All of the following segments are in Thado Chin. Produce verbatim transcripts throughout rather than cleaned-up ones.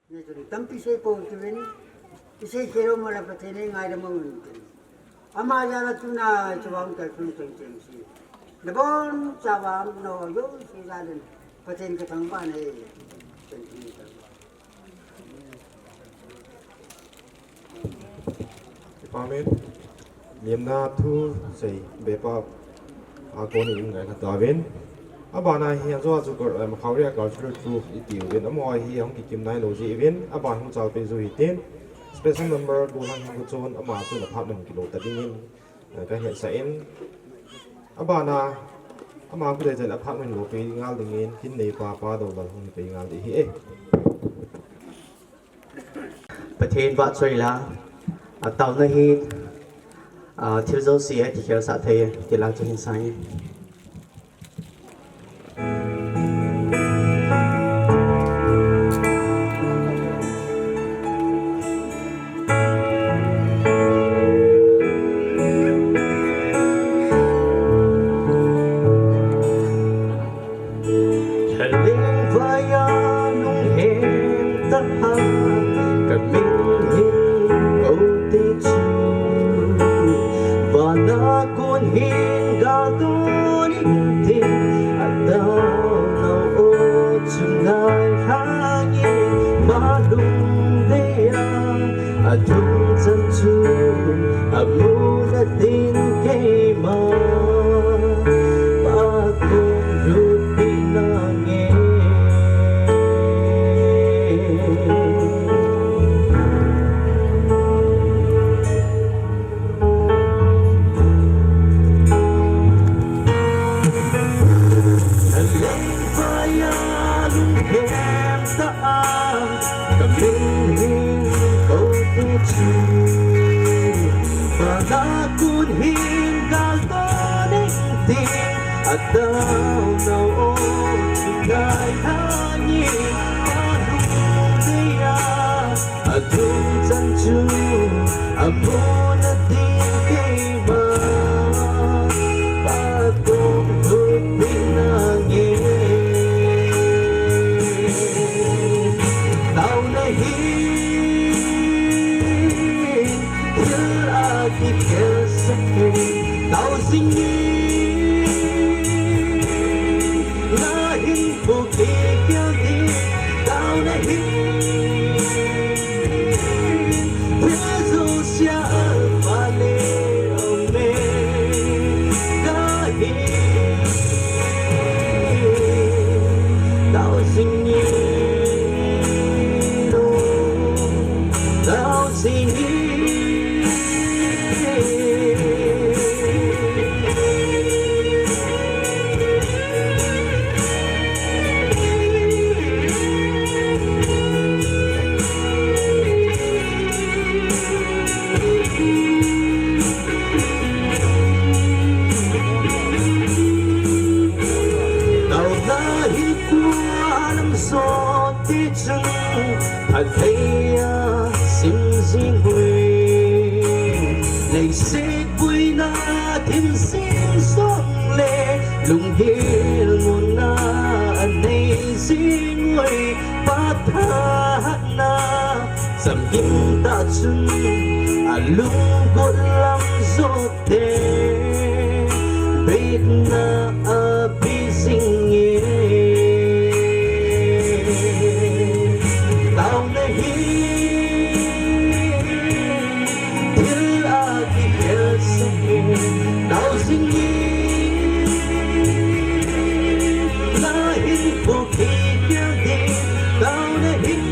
Hichun tampi sei pon uvin, isei khel u mala Pathen in ngaidam uvin tin. Ama jal a tuna hiche vang kalsong chengcheng si. Nabonchauva umnau jouse jal in Pathen kathangvah e. Chengcheng kathangvah. Amen. Lemna thusei bepa a kon in ngaikha tauvin. Abana hi ajo a chu kor, em, Khaoria cultural troupe itiuvin. Amaho hi ahung kikim nailou jeh uvin. Aban hung chalpeh jou hitin. Special number Golhang Hingkhochon ama chun aphat man kilo ta dingin, eh, kahetsah in. Abana, ama kudei jal aphat man lo peh ngal dingin, kin neipa Pa Doulal hung peh ngal ding ahi e. Pathen vahchoi la, ataona hi, a, thil jouse a kikhelsah thei, ti la chu hin sang e. Lhaleng vai a lunghem tah a ka min hin kou te chu, van a kon hin gal don in tin, ataona u chu ngai hang in, ama lungdei a, adung chan chu amu na ding keima, Pa kong lhut pi nange. Lhaleng vai a lunghem tah a ka min hin kou te chu, van a kon hin gal don in tin, ataona u chu ngai hang in, ama lungdei a, adung chan chu amu na ding keima, Pa kong lhut pi nange. Taona hin thil a kikhelsah e, tao jing in na hin Bukit Kiang hi taona hin, thil jouse a Alpha le Omega hi. Tao jing in o, tao jing in. Taona hi kua lam sot ti chun, athei a sim jing uvin. Leiset boina thim jing jongle, lunggel muna anei jing uve. Pa thahatna chamkim tah chun, alunggot lam jouse te, betna ape jing e. Taona hin thil a kikhelsah e, tao jing in na hin Bukit Kiang hi, taona hin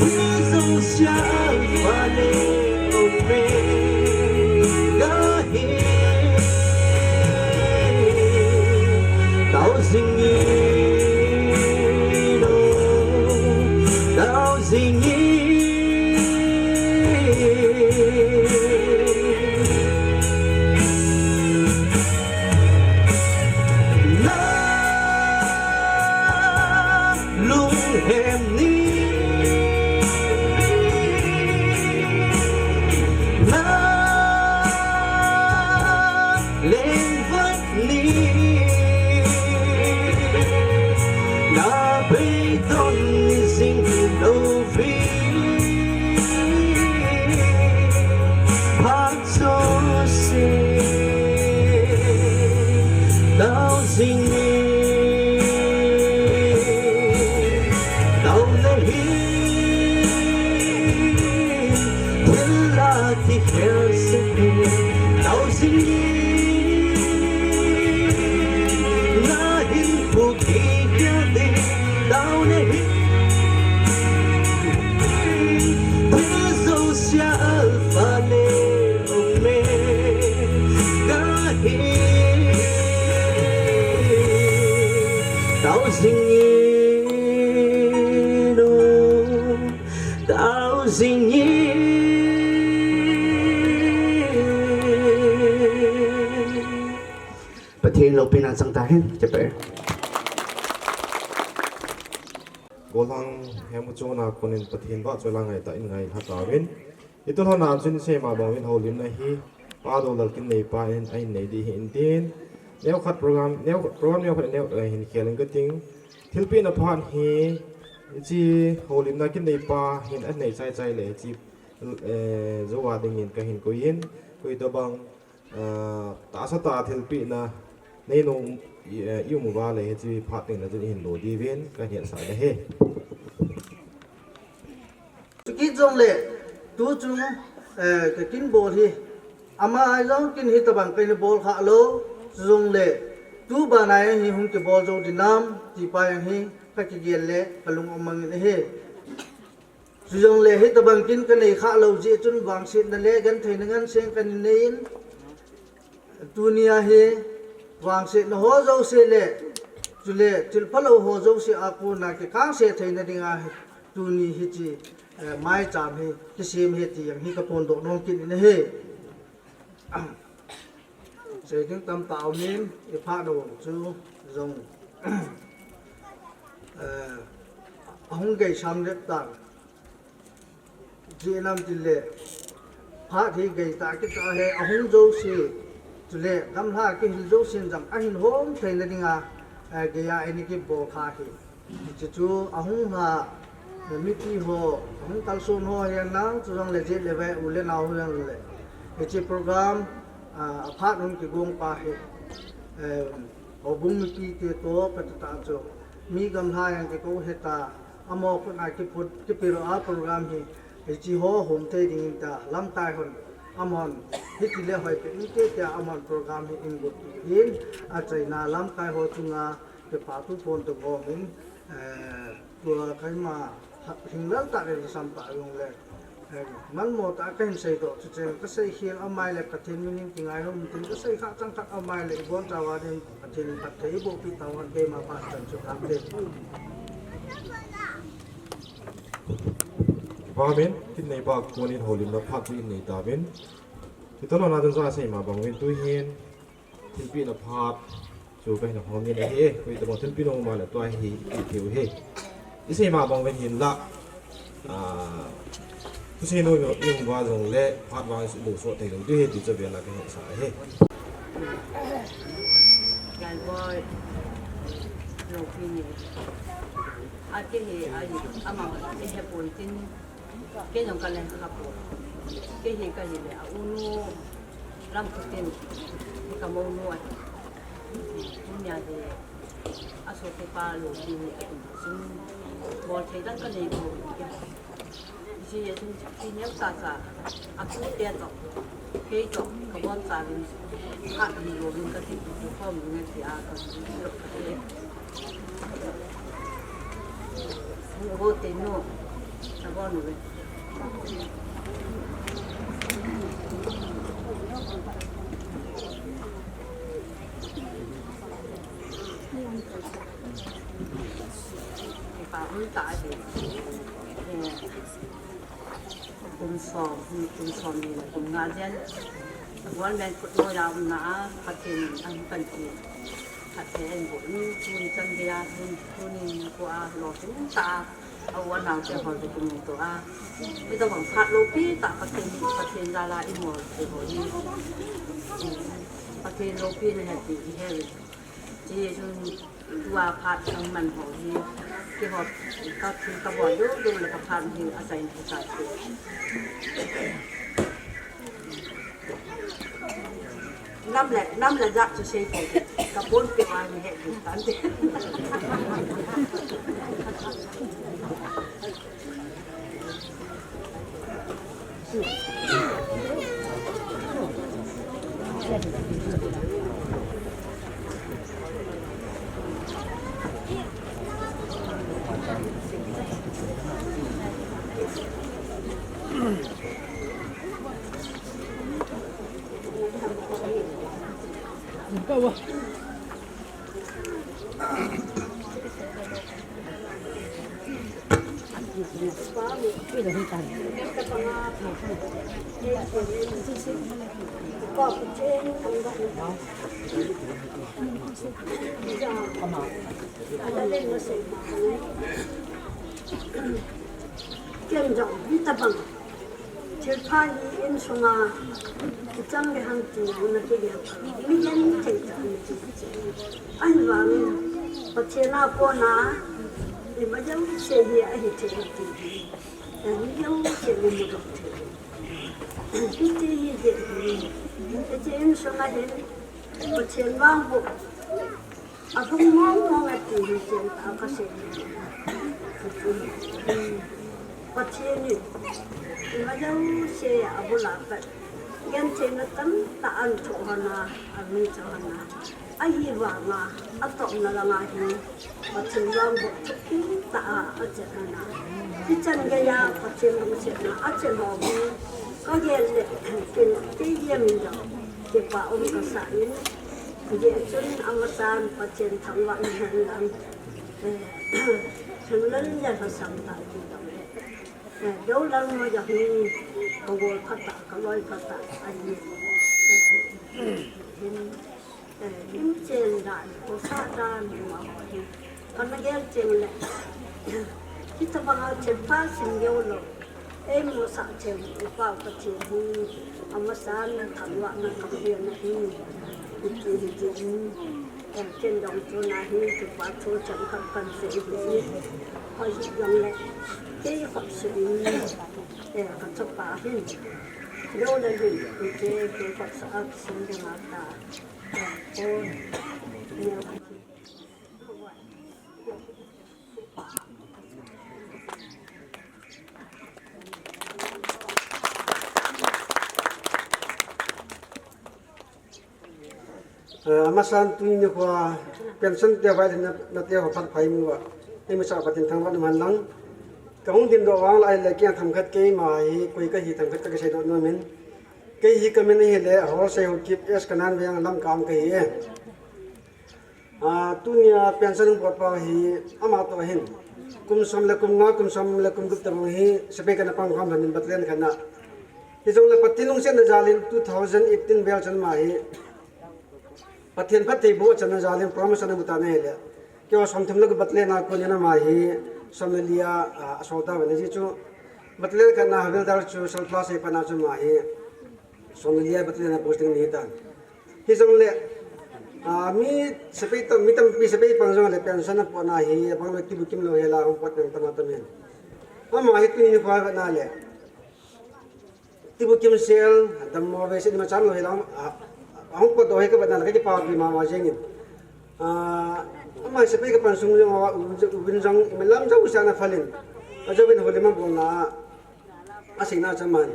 thil jouse a Alpha le Omega hi. Taona hi thil a kikhel seh e, tao jing in na hin pu kikhel ding. Taona hi thil jouse a Alpha le Omega hi. Tao jing in o, tao jing in. Pathen loupina chang tahen, kipa e. Gollhang Hemchon a konin Pathen vahchoi la ngaitah in ngailha tauvin. Hiche lhon a chun isei ma bang uvin houlimna hi Pa Dolal Kinneipa in ahin nei ding ahi intin. Neokhat program, neo, program neokhat neo, eh, hin khel inge kating. Thilpehna phat hi, hiche houlimna Kinneipa hin anei chaichai le, hiche, eh, jou a dingin kahin koiyin, koi tobang, eh, tahsa tah a thilpehna nei nom, eh, i um uva le, hiche phat teng le chun ihin lo diuvin kahin hetsah e. Chukit jongle, tu chung, eh, ka kin bol hi, ama a jong kin hitobang kahin bol kha lou, chujongle, tu bana hi hung kibol jou ding ham, ti pa jong hi, ka kigel le, ka lung um mang in ahi. Chujongle, hitobang kin kanei kha lou jeh chun vangsetna le gentheina nganseng kahin nei in, Tunia hi vangsetna ho jouse le, chule thil phalou ho jouse a kona kikangse theina dinga hi, tuni hiche, eh, maicham hi kisem e ti jong hi kaphondoh nom kit in ahi. Sei ding tamtah aumin, iphat nau chu jong, eh, ahung gei sam lep tan. Ijeh inem itile, phat hi gei tah kitah ahi, ahung jouse, chule gamlha kihil jousen jong ahin hom theina dinga, eh, geiya eini kibol kha ahi. Hiche chu ahung lha, eh, mipi ho, ahung kalson ho hihen lang, chujongle jet le vai u le nao hijongle. Hiche program, ah, aphat hung kigong pa hi, eh, houbung mipite toh, kati tah chu, mi gamlha jong kikou hita, Amaho khut a kiput, kipel a program hi, hiche ho hom thei dingin tia, lamkai hon, amahon, hitile hoipeh inte tia, amahon program hi eigot in, achaina lamkai ho chunga, kipa thu phondoh nom in, eh, tua keima, ha, hinglel tah le lhasam tah jongle, Manmo tah kahin seidoh chu cheng, kasei khel amai le Pathen min in kingai hom tin, kasei kha chang khat amai le ibon chauva din Pathen in phatthei boh pi tauhen, keima phat chan chu thangte. Amen. Kinneipa konin houlimna phat chu inei tauvin. Hitalona chun ja sei ma bang uvin tuhin. Thilpehna phat chu kahin hong in ahi, koi tobang thilpeh nom um le tua hi, i, i, i, hi. Isei ma bang uvin hinla, ah, thusei nom i um uva jongle, phat vang i lungset thei lou ding ahi ti chu avel a kahin sa ahi. Lalboi, loupi ni. Ati hi, ahi, ama, i he pon tin. Kei jong ka leng ka pon. Kei hi ka hi le a unu lam khutin ka mounu ahi. Tunia hi a sopipa loupi ni ahi. Bol thei dang ka nei pon. Hiche a chun thi neo cha cha a tute toh. Kei toh, ka bol chauvin, phat hi louvin ka ti, ti khom nge ti a ka ti, ka ti. Ni bo te no, ka bol nu ve. Ni pa hun ta de. Kum som, kum som ni le kum nga jen. Government khut noiya umna a, Pathen in ahin panpi. Pathen in bu in, tuni chan geiya, tuni, tuni kua, lo tuni ta, a u a nao te ho te kum to a. Hitobang phat loupi tah Pathen, Pathen jal a i mol te ho hi. Pathen loupina ahi ti i he. Ti chun tua phat chang man ho hi, keiho ka thil ka bol deu deu le ka phat hi a chain ka sa ti. Nam le, nam le jat chu sei poi. Ka pon pe wa ni he du tan te. Ken jong hitabang thilpha hi insunga kichang le hang ti na kigel mi len thei ta ni. Ahivangin Pathen a kona ima jouse hi ahi thei ti hi. Ima jouse ni mu dok thei. Hiti hi je hi. Hiti insunga hin Pathen vang bu. Ahung mong mong ati hi chen ta ka se. Pathen in ima jouse abul a pat gentheina tamtah ahin thoh hon a, ahin thoh hon a. Ahivanga atopna langa hi Pathen vang bu thupi tah a achen hon a. Hichan geiya Pathen lungsetna achen ho hi ka gel le kin ti yem in jong kipa um kasa in. Hijeh chun amasan Pathen thangvah in hen lang, eh, thanglan le lhasam tah ti dong le, eh, dolang mo jong hi ka gol phatah, ka loi phatah ahi. Hin, eh, hin chen dan, ko sa dan, mo ho hi. Kana gel cheng le, hitabanga thilpha sim jou lou. Eimo sah cheng u Pau Pathen hi, amasan thangvahna kape na hi, hiti hiti hi, ken jong tuna hi, kipa thu changkhat kan sei hi, hoi hi jong le, kei khut seh in, eh, ka chapa hin, jo le hin, kei, kei khut sah a sum ding a ta, eh, ko, ne, Eh, amasan tuni nikho a pension te vai na, nate ho phat phai mu a. Eimi cha Pathen thangvah in um hen lang. Ka hung dingdoh vang lai le kei themkhat keima hi koi kahi themkhat ka kisei doh nom in. Kei hi ka min ahile Holsei Haokip S Kanan Veng Lamka a kahi e. Ah, tunia pension pot pa hi ama toh hin. Kum som le kum nga, kum som le kum gup tabang hi sepai kana pang kham lhonin battalion khat na. Hijong le Pathen lungsetna jal in two thousand eighteen vel chan ma hi Pathen phattheiboh channa jal in promotion amu tan ahile. Keiho som thum le gup battalion a kon in ama hi som le li a, ah, asol tauvin, ajeh chu battalion khat na havildar chu sulphur sei pana chu ama hi som le li a battalion a posting ahi tan. Hijong le, ah, mi sepai tam, mi tampi sepai pang jong le pension apot na hi, abang le kibu kim lou hi la hung pot nang tam atam in. Ama hi tuni nikho a vet na le. Kibu kim sel, dammo vei sel ima chan lou hi la, ah, hung pot doh hi ka vet na le ka kipa pi mama jeng in. Ah, ama sepai ka pan sung jong, ah, u, u vin jong, ima lam jong u sa na phal in. Ajou vin holim abol na. Asei na chaman.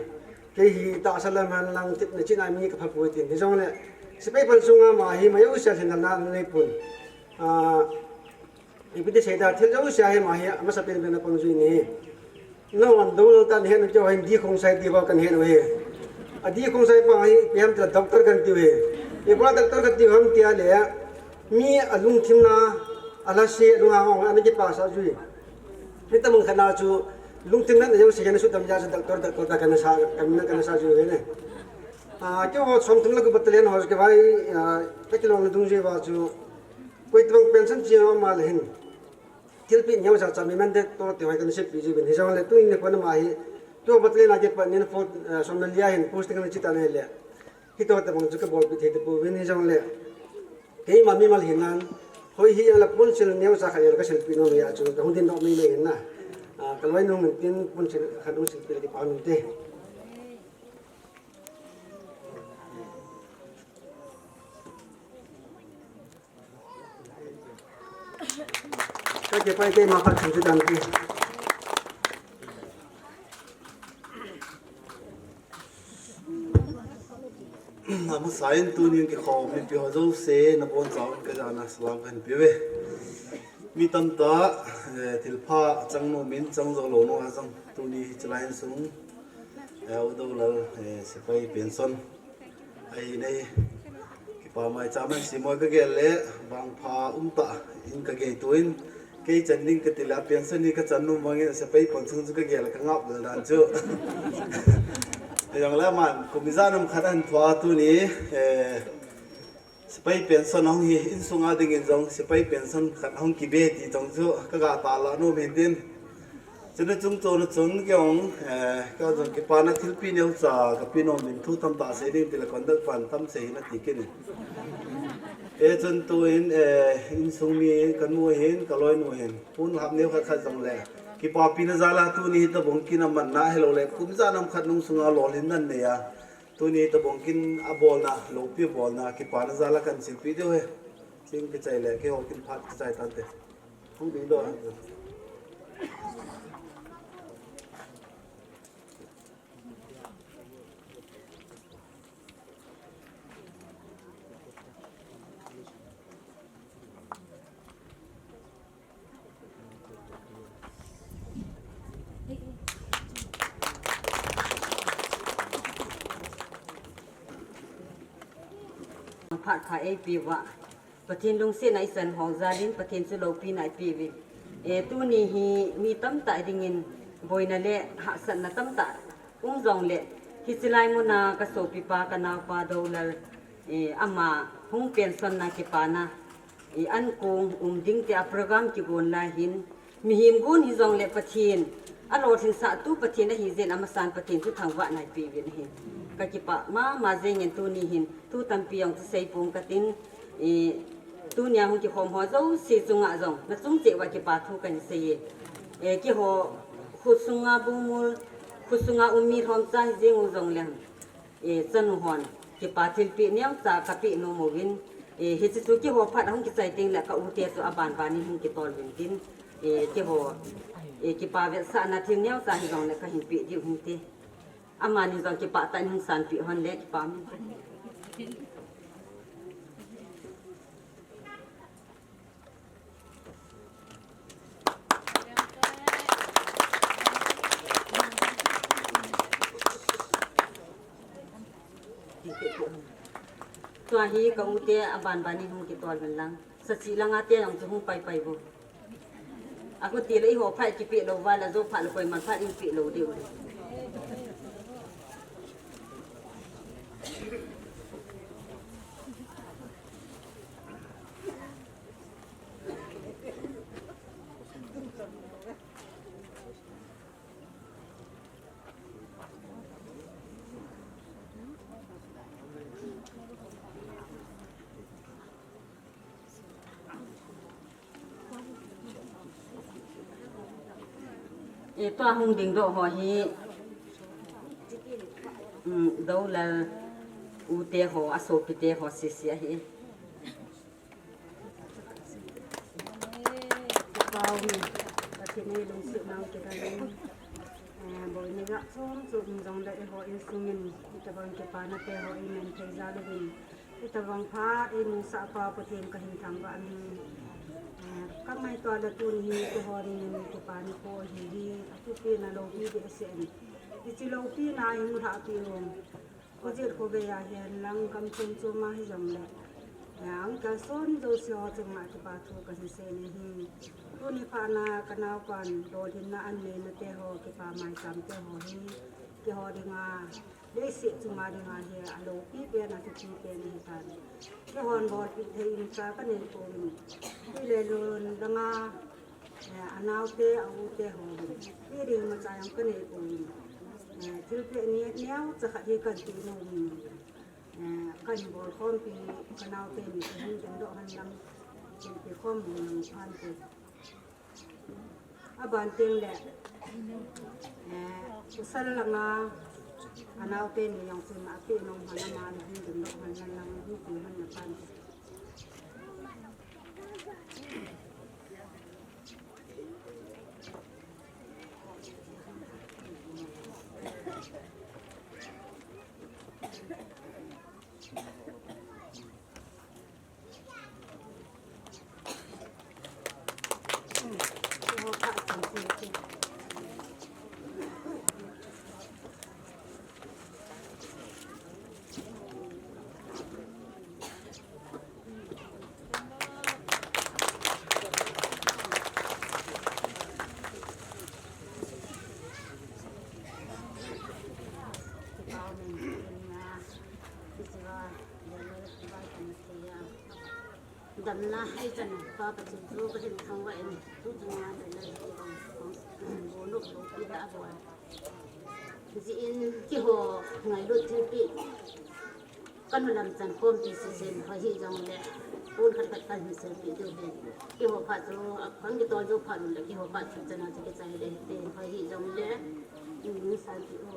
Kei hi tahsa lam hen lang tepna china mi ka pha poi tin. Hijong le, sepai pan sunga ama hi ama jouse a lhinna nei pon. Ah, ipi ti sei ta, thil jouse a hi ama hi, amasa pen pen a pang jui ni. Nangho dou lou ta ni hen, keiho hin di khong sai ti bou kan hen u hi. A di khong sai pa hi, ipi ham ti le doctor kan tiu hi. Ipi doctor kan tiu ham ti a le, mi alungthim na, alhase, alunghang hong, ana kipa sa jui. Hitabang khat na chu lungthim natna jouse kana sudam jeh a chu doctor, doctor ta kana sa, kana, kana sa jui ve ne. Ah, keiho som thum le gup battalion ho kivai, ah, ka kilong na dungjui uva chu. Koi tabang pension chi ama le hin. Thilpeh neo cha cha mi mandate toh ti hoi kana seipeh jui uvin. Hijong le tuni nikho a ama hi. Keiho battalion a kipat nin four, ah, som le li a hin posting kana chi tan ahile. Hitoh tabang chu ka bolpeh thei tapouvin hijong le. Keima mimal hinan, hoi hi ala ponsil neocha khat ala ka silpeh nom ahi a chu, ka hung dingdoh meimei hin na. Ah, ka loinu min tin ponsil khat hung silpeh le kipa nom inte. Kipa keima khat thum chu dan ki. Amasan tuni kikhom mipi ho jouse nabonchauvin kajana salam kahin peuve. Mi tamtah, eh, thilpha chang nom in chang jou lou nom a jong tuni hiche lai insung, eh, U Dolal, eh, sepai pension ahi nei. Kipa maicham ahin sem uve kagel le, vangpha umtah in kagel tuin, kei chan ding kati le, pension hi kachan nom vangin, sepai pension chu kagel kangap lel dan chu. Hijongle aman kum ijat ham khat ahin thua tuni, eh, sepai pension ahung hi, insunga dingin jong sepai pension khat ahung kibe ti jong chu kaga tahlang nom hin tin. Chuna chungchon a chun kei jong, eh, kei jong kipana thilpeh neocha kapeh nom in thu tamtah sei ding tile conduct pan tam sei hin ati kit in. Eh, chun tuin, eh, insung mi kamu hin, kaloinu hin, pon hap neo khat khat jongle, kipapina jal a tuni hitobang kin amatna hilou le, kum ijat ham khat nung sunga lolhinna anei a, tuni hitobang kin abolna, loupi bolna, kipana jal a kahin silpeh diu ahi. Ching kichai le, keiho kin phat kichai tante. Hung ding doh. Phat pha eipeh uva, Pathen lungsetna ichan ho jal in Pathen chu loupina eipeh uvin. Eh, tuni hi mi tamtah dingin boina le hahsatna tamtah um jongle, hiche lai muna kasopipa kanaopa Dolal, eh, ama hung pension na kipana, eh, ankong um ding tia program kigon lai hin, mihem gon hijongle Pathen, alolhinsahtu Pathen ahi jeh in amasan Pathen chu thangvahna eipeh uvin ahi. Kakipah mama jengin tuni hin, thu tampi jong chu seipong katin, eh, tunia hung kikhom ho jouse chunga jong, nachung cheh uva kipa thu kahin sei e. Eh, keiho, khosunga bungmol, khosunga um mi lhomcha hijeng u jongle, eh, chanu hon, kipa thilpeh neocha kapeh nom uvin, eh, hiche chu keiho phat ahung kichai tengle ka u te chu abanbanin hung kitol uvin tin, eh, keiho, eh, kipa vetsahna thil neocha hijongle kahin peh diu hinte. Amani jong kipah tah in hung sanpeh hon le kipa um. Tua hi ka u te abanbanin hung kitol uvin lang. Sachih langa te jong chu hung paipai uvin. Akhuti le eiho phat kipeh lou uva le, jou phat le koiman phat eipeh lou diu. Eh, tua hung dingdoh ho hi, um, Dolal u te ho, asopi te ho sese ahi. Kipah um, Pathen in lungsetna kidang in, eh, boina jat chom chom um jongle eiho insung in, hitobang kipana te ho eiman thei jal uvin, hitobang pha eimusah pa Pathen kahin thangvah in, eh, kangaito le tuni hi keiho dingin kipana kho ahi hi, athupina loupi behseh in. Hiche loupina hi mu lhah peh un. Khojet khovei a hihen lang, gam chom chom a hijongle, eh, uncle son jouse ho chunga kipa thu kahin sei in ahi. Tuni phat na kanaopan lolhinna anei na te ho, kipa maicham te ho hi, keiho dinga, leiset chunga dinga hi aloupi pen, athupi pen ahitan. Keihon bolpeh thei imacha kanei pouvin. Twi le lon langa, eh, anaote, a-u te ho, twi ding imacha jong kanei pouvin. Eh, thilpeh neocha khat hi kahin peh nom in, eh, kahin bolkhompi, kanaote ni kahin dingdoh hen lang, kahin peh khom hen lang phante. Aban teng le, eh, pasal langa, anaote ni jong chun apeh nom hen lang, ama ni hin dingdoh hen lang, hin peh hen lang phante. Damna hei chan pa Pathen chu ka hin thangvah in, tu chunga le le kong, kong, bo nuk bo pi ta bo. Ji in kiho ngailut thilpi. Ka nu lam chan khom ti sisen, ho hi jong le, pun khat khat kan hin selpi diu hin. Kiho phat chu, a, kan kitol jou phat le, kiho phat chu chana chu kichai le, te, ho hi jong le, mm, santi o.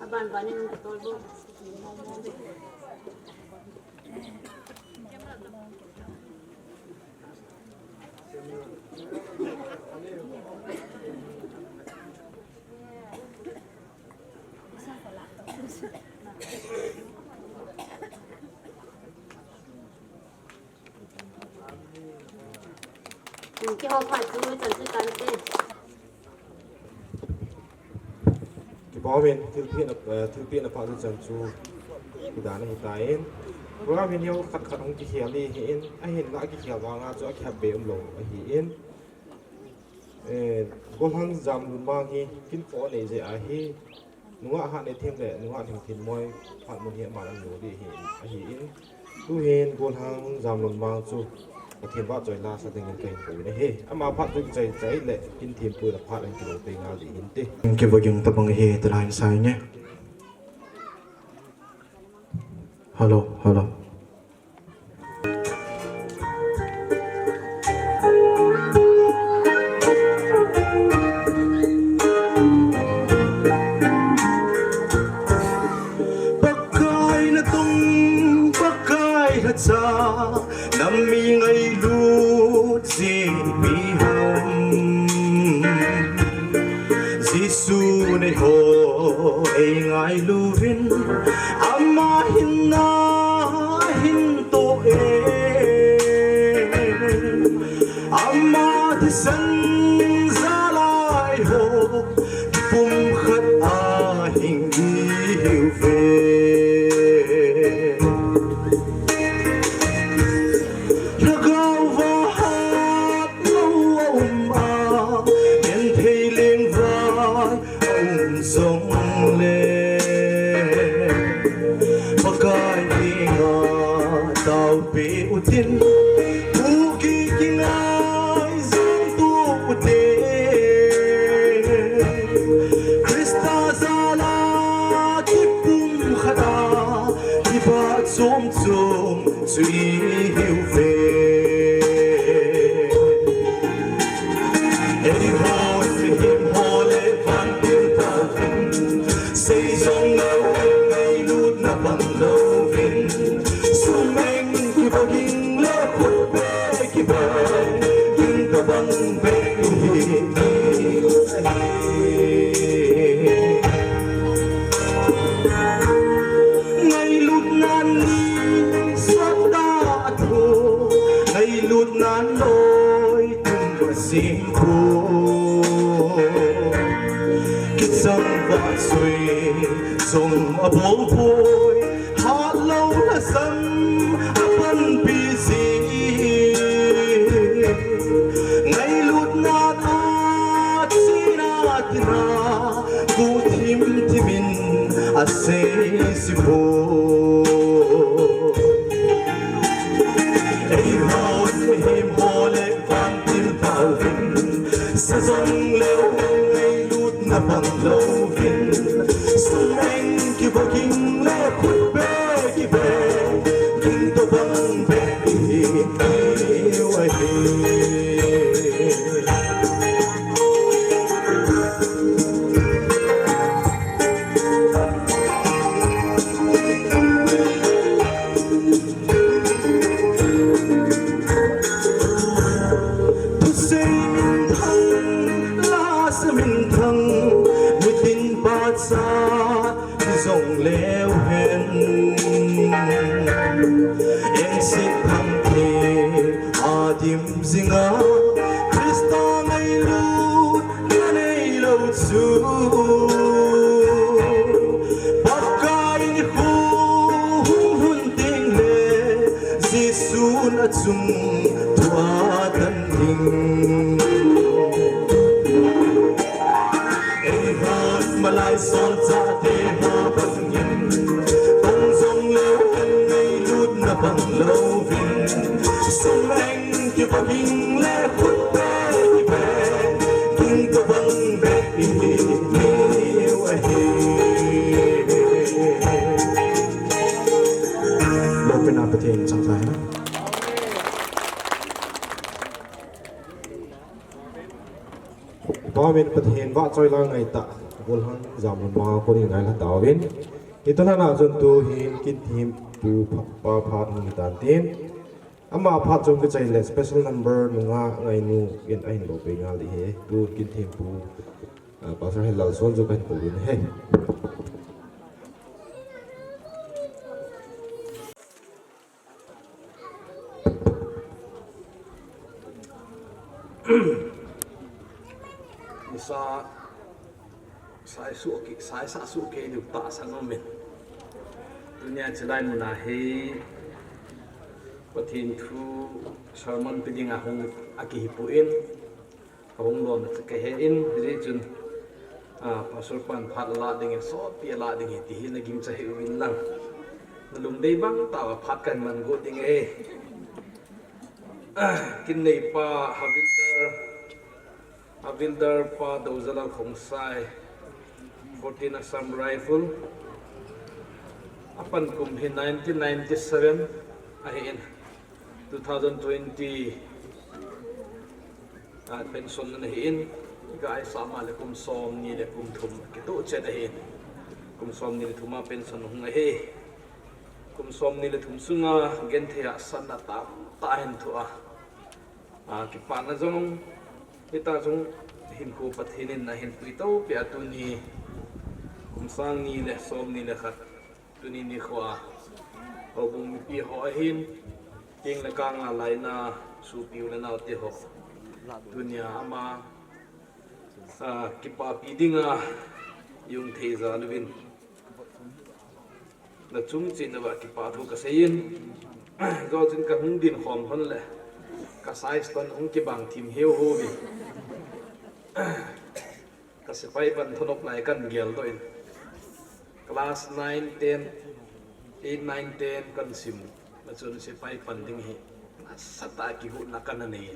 Aban ban in kitol bo. Kiho phat chu chan chu tan te. Kipa umin, thilpehna, eh, thilpehna phat chu chan chu hidana hitan. Program hi neo khat khat hung kikhel ahin, ahinla kikhel vanga chu akihap be umlou ahin. Eh, Golhang Jamlunmang hi kinkho nei jeh ahi. Nungah Hatneihem le Nungah Lhingthinmoi phat mun hi aman anlo ding ahi, ahin. Tuhin Golhang Jamlunmang chu Pathen vahchoi la sa dingin kahin pui ahi. Ama phat chu kichai chai le kin thempui le phat in kilo pei ngal ding ahin ti. Kivaging tabang ahi, tia hin sai nge. Hello, hello. Pakai natong, Pakai lhacha, nami ngailut jeh ipi ham. Jesu nei ho ei ngailu vin, ama hinna hin to e. Ama thisan jalai ho, pumkhat a hing diu ve. Lhagao va hat lou a um a, genthei lengvai a um jongle, Pakai henga taopi utin, puki kingaijing tu ute. Christa jala kipumkhat a, kipa chom chom chu ihiu ve. Eihon mihem ho le vantil tauvin, sei jong lou, ngailutna bang louvin, sumeng kibaging le khutbeh kibaging tobang beh hi. Ngailutnan ni sot da a thu, ngailutnan loi tum ka sim phu. Kichang vahchoi jong abol poi, hat lou lhasam apanpi ji. Ngailutnan a chena tina, guh thim thim in asei ji poi. Eihon mihem ho le vantil tauvin, sa jong lou, ngailutna bang louvin, sumeng kibaging le khutbeh kibaging tobang beh hi, hi, hi. Thusei minthang, lasa minthang, mitin pachat hi jong leu hen. Engse thangthip a dim jinga, Christa ngailut na neilou chu, Pakai nikho hung lhun teng le, Jesun achung thu atan ding. Bang lovin, sumeng kibang le khut pe kipe, ding kabang be i ni wa hi. Lopina Pathen chang lai na. Pamin Pathen vahchoi la ngai ta. Golhang jam ma ko ni ngai la tawin. Itana na chun tu hin kin thim pu pha, pa phat ni tan tin. Ama phat chung kichai le special number nunga ngainu in ahin lo pe ngal di he. Tu kin thim pu, ah, Pastor Helal Son chu kahin pu in he. Isa, sai su ki, sai sa su ke ni ta sang min. Tunia chilai muna he. Pathen thu sermon pe dinga hung akihi pu in. Ahung lom chu kahe in, hijeh chun, ah, Pastor pan phat la ding e, sotpi la ding e, ti hi na gingcha hih uvin lang. Na lungdei bang tah a phat kaman got ding e. Ah, kin neipa Havildar, Havildar pa Dojalal Khongsai, fourteen Assam Rifle. Apan kum hi nineteen ninety-seven ahi in, two thousand twenty. Ah, pension na hi in, ka ai sa ma le kum som ni le kum thum, kitoh chet ahi in. Kum som ni le thum a pension hung ahi. Kum som ni le thum sunga genthei a san na tam tah hin thu a. Ah, kipana jong, hita jong hinkho Pathen in ahin pui to pia tuni. Kum sang ni le som ni le khat. Tuni nikho a, houbung mipi ho ahin, keng le kang a laina, sopi u le nao te ho. Tunia ama, ah, kipapi dinga, jong thei jal uvin. Na chung cheh na va kipa thu kasei in, jo chun kahung din khom hon le, ka size ton hung kibang thim heu ho uvin. Ka sepai pan thonop lai kan gel doh in. Class nine, ten, eight, nine, ten kan sim. Na chun sepai pan ding hi. Nasatah a kigotna kana nei.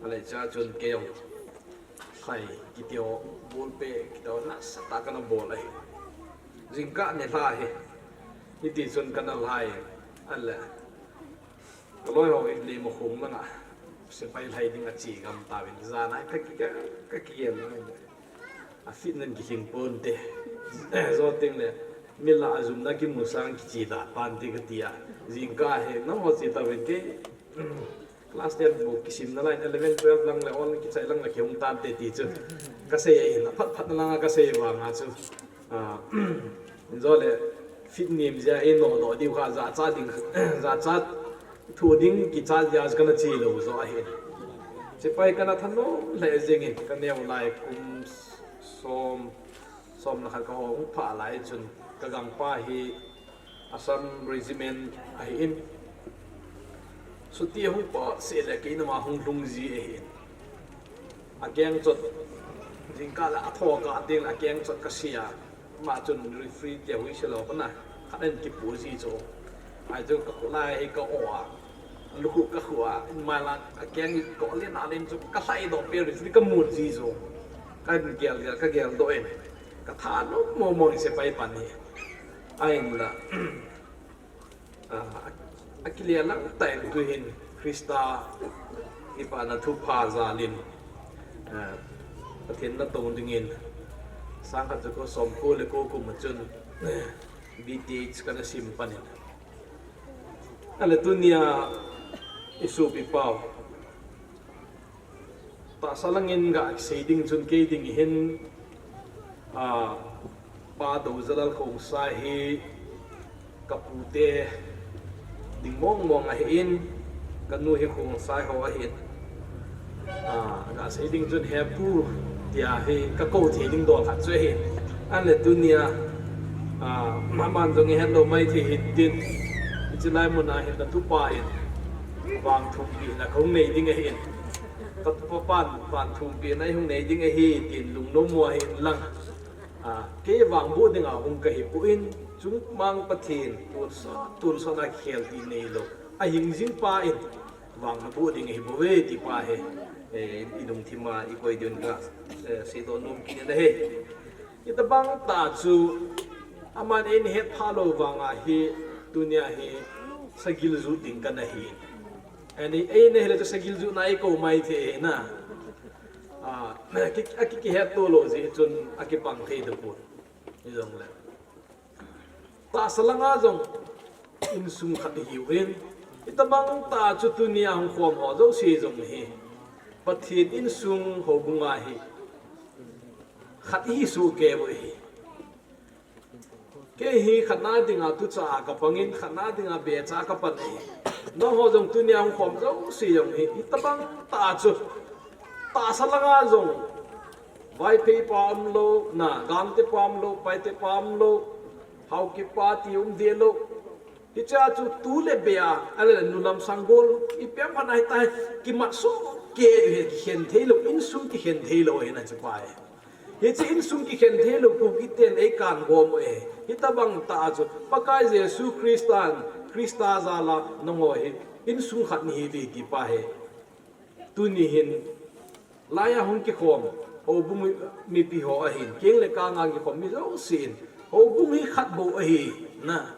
Ale cha chun kei jong. Khai, kiti ho, ball pet, kiti ho, nasatah a kana bol ahi. Jingkah nilhah hi. Hiti chun kana lhai. Ale. Ka loi ho in Leimakhong langa sepai lhai ding a che gam tauvin, jan a ka ki, ka, ka kigel in, a fit nan kilhing ponte. Jo teng le, mi lah a jumna kimu sang kiche da pante kati a. Jingkah hi, nangho che tauvin kei, class ten bou kisimna lai, eleven, twelve lang le, ol kichai lang le kihung tante ti chu. Kasei ahin, aphat phat na langa kasei vanga chu. Ah, jo le fit nem jeh a, eh, nodoh diu kha, jachat ding, jachat thu ding kichat jeh a kana che lou jo ahi. Sepai kana thanom lheh jeng in, ka neo lai kum som, som le khat ka hung phah lai chun, ka gangpa hi Assam Regiment ahi in. Chuti ahung pat seh le kei nama hung lhung ji ahi in. Akeng chot, jingkah le atho kah teng le akeng chot kasei a. Ama chun referee te hui se lou kana, khat in kipu ji chu. Ahi chu ka kholai hi ka o a. Lukhuh ka khuh a, in mai la, akeng ko le na len chu ka lhai doh peh referee ka mut ji chu. Ka gel gel, ka gel doh in. Ka thanom mong mong in sepai pan hi. Ahin la. Ah, akile lang tah in tu hin Christa kipana thupha jal in, ah, Pathen natong dingin sangkhat jako somko le ko kum a chun, eh, B T H kana sim pan in. Ale tunia i sopi pau. Tahsa langin ga sei ding chun kei ding hin, ah, Pa Dojalal Khongsai hi ka pute ding mong mong ahi in, ka nu hi Khongsai ho ahi in. Ah, ga sei ding chun he pu tia hi ka ko thei ding dol khat chu ahi. Ahin le tunia, ah, aman jong i het lou mai thei hin tin, hiche lai mun a hin ka tupa in vang thumpi na ka hung nei ding ahi in. Ka tupa pan, pan thumpi na i hung nei ding ahi, tin lungnom mo ahi in lang. Ah, kei vang bu ding a hung ka hi pu in, Chungmang Pathen, tonsot, tonsot a kikhel ti neilou. Ahing jing pa in, vang naboh ding ahi bouve ti pa hi. Eh, ilungthim a ikoi diuvin ka, eh, seidoh nom kit in ahi. Hitabang tah chu, aman eina hetphah lou vang ahi, tunia hi sagil ju ding kana hi. Ani, eina hile chu sagil juna eikou mai thei ahi na. Ah, ki, aki, kihetto lou jeh chun akipang thei tapon. Hijongle. Tahsa langa jong insung khat ihiuvin. Hitabang tah chu tunia hung khom ho jouse jong hi. Pathen insung houbung ahi. Khat ihi sohkei u ahi. Kei hi khatna dinga tucha kapangin, khatna dinga becha kapan ahi. Nangho jong tunia hung khom jouse jong hi, hitabang tah chu. Tahsa langa jong. Vaiphei pa umlou, na, Gangte pa umlou, Paite pa umlou, Haokip pa ti um deh lou. Hichea chu tu le beh a, ahile nulam sanggol, ipi ham khat ahitai, kimat sohkei u hi, kikhen theilou, insung kikhen theilou ahi na chu pa hi. Hiche insung kikhen theilou Kukiten eikan gom u ahi. Hitabang tah chu, Pakai Jesu Christan, Christa jala nangho hi, insung khat nahiuve ti pa hi. Tuni hin, laiya hung kikhom, houbung mipi ho ahin, keng le kanga kikhom mi jousen, houbung hi khat bou ahi, na.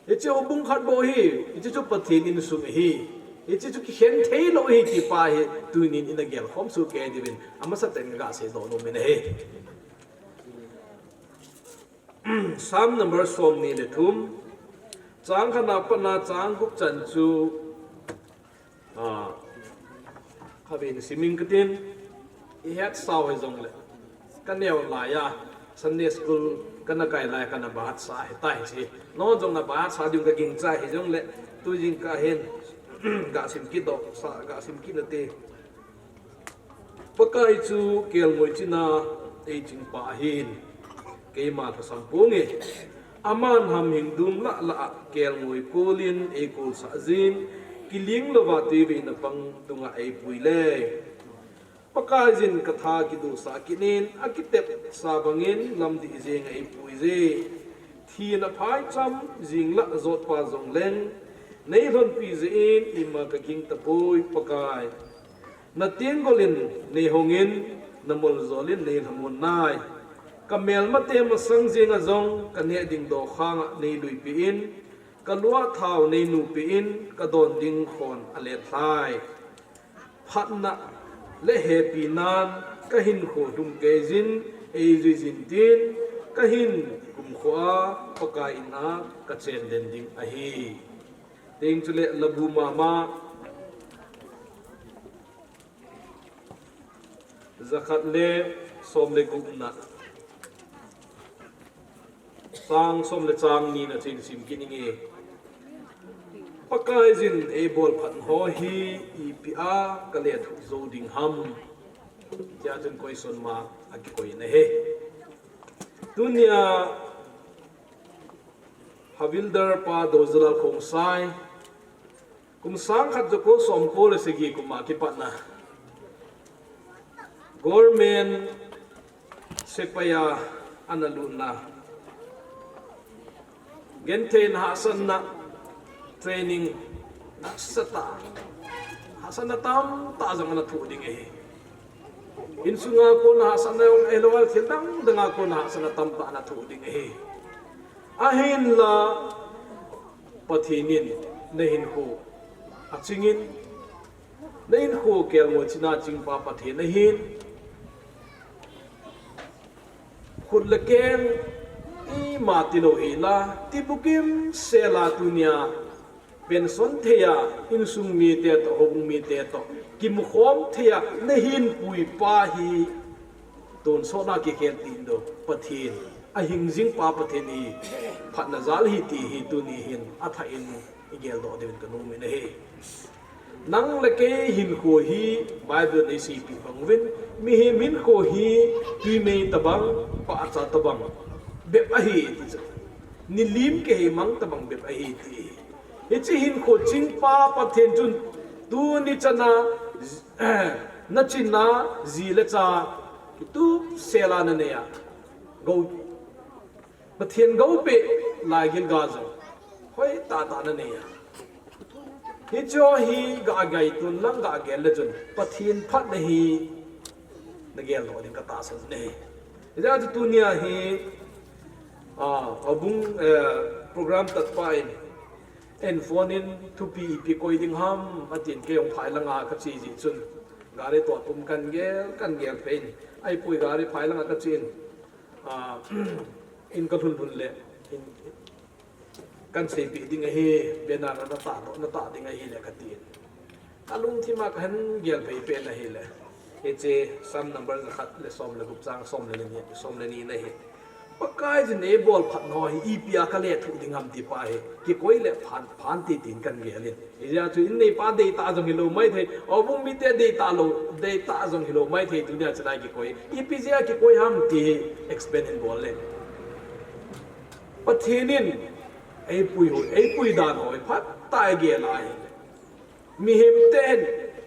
Hiche houbung khat bou ahi, hiche chu Pathen insung ahi, hiche chu kikhen theilou ahi ti pa hi, tunin ina gelkhom sohkei diuvin, amasatah in kaseidoh nom in ahi. Psalm number somni le thum, chang khatna patna chang gup chan chu, ah, khatvei sim inge katin, ihetsau hijongle, kaneo laiya, Sunday school kana kai laiya kana bahat sa ahitai hiche. Nangho jong na bahat sa diu kagingchai hijongle, tujingkah hin, gasim kitdoh sa, gasim kit nate. Pakai chu kelngoi china eichingpa ahin, keima lhasam ponge. Aman hamhing dum lah lah a kelngoi kolin eikolsah jin, kiling louva tuiveina pang dunga eipuile. Pakaiyin katha kidohsah kit in, akitepsa bangin lamdih jenga eipuije. Thina phaicham jing lah jotpa jongleng, neilhonpi jeh in ima kaging tapoi Pakai. Natenggolin neihongin, namoljolin neilhamon nai. Kamelmate masang jenga jong kaneh ding dokhanga neiluipeh in, kaluah thao neinupeh in, kadon ding khon alet lhai. Phatna le hepinan kahinkho lhumkeiyin, eijuijin tin, kahin kumkhoa Pakai in'a kachen den ding ahi. Teng chule Labu Mama, jakhat le som le gupna, chang som le chang nina chun sim kit inge. Pakaiyin eibolphat ho hi ipia kalethuh jou ding ham, tia chun question mark akikoi in ahi. Tunia Havildar pa Doujulal Khongsai, kum sang khat jako somko le sagi kuma kipatna, government sepaiya ana lutna, gentheina hahsatna, training nasatah, hahsatna tamtah jong ana thoh ding ahi. Insunga kona hahsatna jong ahilou, thil dang danga kona hahsatna tamtah ana thoh ding ahi. Ahinla Pathen in nahinkho achingin, nahinkho kelngoi china chingpa Pathen ahin, khut le keng ima tilou hila, tibukim sela tunia pension theiya, insung mite toh, houbung mite toh kimukhom theiya nahinpui pa hi tonsotna kikhel tindou Pathen, ahingjing pa Pathen hi phatna jal ahi ti hi tuni hin athah in igeldoh diuvin kanom in ahi. Nang le kei hinkho hi Bible in eiseipeh bang uvin, mihem hinkho hi twimei tobang, pahcha tobang bep ahi ti chu. Nilim kihei mang tobang bep ahi ti. Hiche hinkho chingpa Pathen chun tuni chana nachina ji le cha kitup sela nanei a, gou Pathen gou peh laigil ga jong hoitah tah nanei a. Hiche hi ga ngaito lang ga gel le chun Pathen phatna hi nagel doh ding katahsan e. Hijeh chun tunia hi, ah, houbung, eh, program tatpa in, eiphone in thupi ipi koi ding ham, atin, kei jong phai langa kache jeh chun, gari toh pum kagel, kagel pei in. Ahipoi gari phai langa kache in, ah, in kalhun lhun le, in, kahin seipeh ding ahi, banner natah doh, natah ding ahile katin. Kalungthim a kahin gel pei pen ahile, hiche Psalm number jakhat le som le gup chang som le ni, som le ni na hi. Pakaiyin eibolphat nau hi ipi a kalethuh ding ham ti pa hi kikoi le phan, phan ti tin kahin gel in. Hijeh chun in neipa deitah jong hilou maithei, houbung mite deitah lou, deitah jong hilou maithei, tunia chulai kikoi. Ipi jeh a kikoi ham ti hi explain hin bol le. Pathen in eipui ho, eipui dan ho hi phatah a igel ahi. Mihem ten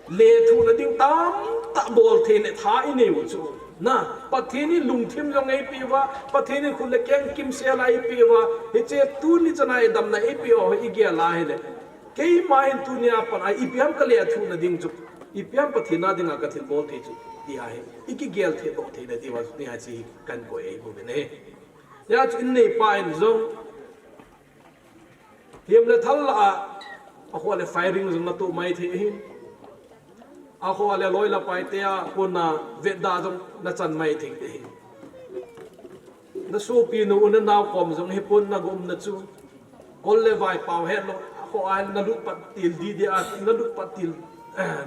lethuhna ding tamtah bol theina tha inei u chu, na, Pathen in lungthim jong eipeh uva, Pathen in khut le keng kimsel a eipeh uva, hiche tuni chana idamna eipeh u hi igel ahile, keima hin tunia pat a ipi ham kalethuhna ding chu, ipi ham Pathen a dinga kathilbol thei chu, ti ahi, ikigel thei doh theina diuva chu nia hiche hi kahin koi ahi bou ve ne. Hijeh chun in neipa in jong, Hiam le thal lah a, akhoh le firing jong natoh maithei ahin. Akhoh le loi le pai te a kona vetda jong nachan maithei ahin. Nasopi nu u nanao kom jong hipon nagomna chu. Kol le vai pao hetlou, akhoh a nalut pat til didi a, nalut pat til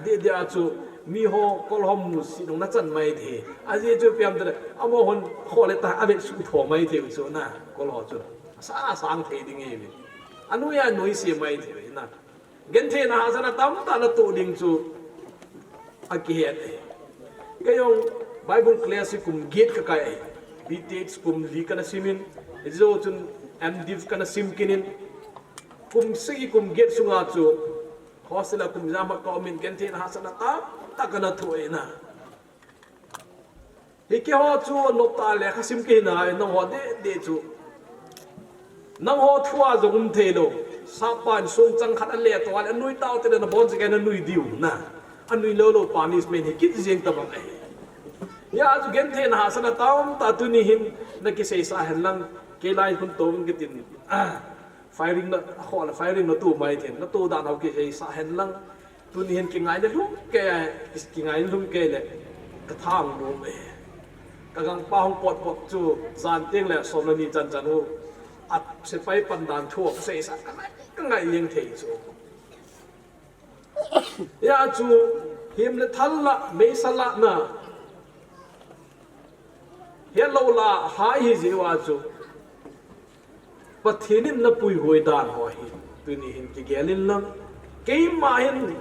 didi a chu. Miho kol ho musit jong nachan maithei. Ajeh chu ipi ham tile, amahon akhoh le tah a vetsuh tho maithei u chu na, kol ho chu. Sa asang thei ding ahi. Anoi a noise maithei na. Gentheina hahsatna tamtah natoh ding chu akihet e. Kei jong Bible class hi kum get kakai e. B T H kum li kana sim in, hijou chun M Div kana sim kit in, kum sagi kum get sunga chu hostel a kum jama kaum in gentheina hahsatna tamtah kana thoh e na. Hi keiho chu noptah lekha sim kei nai, nangho deh deh chu. Nangho thua jong um theilou. Sap pan songchang khat ale to ale anui tau te le nabon jeh a nanui diu na. Anui lou lou punishment hi kit jeng tabang ahi. Hia chu gentheina hahsatna tamtah tuni hin nakiseisah hen lang, kei lai hun to kitin. Ah, firing na, akhoh le firing natoh maithei, natoh dan ho kiseisah hen lang. Tuni hin kingaina lhum kei, kingaina lhum kei le, kathang lum e. Kagangpa hung pot pot chu, jan teng le som le ni chan chan u, asepai pandan thu kaseisah kangai, kangai jeng thei chu. Hia chu, hiam le thal lah, meisa lah na, helou lah, hai hi jeh uva chu. Pathen in napuihoi dan ho hi tuni hin kigel in lang, keima hin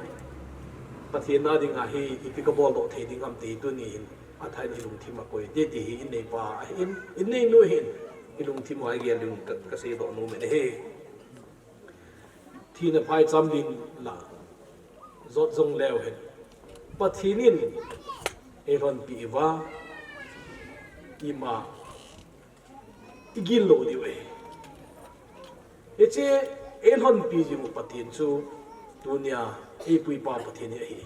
Pathen a dinga hi ipi kabol doh thei ding ham ti tuni hin athah in ilungthim a koi te ti hi in neipa ahin, in neinu hin ilungthim a igel ding ka, kasei doh nom in ahi. Thina phaicham din la jot jong leu hen, Pathen in eilhonpi uva, ima igil lou diu ahi. Hiche eilhonpi jing u Pathen chu tunia eipuipa Pathen hi ahi.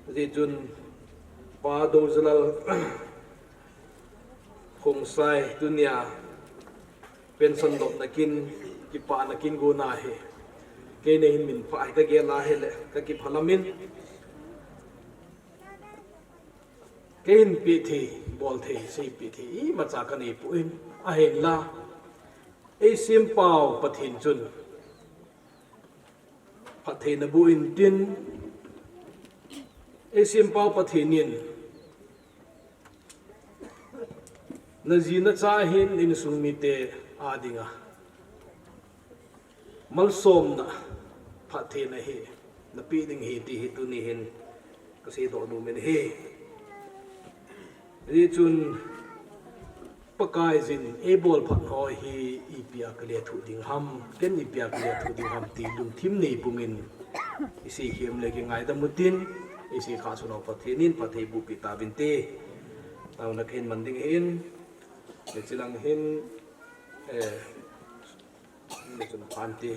Hijeh chun Pa Dojalal Khongsai tunia pension lopna kin, kipana kin gona hi, kei nahin minpha hi kagel a hile kakipah lam in. Kei hin peh thei, bol thei, seipeh thei imacha kanei poi, ahinla eisempau Pathen chun phatthei naboh intin, eisempau Pathen in naji nacha hin insung mite a dinga malsomna, phattheina hi napeh ding ahi ti hi tuni hin kasei doh nom in ahi. Hijeh chun Pakaiyin eibolphat ho hi ipi a kalethuh ding ham, ken ipi a kalethuh ding ham ti lungthim neipum in isei khem le kingaidam utin, isei khah sun ho Pathen in phatthei bohpeh tauvinte. Taona kahin man ding ahin, hiche lang hin, eh, ni chun phan ti.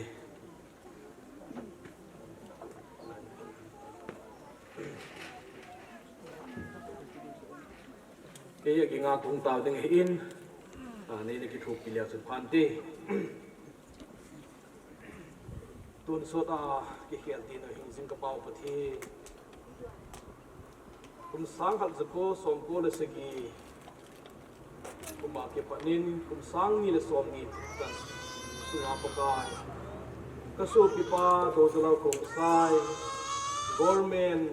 Kei a kinga kahung tao ding ahin, a, neina kithopi leu chun phan ti. Tonsot a kikhel tina hingjing ka Pa u Pathen. Kum sang khat jako somko le sagi kum a kipat in kum sang ni le somni kan sunga Pakai, ka sopipa Dojalal Khongsai, government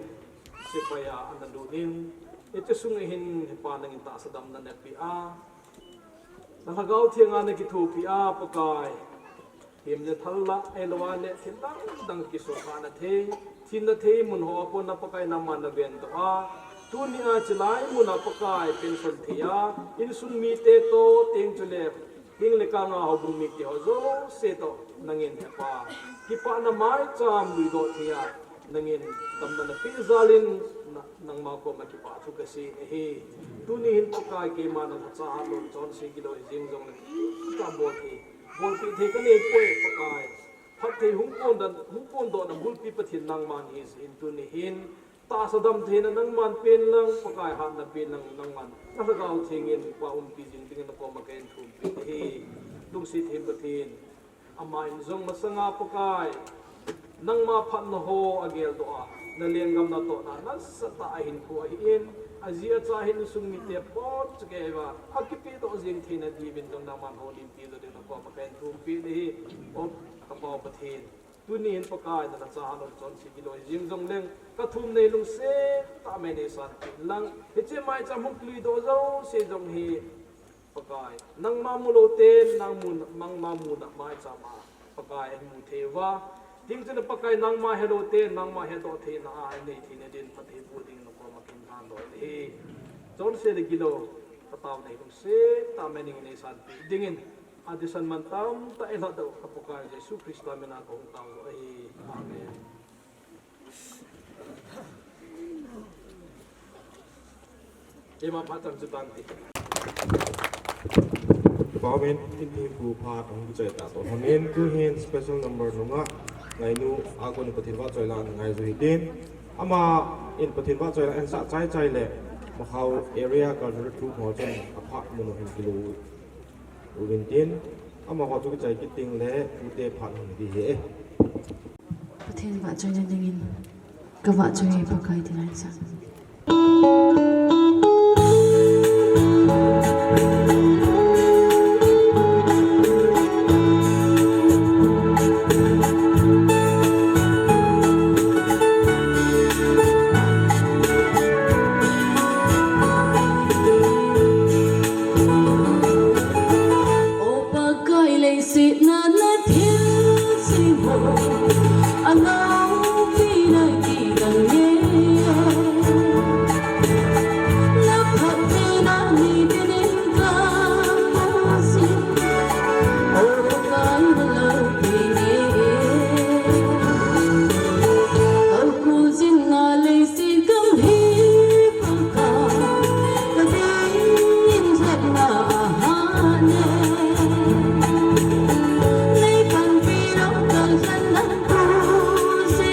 sepai a ana lut in, hiche sunga hin hepa nangin tahsa damna napeh a, na Lhagao Theng a nakithopi a Pakai, him le thal lah, ahilouleh thil dang dang kisohkhahna thei, thinna thei mun hoa kona Pakai nangman naven doh a, tuni a chulai mun a Pakai pension thei a, insung mite toh, teng chule heng le kang a houbung mite ho jouse toh nangin hepa, kipana maicham luidoh thei a, nangin damna napeh jal in, na, nangma koma kipah thu kasei ahi. Tuni hin Pakai, keima nang lhacha hatlou chonse gilou hijeng jongle, ka bolthei, bolpeh thei kanei poi Pakai. Phatthei hung pon dan, hung pondohna bulpi Pathen nangman ahi jeh in tuni hin tahsa damtheina nangman pen lang, Pakai hatna pen lang nangman na Lhagao Theng in Pa umpi jing dingin nakoma kahin thumpi ahi. Lungset them Pathen, ama in jong masanga Pakai, nangma phatna ho ageldoh a, na lenggam natohna nasatah a ahin kou ahin, aji acha hin insung mite apot chakeiva akipehdoh jeng theina diuvin jong nangman houlimpi jo ding nakoma kahin thumpi ahi. O ka Pa u Pathen, tuni hin Pakai, na lhacha hatlou chonse gilou hijeng jongleng, ka thumna hi lungset tah a neisanpeh in lang, hiche maicham hung kiluidoh jouse jong hi Pakai, nangma mulou ten, nang mun, nangma muna maicham a Pakai ahin mu thei uva, teng chule Pakai, nangma helou ten nangma hedoh theina a anei theina din phatthei boh dingin nakoma kahin thandoh ahi. Chonse le gilou, ka taona hi lungset tah a neisanpeh dingin, adihsan man tamtah eilhatdoh ka Pakai Jesu Christa mina kahung tao ahi. Amen. Keima phat chang chu tan ti. Kipa umin, Thingthing Pu phat ahung kichai tah toh lhonin, tuhin special number nunga Ngainu a kon in Pathen vahchoi la angaiju hitin, ama in Pathen vahchoi la ahinsah chaichai le, Makhao Area Cultural Troupe ho chun aphat mun u hin kilu uvin tin, amaho chu kichai kit ding le pute phat hung hi ding ahi. Pathen vahchoina dingin ka vahchoi e Pakai, tin ahinsah. O Pakai, leiset na na thilse ho, aloupi na kidang e. Na phatthei na ni dingin ka kousen, O Pakai, na loupi e. Ka kousen na leiset gam hi Pakai, ka dingin jep na ahi ne. Nei panpi lou ka jan na kousen.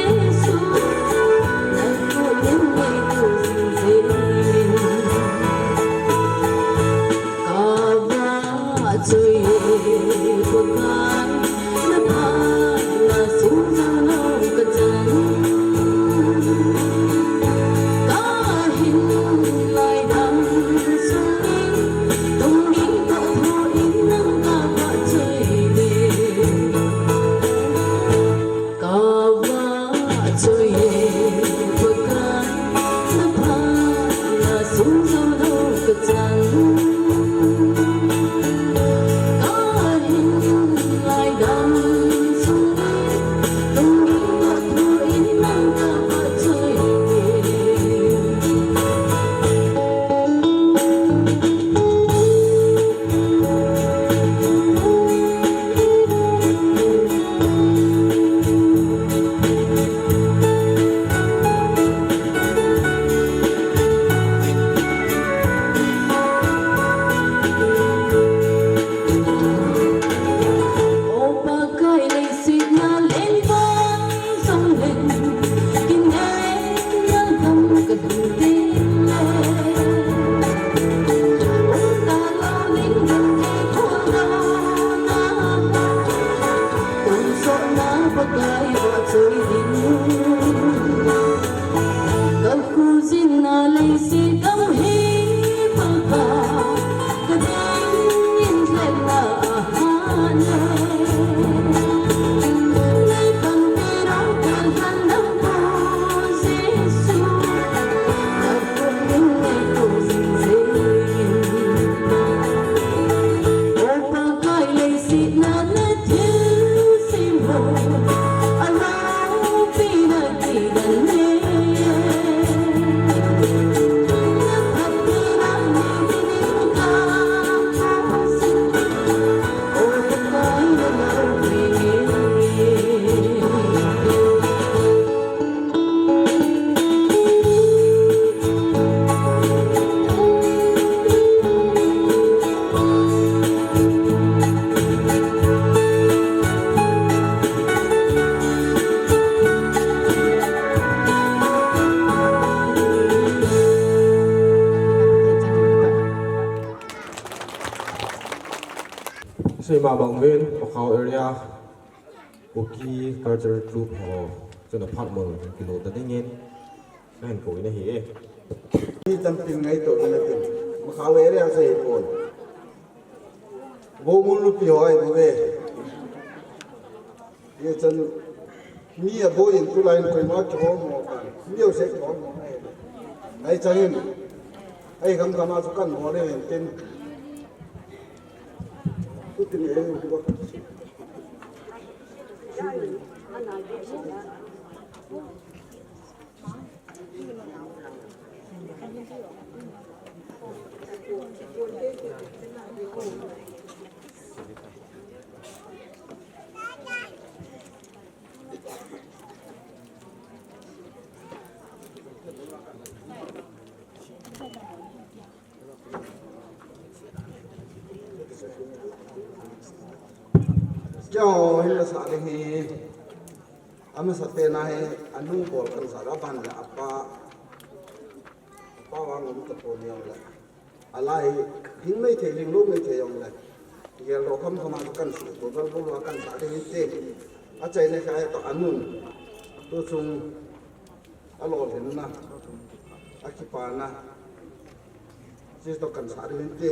Abang ven, Pakhao area, Kuki Cultural Troupe ho, chuna phat mol kilo ta dingin, nahin ko ina hi e. Ni tampin ngai to ina tin. Pakhao area sa hi pon. Bo mun lu pi hoi bo ve. Ye chan mi a bo in tu line koi ma ki ho mo kan. Mi o se ki ho mo. Ai chan in. Ai kam kam a chu kan mo le tin. Kya ho hin la sa ding hi. Ama sa te na hi anu bol kan sa ra ban la apa. Apa wa ngam ta po ni la. Alai hing mai the hing lo mai the yong la. Gel ro kham kham a kan su to dal bol wa kan sa ding hi te. A chai ne ka to anun. Tu chung A lolhinna, a kipana, chi to kan sa ding te.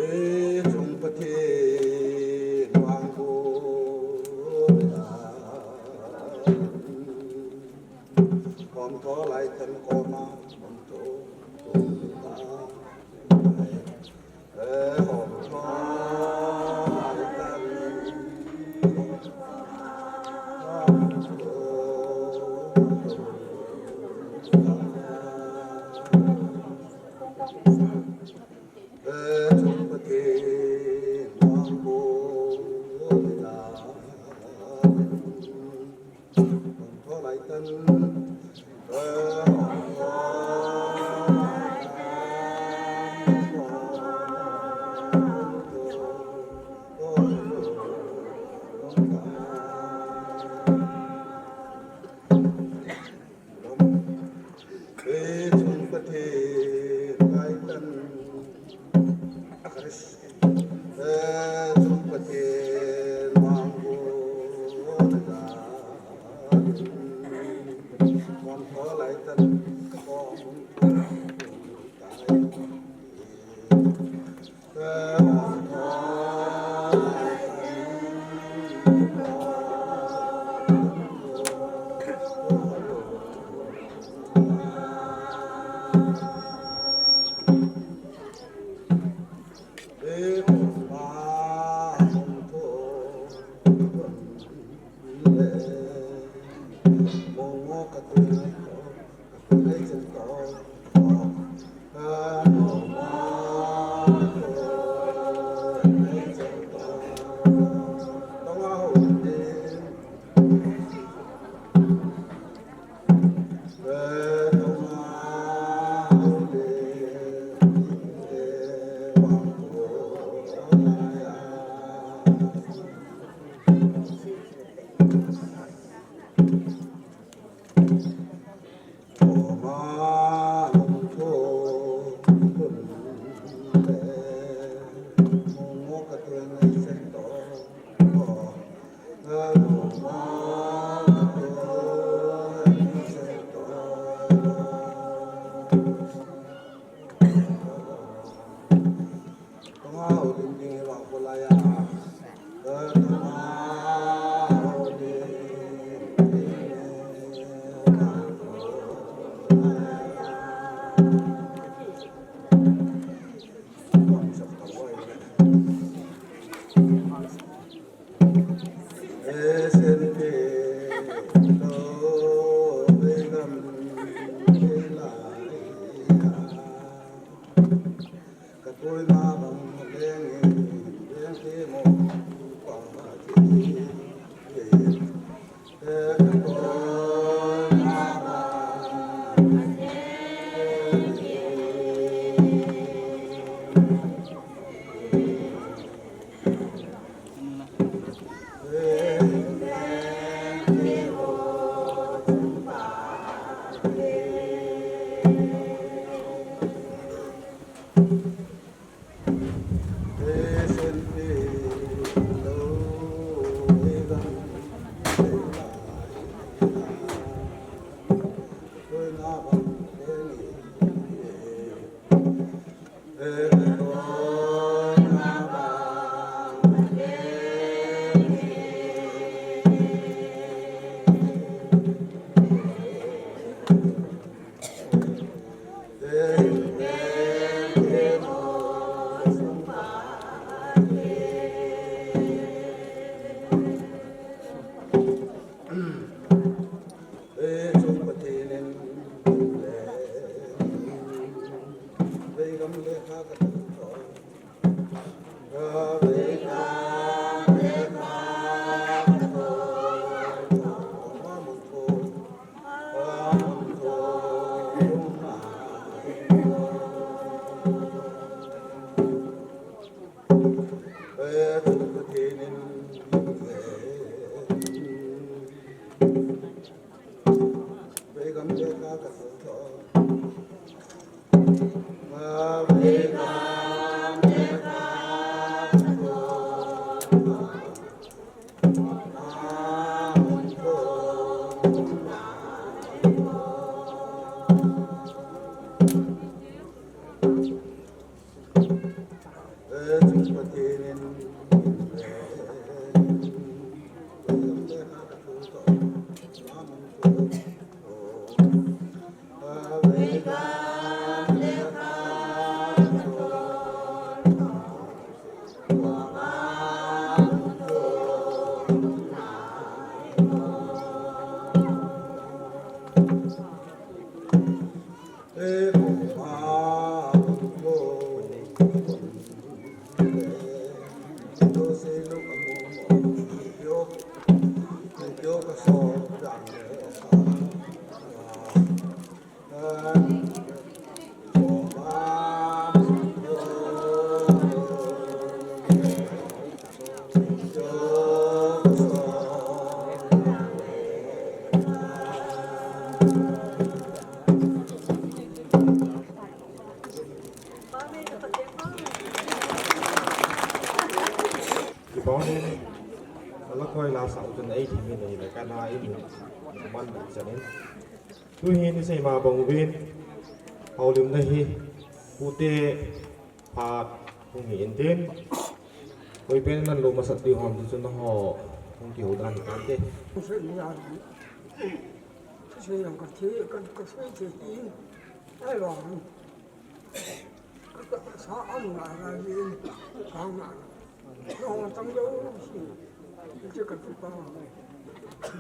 E chung Pathen vang ko, kom to lai tan koma, kom to, kom to. Kipah in, ala koi la sau chun ei thim in ei le kana in man chanin. Tuhin isei ma bang uvin, houlimna hi, pute phat hung hi intin, koi pen nan lo masat ding ham ti chu nangho hung kihou dan hi tante. Thusei jong ka thi, ka, ka sei thei in, ai vang. Ka, ka, sa am na na in, ka na. Nangho tam jou si. Hiche ka tupa.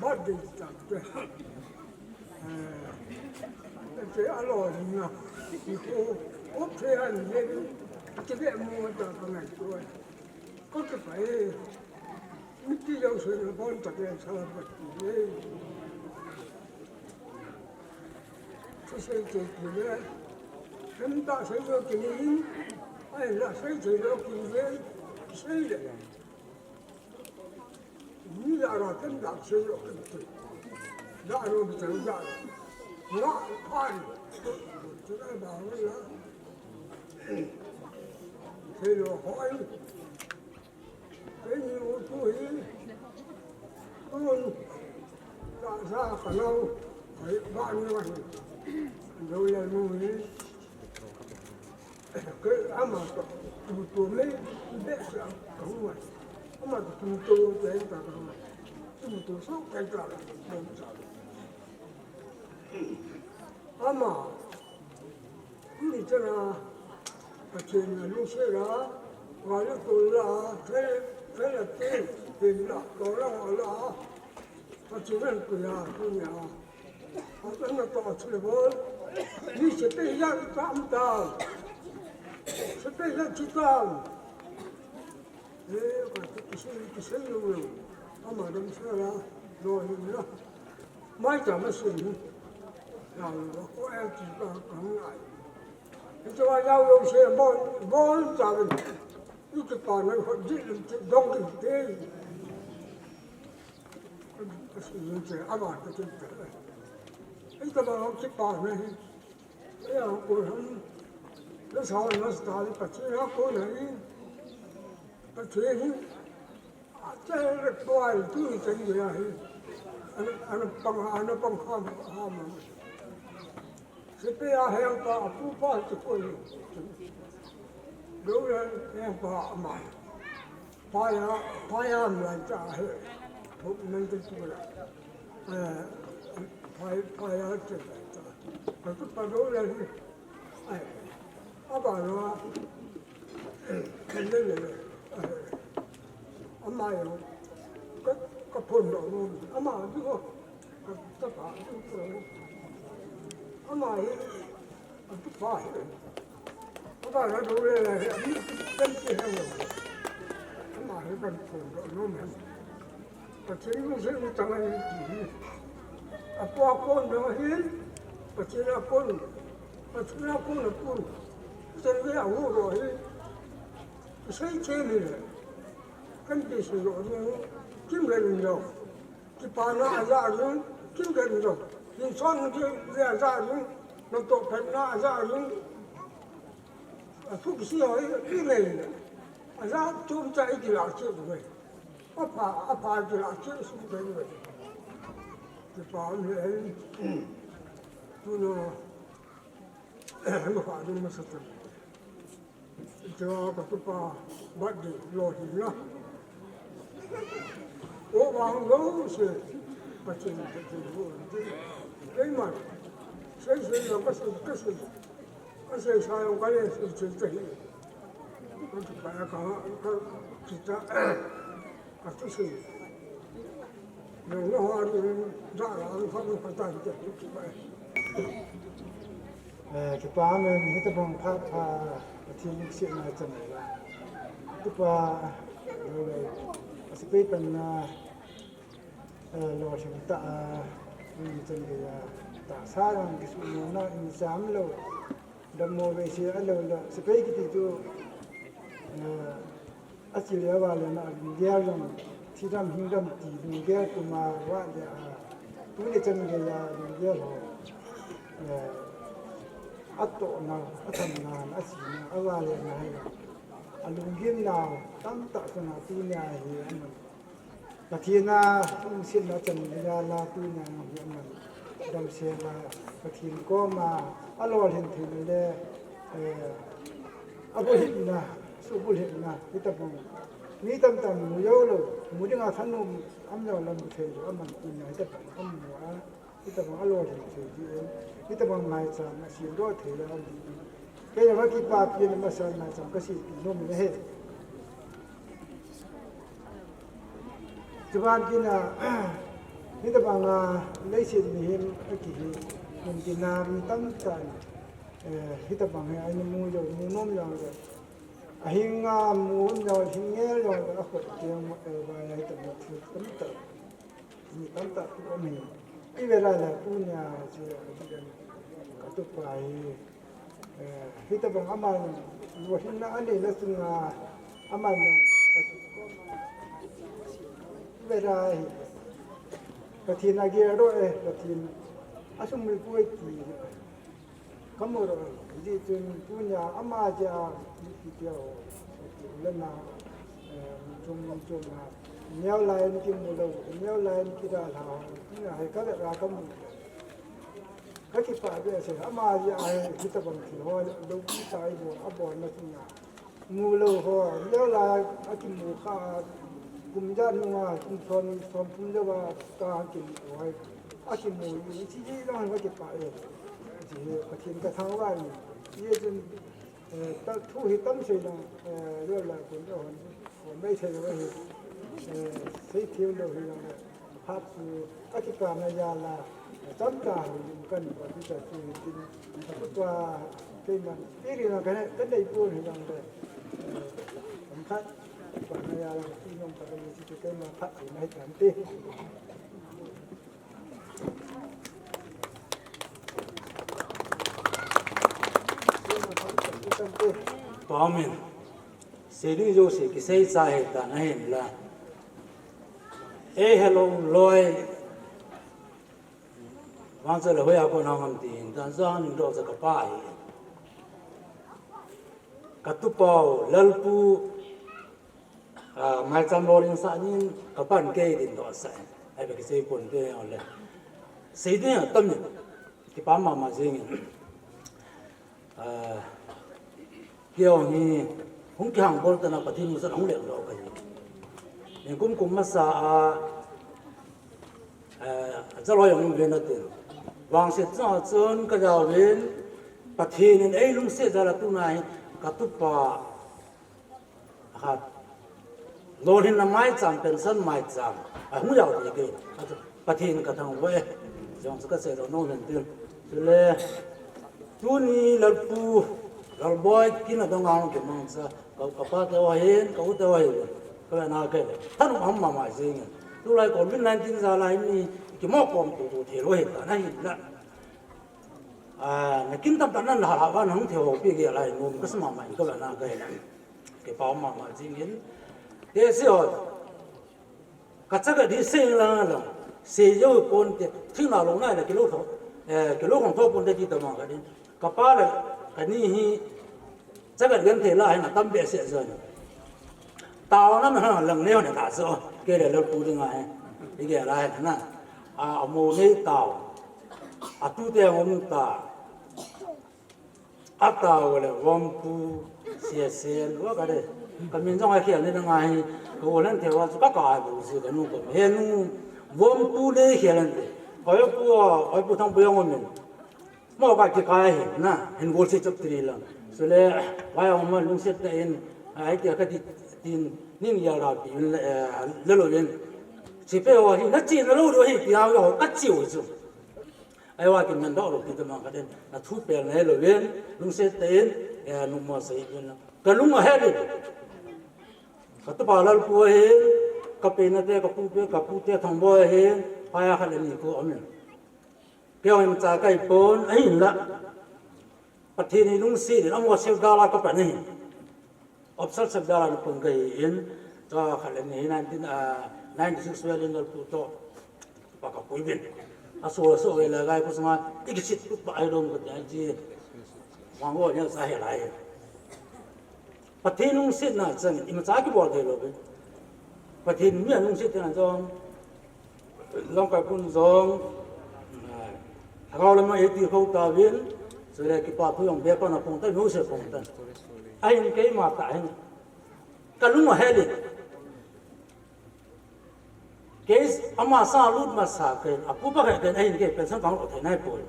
Birthday tam te. Eh, hiche a lolhinna. Ni ko, ko the an le. Hiche be mo ta ka ngaito. Ko kipah e. Miti jouse na bon ta ke sa ba ti e. Thusei thei kit le, themtah sei lou kit in, ahinla sei thei lou kit le, sei le. Mi lah a themtah sei lou kit le. Lah lou kit le, lah. Nga phan. Thusei ba la. Sei lou hoi. Keini u tu hi, tun, tahsa ka nau, hoi, ba ni wa hi. Jou le nu hi. Ke ama to, tu tu me, be sa ka hu wa. Ama to tu tu te ta ka hu wa. Tu tu so ka ta ka hu wa. Ama, tuni chana, Pathen a lungset a, gal le tol la, thil, thil a te, pen la, tol la, la, Pathen a lungset a, tuni a. Pathen a to a thil bol. Ni sepai ja tam tam. Sepai ja chi tam. Eh, ka ti kisei, kisei lou lou. Ama dam sa la, lolhinna. Mai ta ma sin. La lou, ko eh ti ka, ka ngai. Ito wa yau lou se bon, bon ta ben. Ito pa na ko di ti dong ti te. Ka si yin che, ama ka ti te. Ito ma ki pa na hi. Ea, ko ham, le sa na sta le Pathen a kon hi. Pathen hi, a che le ko ai tu ni chen ya hi. Ana, ana pang, ana pang kham, kham. Sepai a heng pa, a pu pa ti ko hi. Lou le heng pa ama. Paya, paya am lai ta he. Thop nan te tu la. Eh, paya, paya te ta. Ka tu pa do la hi. Ai. Aba lo. Kan le le. Ama yo. Ka, ka phon lo. Ama du ko. Ka ta pa du ko. Ama hi. Atu pa hi. Aba la do le la hi, ami kan ti ha lo. Ama hi kan ko lo no me. Pathen lungset u tang ahi ti hi. Apo a kon dang ahi. Pathen a kon. Pathen a kon a kon. Pathen ve a hu lo hi. Sei che mi le. Kan ti su lo no. Kim le lo. Kipana a ja jong, kin kan jong. Kin son ki le a ja jong, natoh phatna a ja jong. A thu kisi ho i, i nei. A ja chom cha i kila che u ve. A pha, a pha kila che su ve ve. Kipa mi e. Tu no. Ma pha jong ma sa ta. Tua ka tupa birthday lolhinna. O vang lo se, Pathen, Pathen lo se. Keiman, sei sei lo ka sei, ka sei. Ka sei sa lo ka le sei sei ka hi. Ka tupa ka, ka, kita. Ka tu sei. Nang na ho ni da la ang kham ka ta ki ki ba. Eh, kipa men, hitabang phat pha, Pathen lungsetna chan la. Kipa, lo le. Kei panna, eh, lolhing tah a, in chan geiya, tahsa jong kisuhmona in cham lou, dammo veise a lou la, sepai kiti chu, eh, achile avale na lunggel jong, thi dam hing dam ti lunggel puma vale a, tuni chan geiya lunggel ho, eh, atohna, athamna, asina, avale na hi, alunggimna tamtah chunga tunia hi aman. Pathen a lungsetna chan geiya la tunia hi aman. Damsel a Pathen koma alolhin theina le, eh, abulhitna, subulhitna, hitobang. Mi tamtah mu joulou, mu dinga thanom, um joulou mu thei lou, aman tunia hitobang amu a. Hitobang alolhin thei ding in, hitobang maicham asemdoh thei ding in. Kei jong kakipapi in, masa maicham kasempi nom in ahi. Chuban tina, hitobang a leiset mihem akihi, mun tina mi tamtah in, eh, hitobang hi ahin mu jou, mu nom jong le. Ahinga mu nom jong, hing ngel jong le, akhut keng, eh, vai a hitobang thu tamtah. Mi tamtah thu um hi. I vela la tunia chu katupa hi, eh, hitobang ama lolhinna anei na chunga ama vela hi. Pathen agel doh e, Pathen asumil poi ti. Kamu doh, hijeh chun tunia ama jeh a, mipi teu, lena, eh, chung, chung a, neo lai in kimu lou, neo lai in kidalha, tunia hi kavela kamu. Kakipah behseh, ama jeh a hi, hitobang thil ho, lou kisa ibol, abolna tunia. Mu lou ho, neo lai a kimu kha, kum jat nunga, kum som, som kum jouva, ka kimu ho. Akimu, hiche hi lang kakipah e. Hiche hi Pathen kathangvah in. Hichun, eh, ta, thu hi tam sei lang, eh, neo lai kun hon, hon mai sei lou hi. Eh, sei thei lou hi lang. Phat chu akipana jal a, chomcha houlim kahin bol chu chu hitin, katupa keiman, pi ri na kanei, kanei pon hijongle, eh, chomkhat, akipana jal a, pi nom khat kanei chu chu keiman phat chu nahi tante. Amen. Sei ding jouse kisei cha hitan ahinla. Ei helou loi. Vang chu le hoiya kon hung ham tin, tan jong ning doh cha kapa hi. Katupa u, Lalpu, ah, maicham lolhing sah nin, kapan kei din doh sah. Ahi ba kisei pon te le. Sei ding atam in. Kipa mama jing in. Ah, kei jong hi hung kihang bol tana Pathen lungset ahung leng doh kahi. Nikum kum masa a, ah, jaloi jong um ven atin. Vangset chunga chun kajao ven, Pathen in eilungset jal a tuna hi katupa Khat. Lolhinna maicham, pension maicham. Ahung jao thei kei. Pathen kathangvah e. Jong chu kasei lou nom hen tin. Chule, tuni Lalpu, Lalboi kin adong a hung kimangcha. Ka, kapa te ho hin, ka u te ho hin. Kavena kei. Thanom ham mama jing e. Tulai covid nineteen jal a hi mi kimoh kom tutu thei lou hin ta nahin la. Ah, nakin tamtah nan la hah uva nahung thei ho pi gel a hi nom kasa mama in kavena kei. Kipa um mama jing in. Te se ho. Ka chaga di sei la la. Sei jou pon te. Thing na lo na la kilo tho. Eh, kilo khong tho pon te ti ta ma ka din. Kapa la kani hi. Chaga gen thei la hi na tam behseh jo ni. Tao na ma ha lang neo na ta so. Kei le Lalpu ding a hi. I gel a hi na. A, amo nei tao. Atu te amo ta. Atao le Vompu, Siasen, wa ka de. Ka min jong a khel ni na ngai, ka u len te wa chu ka ka bu si ka nu ko. He nu, Vompu le khel len te. Ka yo pu, ka yo pu thang pu yang min. Mo ka ki ka he na, hin gol si chop tri lang. So le, wa ya mo lungset ta in, ai ti ka ti tin, ning ya ra pi le, eh, le lo yen. Si pe wa hi, na chi na lo do hi, ti ya wa ka chi u chu. Ahivangin kin mandoh lou ti tamang ka den. Na thu pel na helo ven, lungset tah in, eh, nungmo sei ven. Ka lung ahet in. Ka tupa Lalpu ahin, Ka pena te, ka pu te, ka pu te thang bo he, paya khat le ni ko amin. Kei hoi cha kai pon, ahin la. Pathen ni lungsi din, amo sel dala ka pa ni. Opsal sel dala ni pon kai in, cha khat le ni nineteen, ah, ninety-six well in dal pu to. Pa ka pui bin. Aso so e la gai ko sma, ikisit pa ai dong ko ta ji. Wang wo ni sa he lai. Pathen lungsetna chang, imacha kibol thei lou ve. Pathen mi alungsetna jong, lamkai pun jong, ah, lhagao lama eiti khou tauvin, chule kipa thu jong be pa na phong ta, mi se phong ta. Ahin keima ta hin. Ka lung ahel in. Kei ama sa lut masa kei, apu pa kei, kei ahin kei pension kang lo thei nai poi.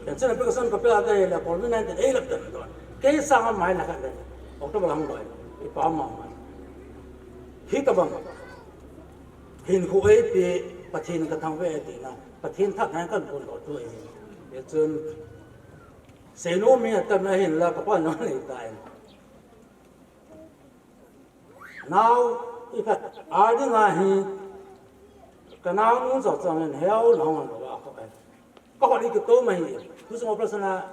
Pension application ka pe a kei le, covid nineteen ei lap dan don. Kei sa nga mai na kei le, October lang doi, ipa ma mai. Hi tabang, hinkho ei pe, Pathen ka thangvah e tina, Pathen thangvah kan pon lo tu e. Ye chun, seino mi atam na hin la ka pa na nei ta e. Nau, i khat, a ding a hi, ka nau nu cho chang in heo na hong lo a ko ai. Ka hoi ki to mai hi, tu sung operation a,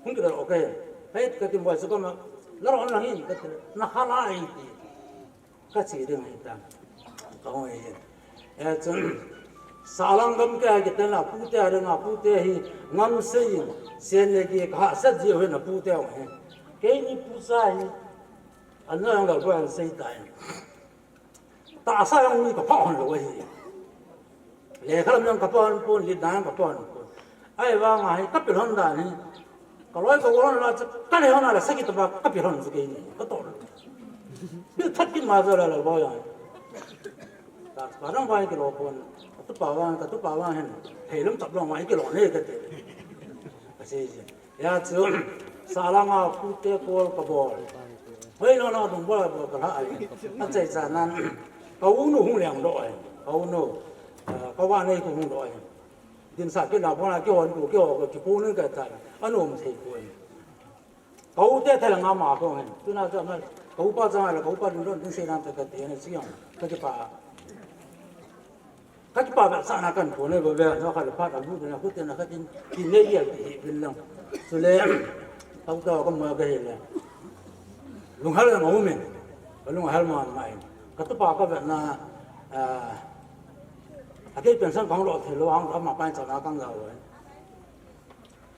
hung ki da lo ke. Hei, ka tin boi su ka ma, la ro na hi, ka tin, na ha la ai ti. Ka chi ding hi ta. Ka hoi hi. E chun, salang gam ke ai ki ten la, pu te a ding a, pu te hi, ngam sei in, sen le ki, ka ha sat ji ho na pu te ho hi. Kei ni pu sa hi, An jong lo ko an sei tai. Tahsa jong mi ka pha hon lo ahi. Lekha lam jong ka pha hon pon, litna jong ka pha hon pon. Ahivang a hi ka pil hon dan hi. Ka loi ka gol hon la chu ka le hon a la sagi tobang ka pil hon chu kei ni. Ka to. Pil that kit ma jo la lo bo jong. Tahsa jong vai ki lo pon. Ka tu pa vang, ka tu pa vang hen. Hei lum tap lo mai ki lo ne ka ti. Ka sei ji. Hia chu, salanga pute kol ka bol. Hoi no no dong bol bol ka la ai. A chai cha nan. Ka u nu hung leng doh ai. Ka u nu. Eh, ka va nei ko hung doh ai. Din sa ki la bona ki hon ko ki ho ko ki pu ni ka ta. A nom thei ko ai. Ka u te thela nga ma ko ngen. Tu na cha ma. Ka u pa cha ma la ka u pa dun don din se nan ta ka te ne siang. Ka ki pa. Ka kipa vetsahna kan phone ve ve, no khat le phat a bu na, khut na khat in, tin nei ya ti hi bin lang. Chule, tau tau ka mo ka hi le. Lunghel na mo men. Ka lunghel ma ma in. Ka tu pa ka ve na, ah, a kei pension kang lo thei lo hang ka ma pa in cha na kang ga lo.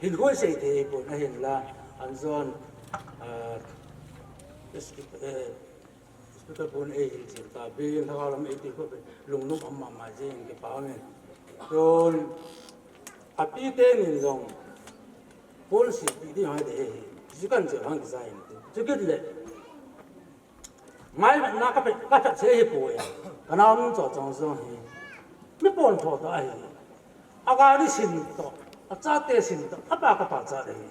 Hin hoi sei te pon a hin la, an jon, ah, is, eh, Hospital pon ei hin chil ta, bin lhagao lam ei ti ko be, lungnung am ma ma jing ki pa me. Don, a pi te nin jong, pon si ti di hai de hi, ji kan chil hang ki sa hin. Chu kit le, ngai na ka pe, ka pet se hi pu ya, ka nau nun cho chong jong hi, mi pon tho ta hi, a ga ni sin to, a cha te sin to, a pa ka pa cha de hi.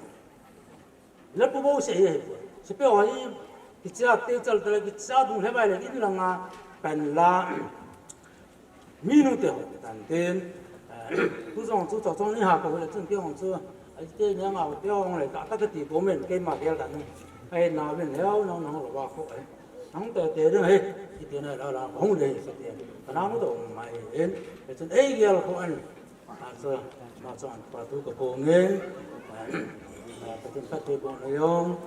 Le pu bo se ye. Sipe ho hi, kicha te chal te, kicha dung he bai le, in langa, pen la, mi nu te ho, tan ten, eh, tu jong chu, chu jong ni ha ko le, chun ke hong chu, ai te nya nga ho te hong le, ka, ka, ka ti ko men, ke ma gel dan. Ai na men, heo, nang, nang lo ba ko, ai. Nang te, te ding, he, ki te na la, la, hong le, sa te. Ka na nu to, mai, en, e chun, ei gel ko, an. A, so, ma chon pa tu ka kong in, a, a, Pathen phatthei boh na jong,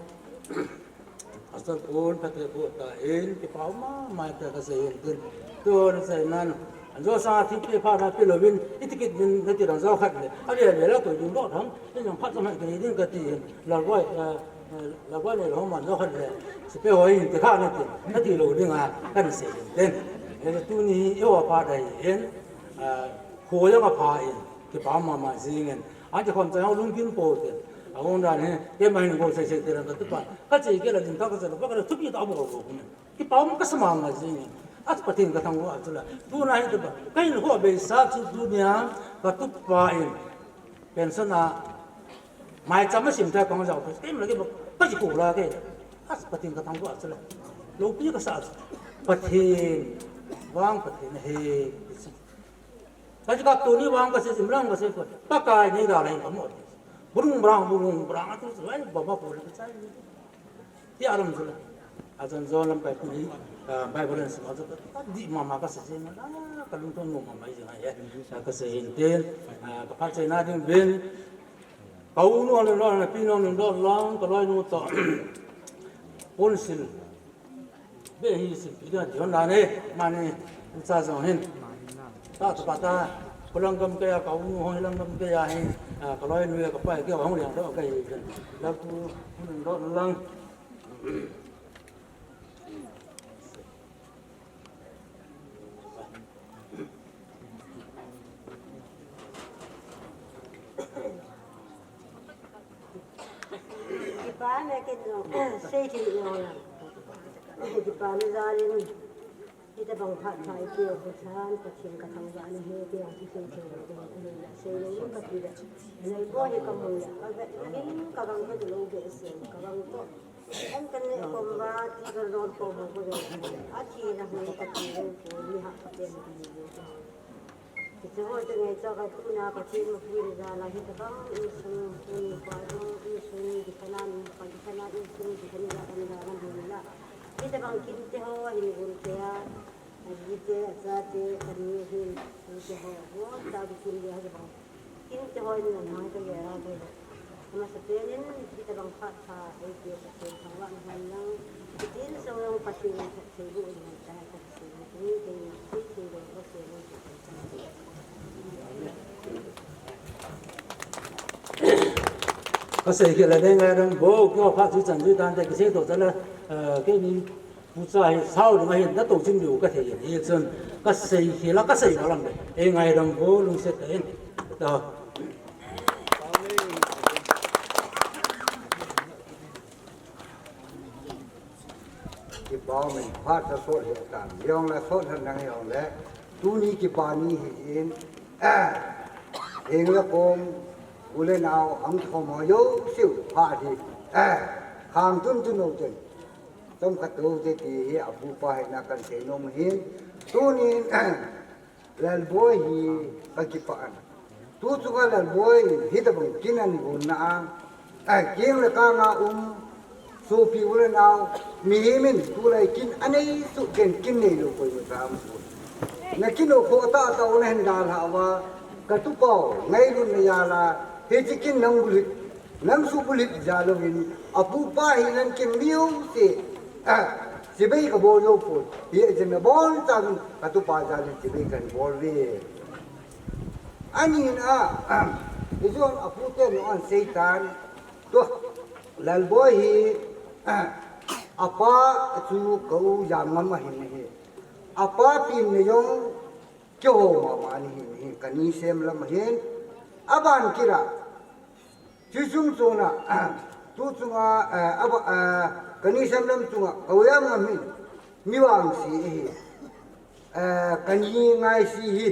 Pastor Paul phatthei boh ta in, kipa ma, ma ta ka sei in tin. Tu na sei nan, an jo sa thi pe pha na pe lo vin, i ti kit vin na ti dang jo khat le. A ve ve la ko ding doh thang, ni jong phat sa ma ka ni ding ka ti in. Lalgoi, a, a, Lalgoi le lo ma jo khat le. Sipe ho in ti kha na ti, na ti lo ding a, kan sei in tin. E tu ni i ho pha dai in, a, Kho jong apha in, kipa mama jingin. Anti khom chang lungkim po te. Ahung dan hi, keima hin bol sei sei te lang ka tupa. Ka che ke la jing ka ka sa, ka ka thupi ta bol bol. Kipa um ka sa mama jingin. At Pathen ka thangvah chu la. Tuna hi tupa. Ka hin ho beisa chu tunia, ka tupa in. Pension a. Mai cham a sim ta kong jao. Keima la ke ba, ka ji ko la ke. At Pathen ka thangvah chu la. Lopi ka sa chu. Pathen. Vang Pathen he. Kaji ka tuni vang ka se, Zimlam ka se ko. Pakai nei da lai ka mo. Burung brang, burung brang, atu lai ba ba ko le ka chai. Ti aram zula. Ajan John Lamkai Pu hi, ah, Bible in sim ajan ka di mama ka sa jing na, ka lungthim mama mai jing ai. Ah, ka sa hin tin, ah, ka phat chai na ding vin. Ka u nu le lo na pi nu nu lo lang ka loi nu to. Pon sil. Be hi sil pi na di hon na ne, mani, u cha jong hin. Ta ta pa ta, ko lang gam ke ya ka u nu hong lang gam ke ya hin, ah, ka loi nu ya ka pa ke hong liang to ka hi. La ku, nu lo lang. Kipa me kin no, sei thei no la. Kipa me jal in, hitabang phat pha i pe u Pathen, Pathen ka thangvah na hi, ti a kisei thei na, ti a kisei na, sei na, ka ti da. Nei ko hi ka mu ya, ka vet na hin, ka gang ka lo be se, ka gang ko. An kan ne kom va ti kan ron ko mo ko de. A ti na hu ka ti ro ko ni ha ka te ni ko. Ti ho te ngai cha ka tu na ka ti mo pu ni da la hi ta bang insung pu ni pa ro insung ni di kana ni pa di kana insung ni di kana da kana da na ni la. Ti ta bang kin te ho ni gun te a. A ji te a cha te kan ni hin ni te ho. Wo ta bi kin de ha bang. Kin te hoi ni nang ka gera ke. Ama sa penin, kita bang phat pha, ei ke sa pen thang wa na han lang. Kitin sa yang pati ni sa thei bu ni sa ka si ni ni ke ni si si de ko se ni. Ka sei ke la deng ai dang bo, ko phat chu chan chu tan te ke sei to chan la, eh, ke ni Pu cha hi sao ding ahin, na to chin diu ka thei ahi chun, ka sei hi la, ka sei ma lam le. Ei ngaidam vo lungset tah in. Ta. Kipa min phat ka sot hi tan. Jong la sot han nang jong le. Tuni kipa ni hi in. Heng le kom u le nau ang thom ho jouse phat hi. Khang tun tun no ten. Chomkhat u te ti hi a pupa hina kan sei nom hin. Tunin Lalboi hi ka kipah an. Tu chunga Lalboi hi tabang kin an gon na a. Ai, king le kang a um, sopi u le nau, mihem in tulai kin anei suh ken kin nei lou koi mu ta um su. Na kin o kho ta ta u na hin dal ha va, ka tu pau, ngai lun na ya la, hi chi kin nang bulit. Nang su bulit ja louvin, a pupa hi nang kin miu se, ah, chibai ka bol lou pon. Hi a jen na bol chang, ka tupa ja le chibai kan bol ve. Ani na, ah, i jon a pu te no an sei tan. To, Lalboi hi, ah, a pa chu ka u jam ngam a hin hi. A pa pin ne jong, keiho mama ni hin, hin, ka ni sem lam hin. A ban kira, Chu chung chunga, tu chunga, eh, aba, eh, ka ni sem lam chunga, ka u jam ngam hin, mi vangse ahi, eh, ka ni ngaise hi,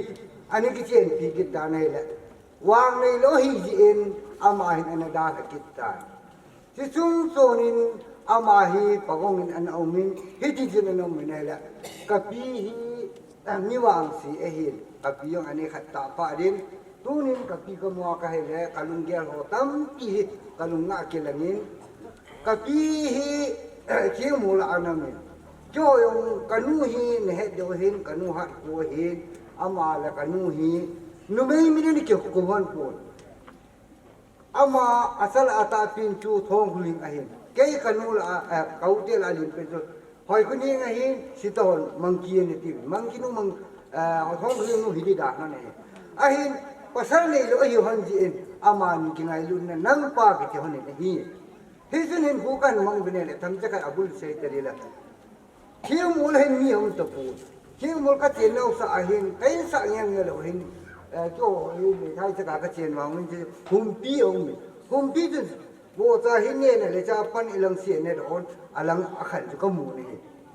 ani kichenpi kit dan ahi le, vang nei lou hi jeh in, ama hin ana dalha kit tan. Chu chung chun in, ama hi pagong in ana um in, hiti jin ana um in ahi le, ka pi hi, Ah, mi vangse ahin, ka pi jong ani khat tah pah din. Tunin ka pi ka mu a ka he le, ka lunggel ho tampi hi, ka lung a kilang in. Ka pi hi, thingmol a ana um in. Keiho jong ka nu hi, na het diu hin, ka nu hat ko hin. Ama le ka nu hi, numei min in kiko hon pon. Ama a sal a ta pin chu Thongkhuling ahin. Kei ka nu la, eh, ka u te la lim pen chu. Hoi khu ni nga hin, si to hon, Mangki ani ti. Mangki nu mang, eh, Thongkhuling nu hi di da na ne. Ahin, pasal nei lou ahi hon jeh in, ama ni kingailutna, nang pa kiti hon in ahi. Hichun hin khu kan mang bine le, tham cha ka abul sei ta di la. Thingmol hin mi hung ta pu. Thingmol ka chen nau sa ahin, ka in sa nge nge lou hin. Eh, to hi le thai cha ka ka chen vang min chi humpi hung mi. Humpi chun, bo cha hin ne ne le cha pan ilang si ne don, alang a khan chu ka mu ni.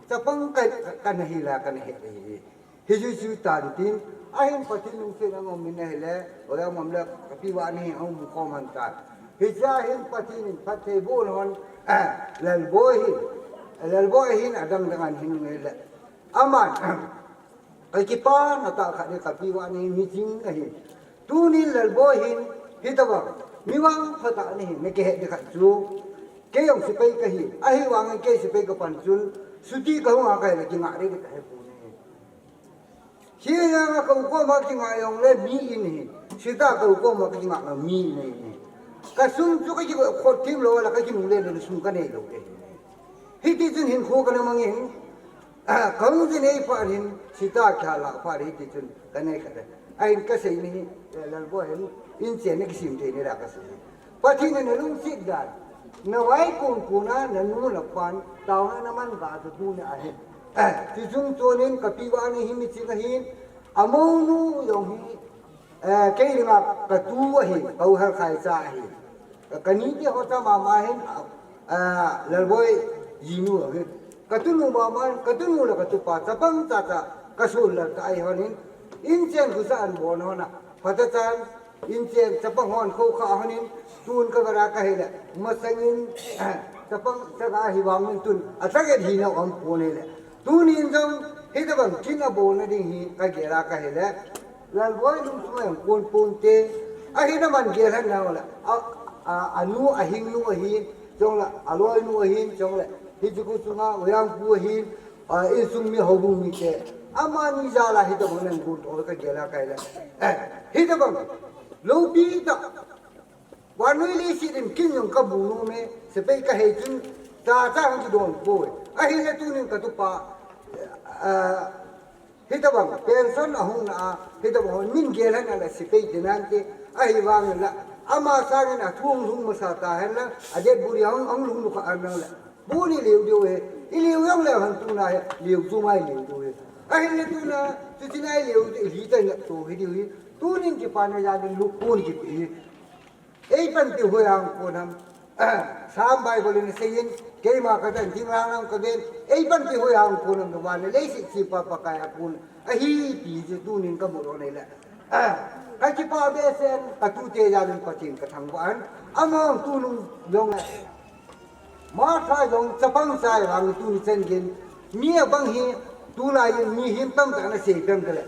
Chapang ka, ka, ka na hi la, ka na he hi. Hi chu chu tan tin, ahin Pathen lungset a ngom min ahi le, o ya ngom le, ka pi va ni hung mu khom han tan. Hiche a hin Pathen in phatthei boh hon, eh, Lalboi hin, Lalboi hin adang dang an hin ngai le. Aman, ka kipana tah khat ni ka pi va ni mi jing ahi. Tunin Lalboi hin, hitabang, mi vangpha tah ni hin, na kihet di khat chu. Kei jong sepai kahi. Ahivangin kei sepai kapan chun, chuti kahung a kahi le kingah ding kahe poi. Hiya nga ka u koma kingah jongle mi in hi. Sita ka u koma kingah le mi in hi. Ka sum chu ka kikhot thim lou le ka kinungle le sum ka nei lou te. Hiti chun hinkho kana mangin, ah, ka hung jinei phat hin, sita khala phat hiti chun ka nei kha te. Ahin ka sei ni, eh, Lalboi hin, in chen ni kisim thei ni la ka sei. Pathen in na lungset dan, na vai kun kun a, na nu na pan, taona na man ga chu tuni ahi. Eh, chuchung chon in ka pi Vani hi miching ahin, amounu jong hi, eh, kei dinga ka tu ahi, ka u Helkhaicha ahi. Ka, ka ni te ho cha mama hin, ah, Lalboi jinu ahi. Ka tunu mama, ka tunu le ka tupa, chapang cha cha, ka sul lal ta ahi hon hin, in chen khu sa an bon hon a, phatechan, in chen chapang hon kho kha hon in, tun ka vera ka hi le, masang in, chapang cha ka hi vang min tun, a thaget hi na om pon hi le. Tunin jong, hitabang kin a bon na ding hi, ka gel a ka hi le. Lalboi lungthim a jong kon pon te, ahi na man gel han na le. A, a, a nu, a hing nu ahin, jong le, a loi nu ahin, jong le. Hichu khu chunga, u jang pu ahin, a, insung mi houbung mi te. Amani jal a hitabang nang gun to ka gel a ka hi le. Eh, hitabang. Loupi ta. Vannoi leiset in kin jong ka bu nom e, sepai ka hi chun, cha cha hung kidon poi. Ahi le tunin ka tupa, eh, hitabang, pension ahung na a, hitabang hon min gel han a le sepai te nan te, ahivangin la, ama sangin a thu hung lhung masa ta hen la, a det buri hung, hung lhung lukha an nang le. Bu ni liu diu he, i liu jong le han tu na he, liu chu mai liu diu he. Ahi le tuna, chu chin ai liu, i li tai na to hi diu he. Tunin kipa na ya din lu kun ki pi. Ei panpi hoi ang kon ham. Sam Bible in aseiyin, keima ka dan thing lang lang ka ven. Ei panpi hoi ang kon ham, vannoi leiset sempa Pakai a kon. Ahi ti chu tunin ka mu lou nei le. Ka kipa behseh in, ka tute jal in Pathen ka thangvah in. Amahon tunung jong le. Martha jong chapang cha vang tuni chan gei. Mi abang hi tulai in mihem tamtah in asei peng te le.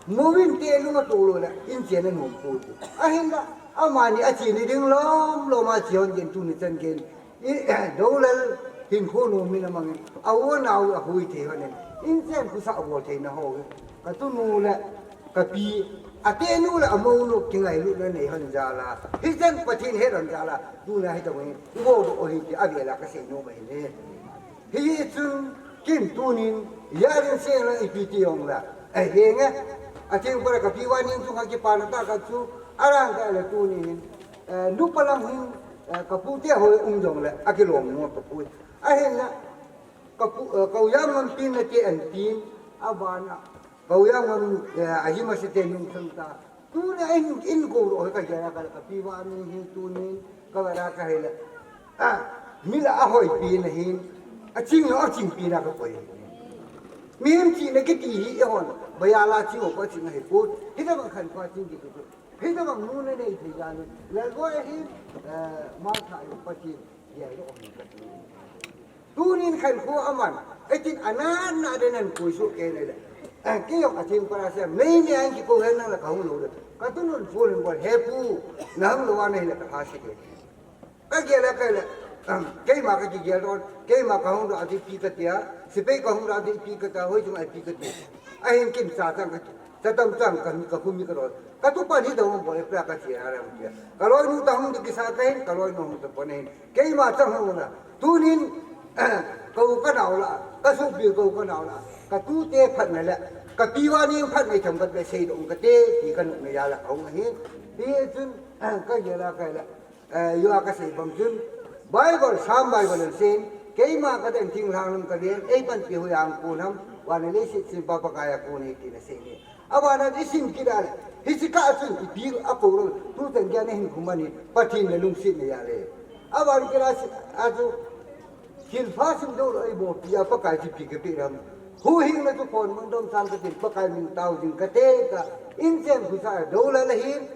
Mouvin te lung a tolou le, in chen a nom poi. Ahinla, amani a chini ding lom lom a chi hon gei tuni chan gei. I, Doulal hinkho nom in amang in, a u a nao a hui thei hon in, in chen khu sa a bol thei na ho. Ka tunu le, ka pi, a tenu le, a mounu, kingailutna nei hon jal a. Hichan Pathen het hon jal a, tuna hitabang in, i bol doh u hi ti, a vel a ka sei nom ahi ne. Hichun kin tunin, ya din seng lang ipi ti jong la. Eh, henge, a thing para ka pi Vani chunga kipana tah ka chu, a lang ka le tunin, eh, nupa lang hin, eh, ka pu te ho um jong le, a kilom mo ka pu. Ahinla, ka pu, eh, ka u Jangmanpi na te an tin, a bana, Ka u Jangman, eh, a jima si te nung sang ta. Tuna in, in ko ro ka gel a ka, ka pi Vani hi tunin, ka vera ka hi le. Ah, mi la a hoipi na hin, a ching lo a chingpi na ka koi. Mihem china kiti hi e hon, baya la ching o pa ching hi ko, hitabang khanpa ching ki ko. Hitabang nu na nei thei jal in, Lalboi hi, eh, Martha hi Pathen, gel lo hi ka. Tunin khankho aman, eitin anatna den an koi soh kei le. Eh, kei jong a thing para sem, nei nei an kikou hen nang la ka hung lou le. Ka tunun phone in bol, he pu, na hung lou a na hi le ka ha se kei. Ka gel a kei le, um, keima ka kigel don, keima ka hung doh a ti pi ka tia, sepai ka hung doh a ti pi ka tia, hoi chung a pi ka tia. Ahin kin cha chang ka tia. Cha tam chang ka mi ka khu mi ka loi. Ka tupa ni dong bol e pra ka chi a ram kia. Ka loinu ta hung di kisa ka hin, ka loinu hung ta pon hin. Keima chang hung na. Tunin, ka u ka nao la, ka sopi ka u ka nao la. Ka tute phatna le, ka pi Vani phatna i tham ka be sei dong ka te, ti ka nung na ya la ka hung hin. Ti chun, ka ya la ka la. Eh, yo a ka sei bang chun, Bible, Sam Bible in aseiyin, keima ka den thing lang lang ka den, ei panpi hoi ang kon ham, vannoi leiset sempa Pakai a kon hi tin asei ni. A vana i sim kit a le, hichi kah chun ipi a ko lo, tu chan gei a hin khu man hi, Pathen na lungset na ya le. A van kit a si, a chu, thil pha sim doh lo ei bol pi a Pakai chi pi ka pe ram. Huhhing na chu kon mang dom sang ka tin Pakai min tao jing ka te ka, in chen khu sa do la la hin,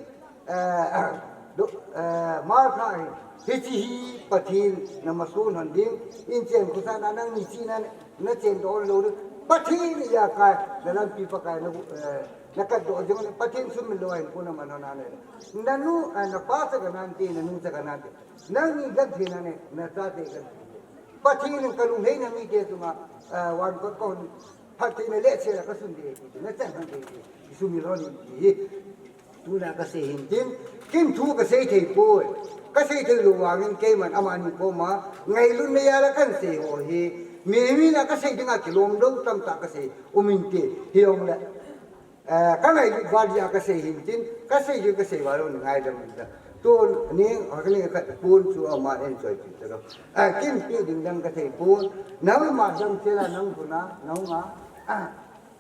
Eh, do, eh, Martha hi, hichi hi Pathen na masun hon ding, in chen khu sa na nang ni chi na, na chen don lou ding, Pathen ijakai, na lampi Pakai na, eh, na katdoh jing le, Pathen sumil lou a hinkho na man hon a nai. Na nu, eh, na pa chaga nante, na nu chaga nante. Nangni genthei na ne, na chate genthei. Pathen in kalungheina mite chunga, eh, van kot kahon, phattheina le chela kasun ding ahi ti, na chan hon ding ahi ti, sumil lou ahi ti. Tuna kasei hin tin, kin thu kasei thei poi. Kasei thei lou vangin keiman amani koma ngailutna jal a kahin sei ho hi. Mi, mi na kasei dinga kilom lou tamtah kasei um inte. Hijongle, eh, ka ngailut val jeh a kasei hin tin, kasei jeh kasei val lou ngaidam in ta. Tun ning, ha ka ning khat pun chu ama en choi pi ta. Eh, kin pi ding dang kathei pun. Nangma dam chela nang huna, nang ma. Ah.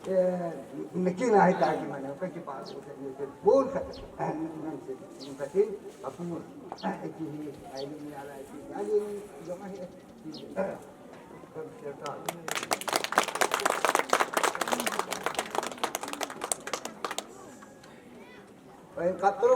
Eh, na kina hita ki mane, ka kipa ko se ni se bon ka, eh, nang se, nang ka tin, apu, eh, ki ni, ai ni ala ki, ai ni, jong ai, eh, ka se ta. Ai, katro.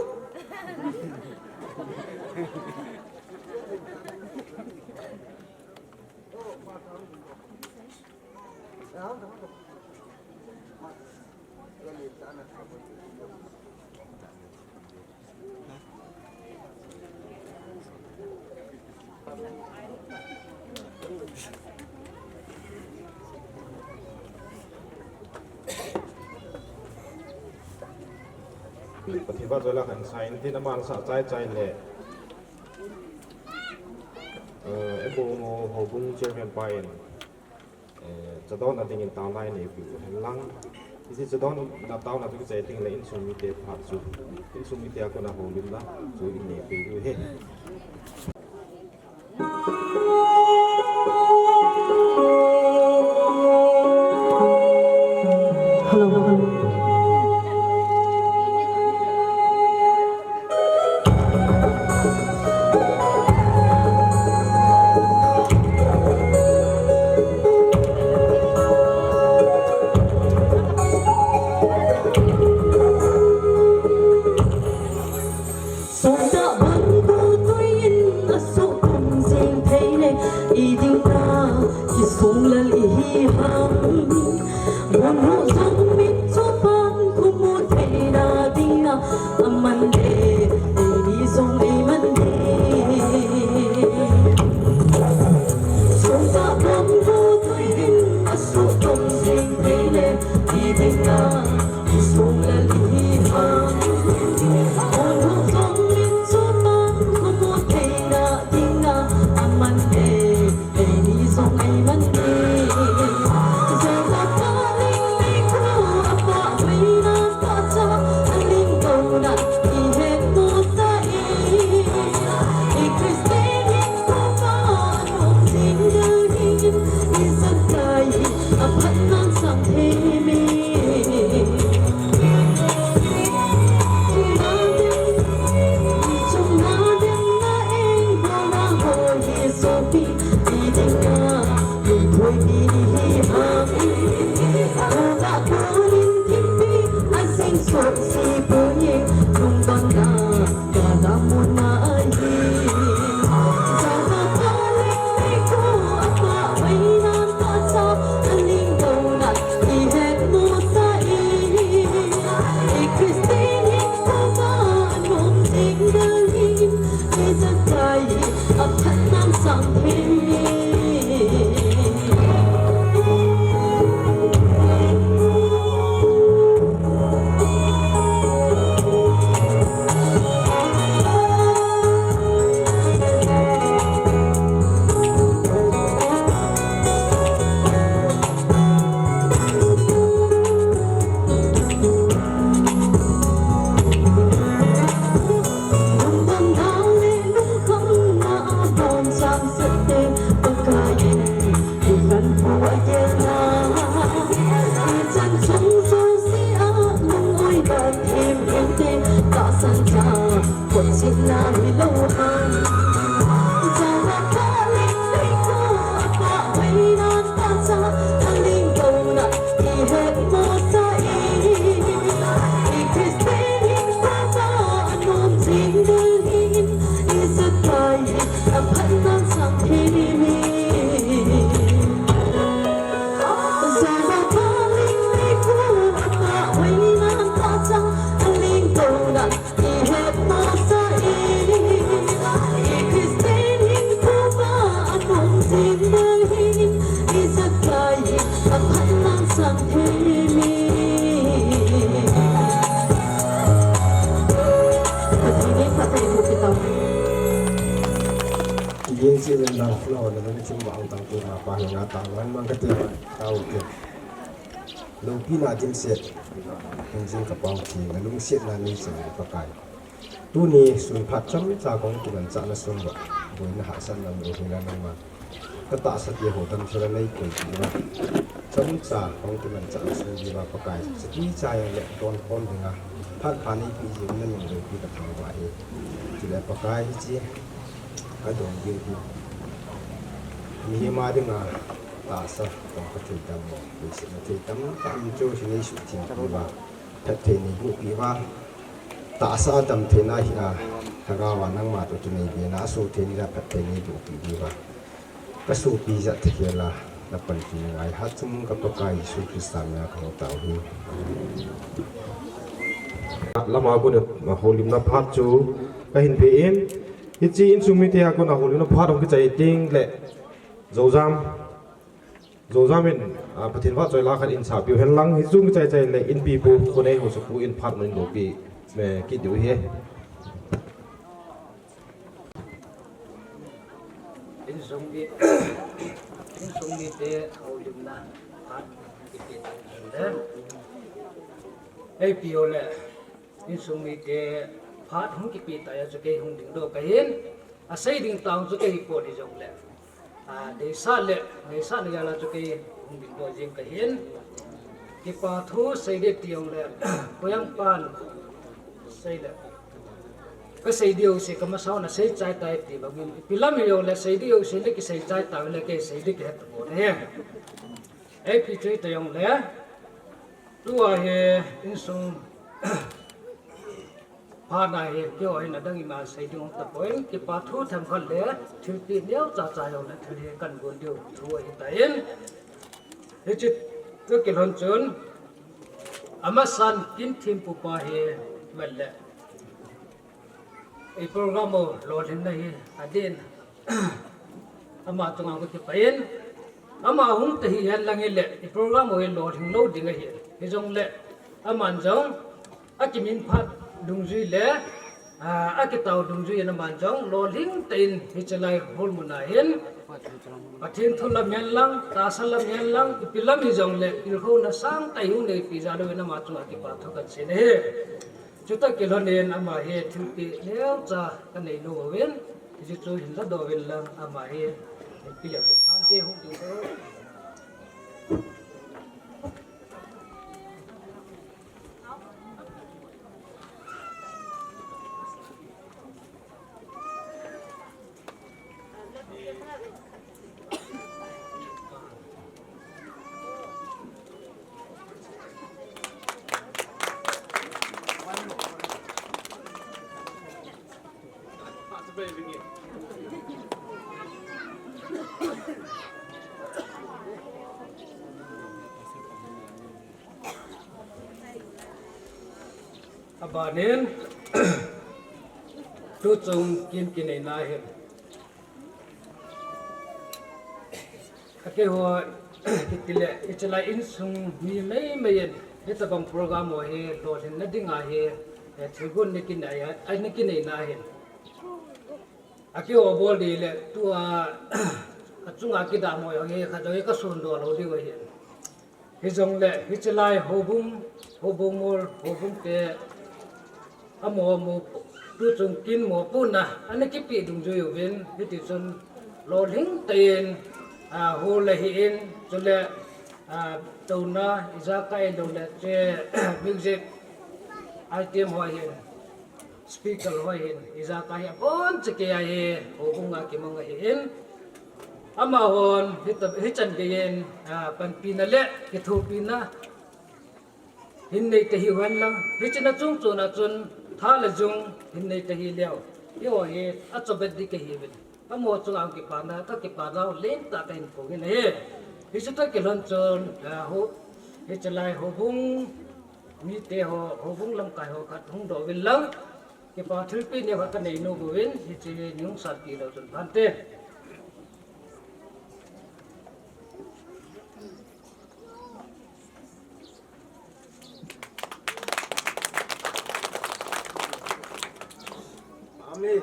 Pathen vahchoi la kahin sa in tin, aman sa chai chai le. Eh, Ebung Houbung Chairman pa in, eh, chadon a dingin taona eina neipiu hen lang. Hiche chadon a taona chu kichai ding le insung mite phat chu, insung mite a kona houlimna chu in neipiu hen. Hello, hello. Songtah bang bu tui in asuh pum jing thei le, i ding na kisong lal ihi ham. Mun hu jong mit chu pan khu mu thei na ding a, aman le, eini jong eiman ding. Songtah bang bu tui in asuh pum jing thei le, i ding na kisong lal ihi ham. Mun hu jong mit chu pan khu mu thei na ding a, aman le, eini jong eiman ding. Java pa ling ling khu apa hoina pa cha, aling ko na i het mo sa i. I Christian in ko pa anom jing ding in, i sa kai aphat nang sang thei mi. Simin dang flow na lungthim ma ang tang tu na pa hi nga tang wan mang ka ti ma tau ke. Lungpi na dim set. Hingjing ka pau ki na lungset na ni chang ka kai. Tuni sun phat chomcha kong kimanchahna sung uva, boina hahsatna mun hi la nangma ka tahsa te ho damsel a nei koi pi uva, chomcha kong kimanchahna sung uva Pakai, chati cha jong le don khom dinga phat pha neipi jing na nung lou pi ka thangvah e. Chule Pakai hiche ka don ding hi mihem a dinga tahsa kong ka thei tam mo, leiset a thei tam tam chu hi nei suhtheng pi uva, phatthei nei boh pi uva, tahsa a damtheina hi a, lhagao a nangma toh kinei be na, a soh theina a phatthei nei boh pi uva. Ka sopi jat thei khel a na panpi ngai, hatchungnung ka Pakai Jesu Christa min a ka hung tao hi. Lama kon a houlimna phat chu ka hin pe in, hiche insung mite a kon a houlimna phat hung kichai teng le, Jojam, Jojam in, ah, Pathen vahchoi la khat in sahpiu hen lang, hiche chung kichai chai le, inpipu, kon a housapu in phat mun in bohpi, eh, kit diu ahi. Insung mi, insung mite houlimna phat kipe teng le, eipi u le, insung mite phat hung kipe teng a chu kei hung dingdoh ka hin, asei ding tah chu kei hi pon hijongle, a, deisah le, deisah le jal a chu kei hung dingdoh jing ka hin. Kipa thu sei ding ti jongle, koiham pan sei le, ka sei diu se ka masa u na sei chai tai ti bangin, ipi lam hijongle sei diu se le kisei chai tau le kei sei ding kihet tapon ahi. Eipi chu ita jongle, tua hi insung phat na hi keiho hin adang ima sei ding um tapon, kipa thu themkhat le thilpeh neocha cha jongle thil hi kan gon diu thu ahitan, hiche toh kilhon chun, amasan Kinthinpu pa hi vet le, i program u lolhinna hi adin, ama chunga ka kipah in, ama hung ta hi hen lang hile, i program u hi lolhing lou ding ahi. Hijongle, aman jong akiminphat dungjui le, a, akitao dungjui in aman jong lolhing tah in hiche lai hall mun a hin, Pathen thu lam hen lang, tahsa lam hen lang, ipi lam hijongle, tilkhouna sangtah hung neipi jal uvin ama chunga kipa thu kan sei ahi. Chutoh kilhon in ama hi thilpeh neocha ka nei nom uvin, hiche chu hin ladoh uvin lang ama hi, hin pe leu chun ante hung ding. Abanin, tuchung kin kineina hin, akeiho, hitile, hiche lai insung mi meimei in, hitabang program ho hi lolhinna dinga hi, eh, thilgon ana kinei, ana kineina hin, akeiho bol ding le, tua, achunga kidam ho jong hi, khat jong hi ka sondoh lou diu ahi. Hijongle, hiche lai houbung, houbung mol, houbung te, amo, amo, tuchung kin mopohna ana kipeh dungjui uvin, hitichun lolhing tah in, a, hall ahin, chule, a, touna, ijakai loule, che, music item ho ahin, speaker ho ahin, ijakai hi aboncha kei a hi, houbung a kimang ahin, amahon, hita, hichan geiyin, a, panpina le kithopina hin nei tahih uhen lang, hiche na chungchon a chun tha le jung hin nei tahih leu, eiho hi achobet ding kahiuvin, amaho chunga kipana, ka kipana lentah kahin phong in ahi. Hiche toh kilhon chun, a, ho, hiche lai houbung mite ho, houbung lamkai ho khat hung doh uvin lang, kipa thilpeh neo khat ka nei nom uvin, hiche hi nei hung sanpeh leu chun phante. Amen.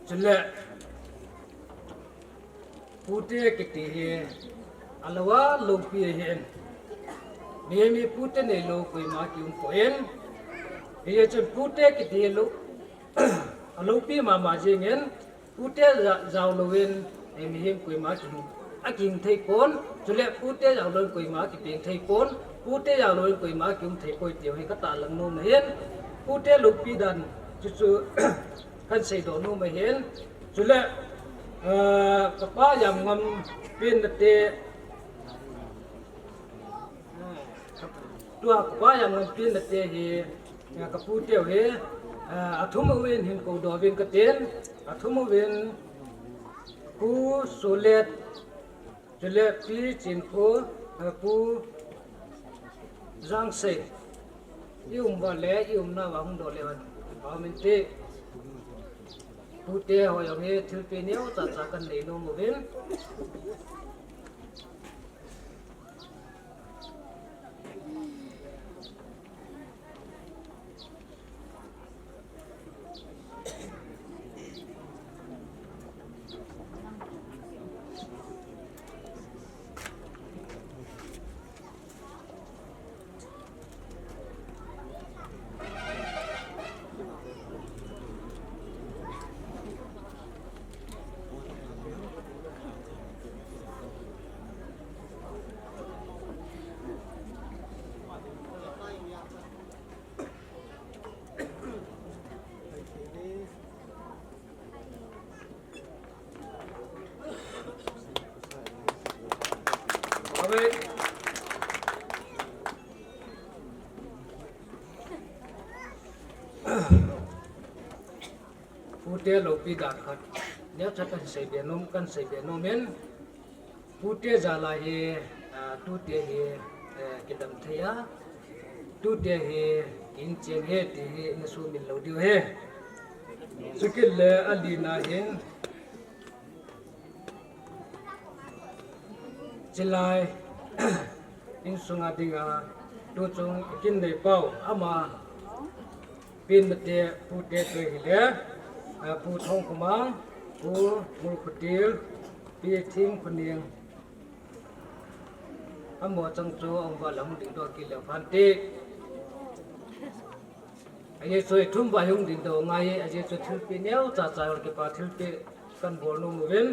Chule, pute kiti hi, alou a loupi ahin. Mihem hi pute neilou koima kium poi. Hijeh chun pute kiti hi lou, aloupi mama jingin, pute ja-, jao louvin, eh, mihem koima kihing, akihing thei pon, chule pute jao louvin koima kipeng thei pon, pute jao louvin koima kium thei poi tiu hi katahlang nom ahin, pute loupi dan chuchu kahin seidoh nom ahin, chule, eh, kapa Jamngam penna te, Tua kapa Jamngam penna te hi, eh, kapu teu hi, eh, athum uvin hin koudoh uvin katin, athum uvin Pu Solet, chule Pi Chinkho, eh, Pu Jangsei. I um uva le, i umna uva hung doh le uva. Pau min te. Pute ho jong hi thilpeh neocha cha kahin nei nom uvin. Pute loupi dan khat neocha kahin seibe nom, kahin seibe nom in. Pute jal a hi, ah, tute hi, eh, kidam thei a, tute hi kin cheng ahi ti hi ina sumil lou diu ahi. Chukit le alina hin, chilai insunga dinga tuchung kin nei pau ama penna te, pute te hile, ah, Pu Thongkhomang, Pu Ngulkhotil, Pi Thingkhoning, amaho chang chu aum uva le hung dingdoh kit leu hen ti. Ajeh chu ithum uva hung dingdoh ngai, ajeh chu thilpeh neocha cha kipa thilpeh kahin bol nom uvin.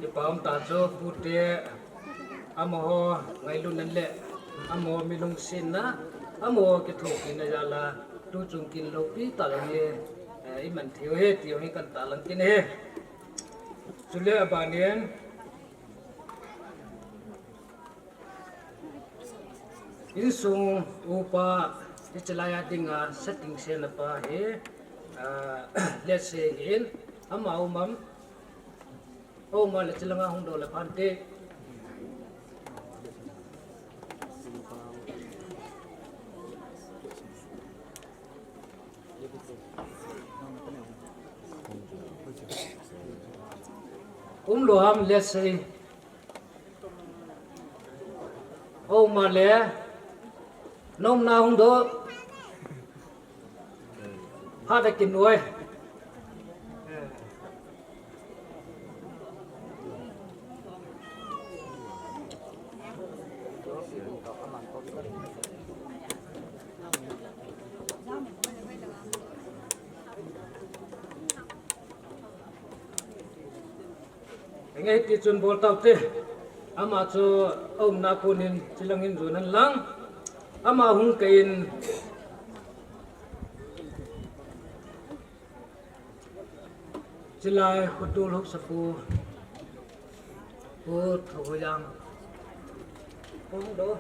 Kipa um tah chu pute amaho ngailutna le amaho milungsetna, amaho kithopina jal a tuchung kin loupi tah jong hi, eh, iman thei u ahi ti jong hi kahin tahlang kit ahi. Chule abanin, insung upa, hiche laiya dinga setting sena pa hi, ah, let's say hin, ama um am, aum a le chulanga hung doh le hen ti. Um lou ham, let's say. Aum a le, na umna hung doh. Phat a kin oi. Henge, hiti chun bol tau te. Ama chu aumna konin chilang in jon hen lang. Ama hung kei in Chulai Khotol Haosapu, Pu Thohoijang. Hung do.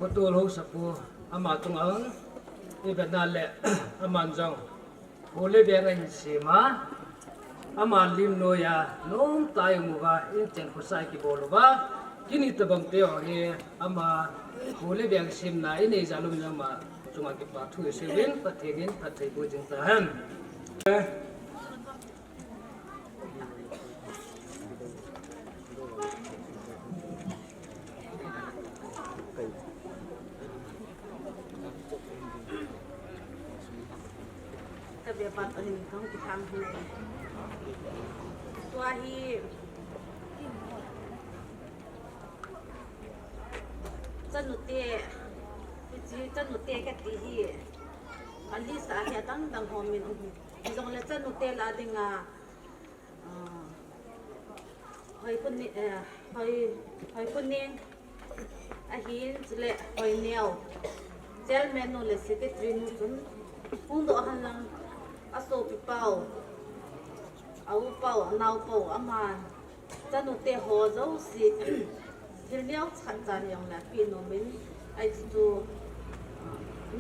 Khotol Haosapu, ama chunga hung, i vetna le, aman jong, kho le veng ahin sem a, ama lim noiya, nomtah a i um uva, inchen khosa i kibol uva, kini tabang te ho hi, ama, kho le veng semna, i nei jal um jong ama, chunga kipa thu i seiyuvin, Pathen in, phatthei boh jing tahen. Ka be pat ahin kong kitham hinai. Tua hi chanu te, hiche chanu te kati hi. A list a hi adang dang ho min um hi. Hijongle chanu te lah dinga, ah, Hoikhone-, eh, Hoi-, Hoikhoneng ahin, chule Hoineo, Chairman nu le Secretary nu chun hung doh hen lang, a sopi pau, a u pau, a nao pau, ama chanu te ho jouse, thil neocha khat chan jongle apeh nom in, ahi chu,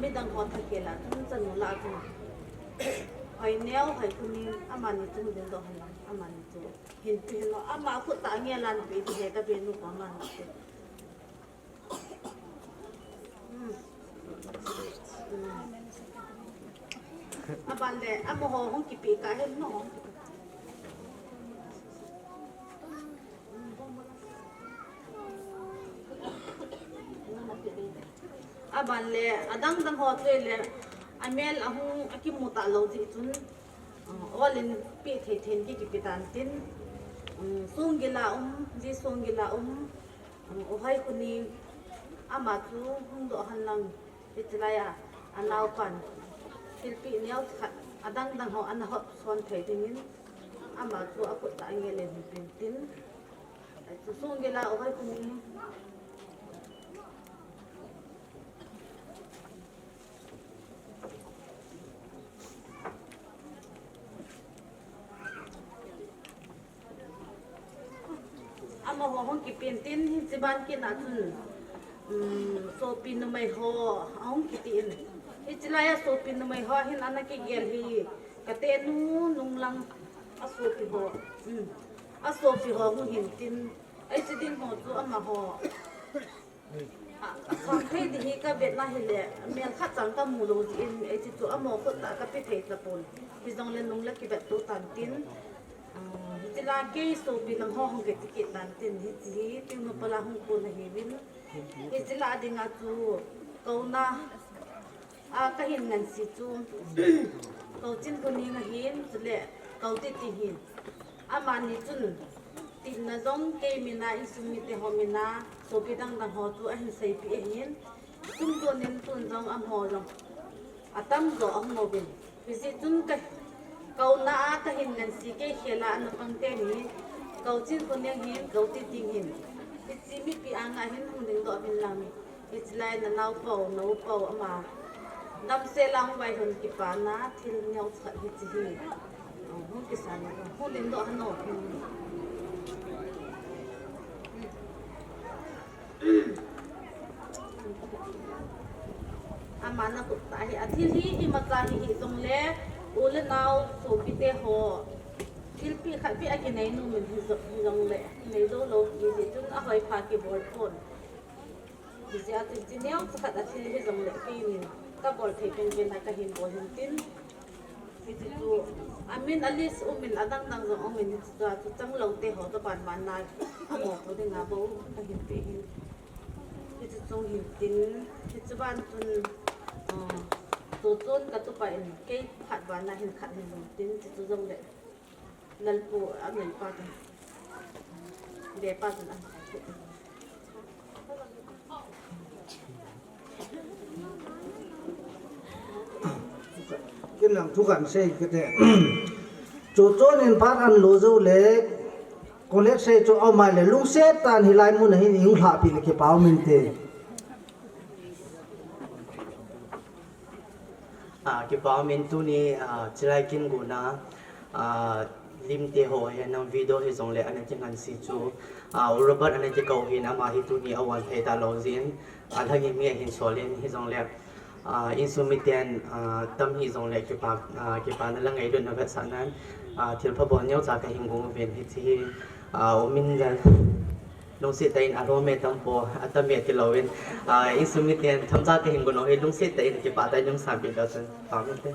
midang ho thakhel a chun chanu lah a chun, Hoineo, Hoikhoneng, amani chun ding doh hen lang, amani chu. Hinpe hen lang, ama khut tah a ngel a hinpe ti he ka be nu pa man te. Hmm. Hmm. Aban le, amaho hung kipe kah hen no. Aban le, adang dang ho chu le, amel ahung akimu talou jeh chun, um, ol in pe thei thei in ki, kipe tan tin, um, Songgil a um, Ji Songgil a um, um, U Hoikhoneng, ama chu hung doh hen lang, hiche lai a, anaopan, thilpeh neocha khat, adang dang ho ana hot son thei dingin, ama chu akhut tah a ngel in hinpe tin, chu Songgil a U Hoikhoneng. Amaho hung kipen tin, hiche ban kit a chun, um, sopi numei ho ahung kiti in. Hiche lai a sopi numei ho hin ana kigel hi, ka tenu nunglang a sopi ho. Um, a sopi ho hung hin tin, hiche ding ho chu amaho. A, a sang thei ding hi ka vetna hile, mel khat chang ka mu lou jeh in, hiche chu amaho khut tah a ka pe thei tapon. Hijongle nung le kivet tou tan tin, ah, hiche lai a kei sopi lang ho hung kiti kit tan tin, hiche hi, Tengnoh Pal a hung kon ahiuvin. Hiche lah a dinga chu, Kouna a ka hin ngansi chu, Kouchinkhoneng ahin, chule Koutiting ahin. Amani chun, tipna jong kei min a, insung mite ho min a, sopi dang dang ho chu ahin seipeh ahin. Chun tunin tun jong amaho jong atamjo ahung uvin. Hijeh chun ka, Kouna a ka hin ngansi kei khel a ana pang teni, Kouchinkhoneng hin, Koutiting hin. Hiche mipi anga hin hung dingdoh uvin lang. Hiche lai na naopa u, na upa u ama. Damsel a hung vailhun kipana, thil neocha khat hiche hi. Hung kisan, hung dingdoh hen o. Ama na khut tah hi, athil hi imacha hi hijongle, u le nao, sopite ho. Thilpeh khat peh a kinei nom in hijo-, hijongle, nei jou lou hijeh chun ahoipha kibol pon. Hijeh a chun hiche neocha khat a thil hijongle keiin kabol thei penpen a kahin bol hin tin. Hichu, amin a list umin adang dang jong umin hichu a chu chang lou te ho toh ban ban na amo ko dinga bou kahin pe hin. Hichu chung hin tin, hichu ban chun, uh, tu chun ka tupa in kei phat ban na hin khat hin lou tin, hichu jong le. Lalpu, a nalpa te. Depa te na. Kin lang thu kan sei kate. Chu chun in phat an lo jou le. College sei chu amai le lungset tah in hilai mun a hin i hung lhahpi le kipah um inte. Ah, kipah um in tuni, ah, chilai kin guna, ah, lim te ho hi nang video hi jong le ana kingan si chu, ah, Robert ana kikou hin ama hi tuni a wan thei ta lou jin, ah, lhangin mi ahin sol in hi jong le, ah, insung miten, ah, tam hi jong le kipa, ah, kipana la ngailutna vetsahnan, ah, thil phabol neocha kahin gong uvin hiche hi, ah, umin le Lungset tah in alhom e tampo, atam e tilou in, ah, insung miten themcha kahin gon u hi lungset tah in kipah tah in lungsampi ta chun, pha mite.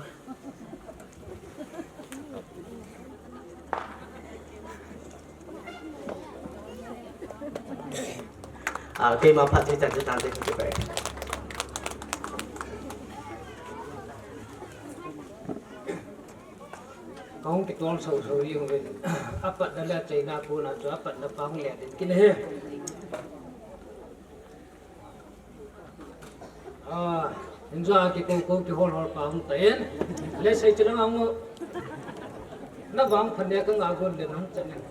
Ah, keima phat hi chan chu tante kipai. Kahung kitol soso jing uvin. Apatna le achaina kona chu apatna pa hung le ding kin ahi. Ah, inja kikou kou kihol hol pa hung tan. Le sei chilanga hung. Na vang phanek a nga gon le nang chan in.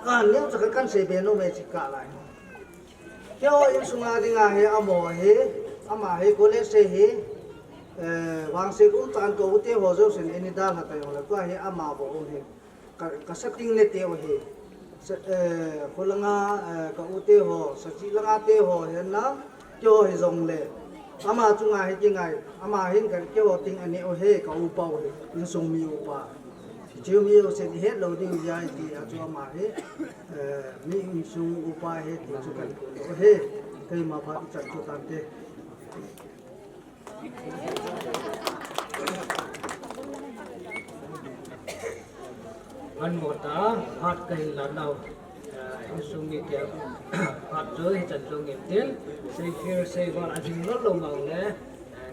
Ka neo cha kan sei be nom e chi ka lai. Keiho insunga dinga hi amo hi, ama hi college sei hi, eh, vangset um tan ka u te ho jousen eini dalha ta jong le, tua hi ama bou um hi. Ka, ka sating ne te u hi. Sa, eh, khulanga, eh, ka u te ho, sachi langa te ho, hi na, keiho hi jong le. Ama chunga hi kingai, ama hin ka, keiho ting ane u hi, ka upa u hi, insung mi upa. Chu mi u sen het lou ding jeh a ti a chu ama hi, eh, mi insung upa hi ti chu kan ko lou hi. Keima phat chan chu tante. Kan mo ta, phat kahin la nau, eh, insung mite, phat chu hichan chu ngim tin, sei hir sei val a jing lou lou mang le, eh,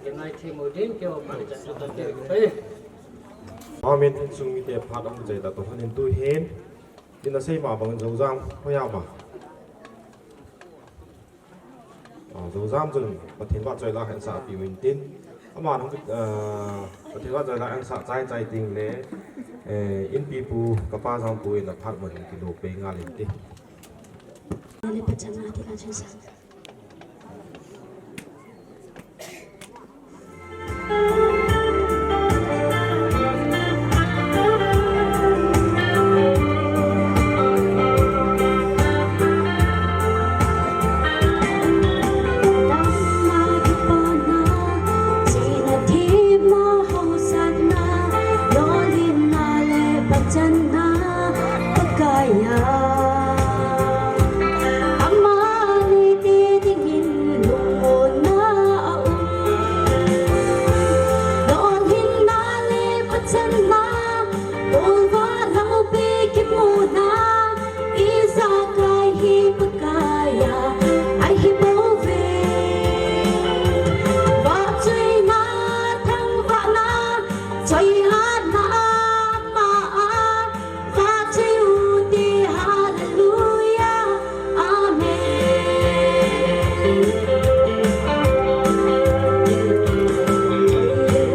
kingai thim u din, keiho phat hichan chu tante pe. Amen, insung mite phat hung chai ta toh hin tu hin, tin a sei ma bang Joujam, hoiya ma. Ah, Joujam chun Pathen vahchoi la ahin sah piu in tin. Aman hung, ah, Pathen vahchoi la ahin sah chai chai ding le, eh, Inpipu kapa Jangpu in aphat mun hung kilo pei ngal in tin. Amani te dingin lungmonna a um. Lolhinna le pachanna, kolva lampi kimuna, ijakai hi Pakaiya ahi bouve. Vahchoina, thangvahna, choihatna ama a vahchoi u te, hallelujah, amen.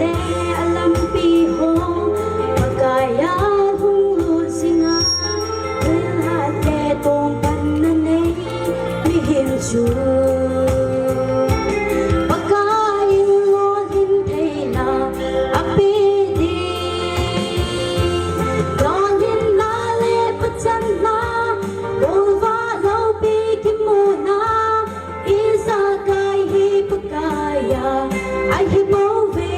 Le alampi ho, Pakaiya hung lut jinga, thilhat le tongpanna nei mihem chu. Pakaiyin lolhin theina ape ding. Lolhinna le pachanna, kolva lampi kimuna, ijakai hi Pakaiya ahi bouve.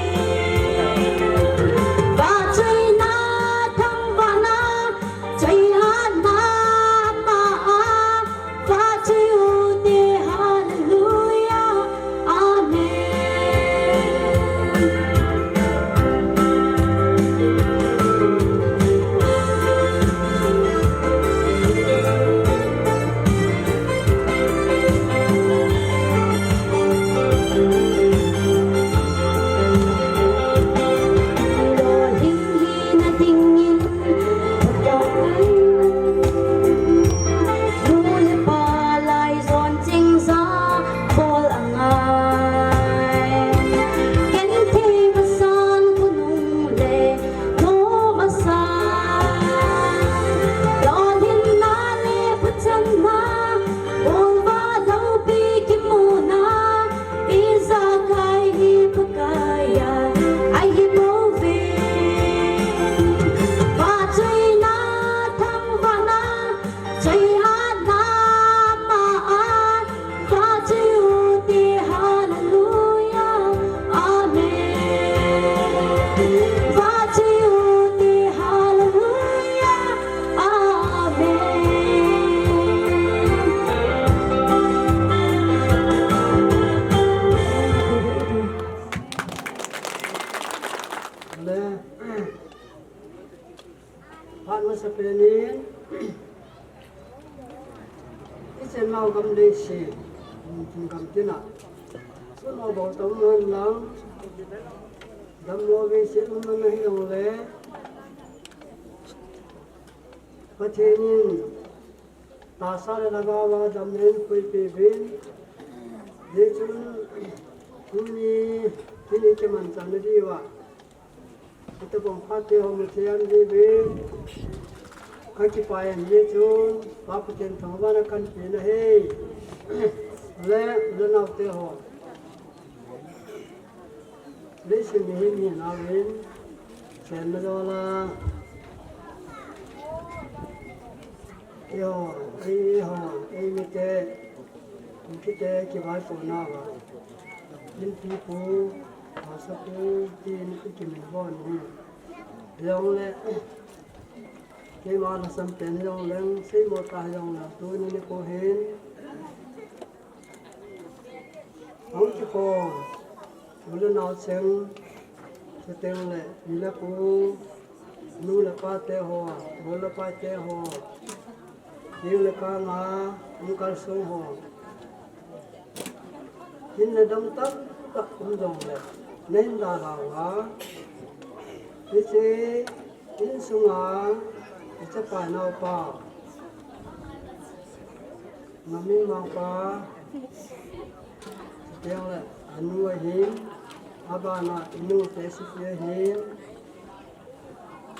Chenna gam leiset, um, gam tina. Sun o bol tam man lang, gam lo ve se um man ahi long le. Pathen in tahsa le lhagao a damna eipuipi uvin. Hichun tuni, tuni kimanchahna diuva, hitobang phat te ho mu thei ahi uve. Kakipah e, hichun Pa Pathen thangvahna kahin pe ahi. Le, le nao te ho. Leiset mihem hina uvin, chenna jal a, eiho, ei, eiho, eimite, eimite kivaipoh nauva, Inpi Pu, Pastor Pu, tin ikimin uvin ahi. Hijongle, keima lhasam pen hijongleng, seimo tah hijongleng, tuni nikho hin, Hung kikhom, u le nao cheng, chuteng le, pi le pu, nu le pa te ho, gol le pai te ho, kiu le kang a, um kalsong ho. Hinna dang tamtah um jongle, nahin dalhau a. Hiche, insunga, i chapa naopa. Ngami mangpa, chuteng le, anu ahin, abana inu te sipi ahin,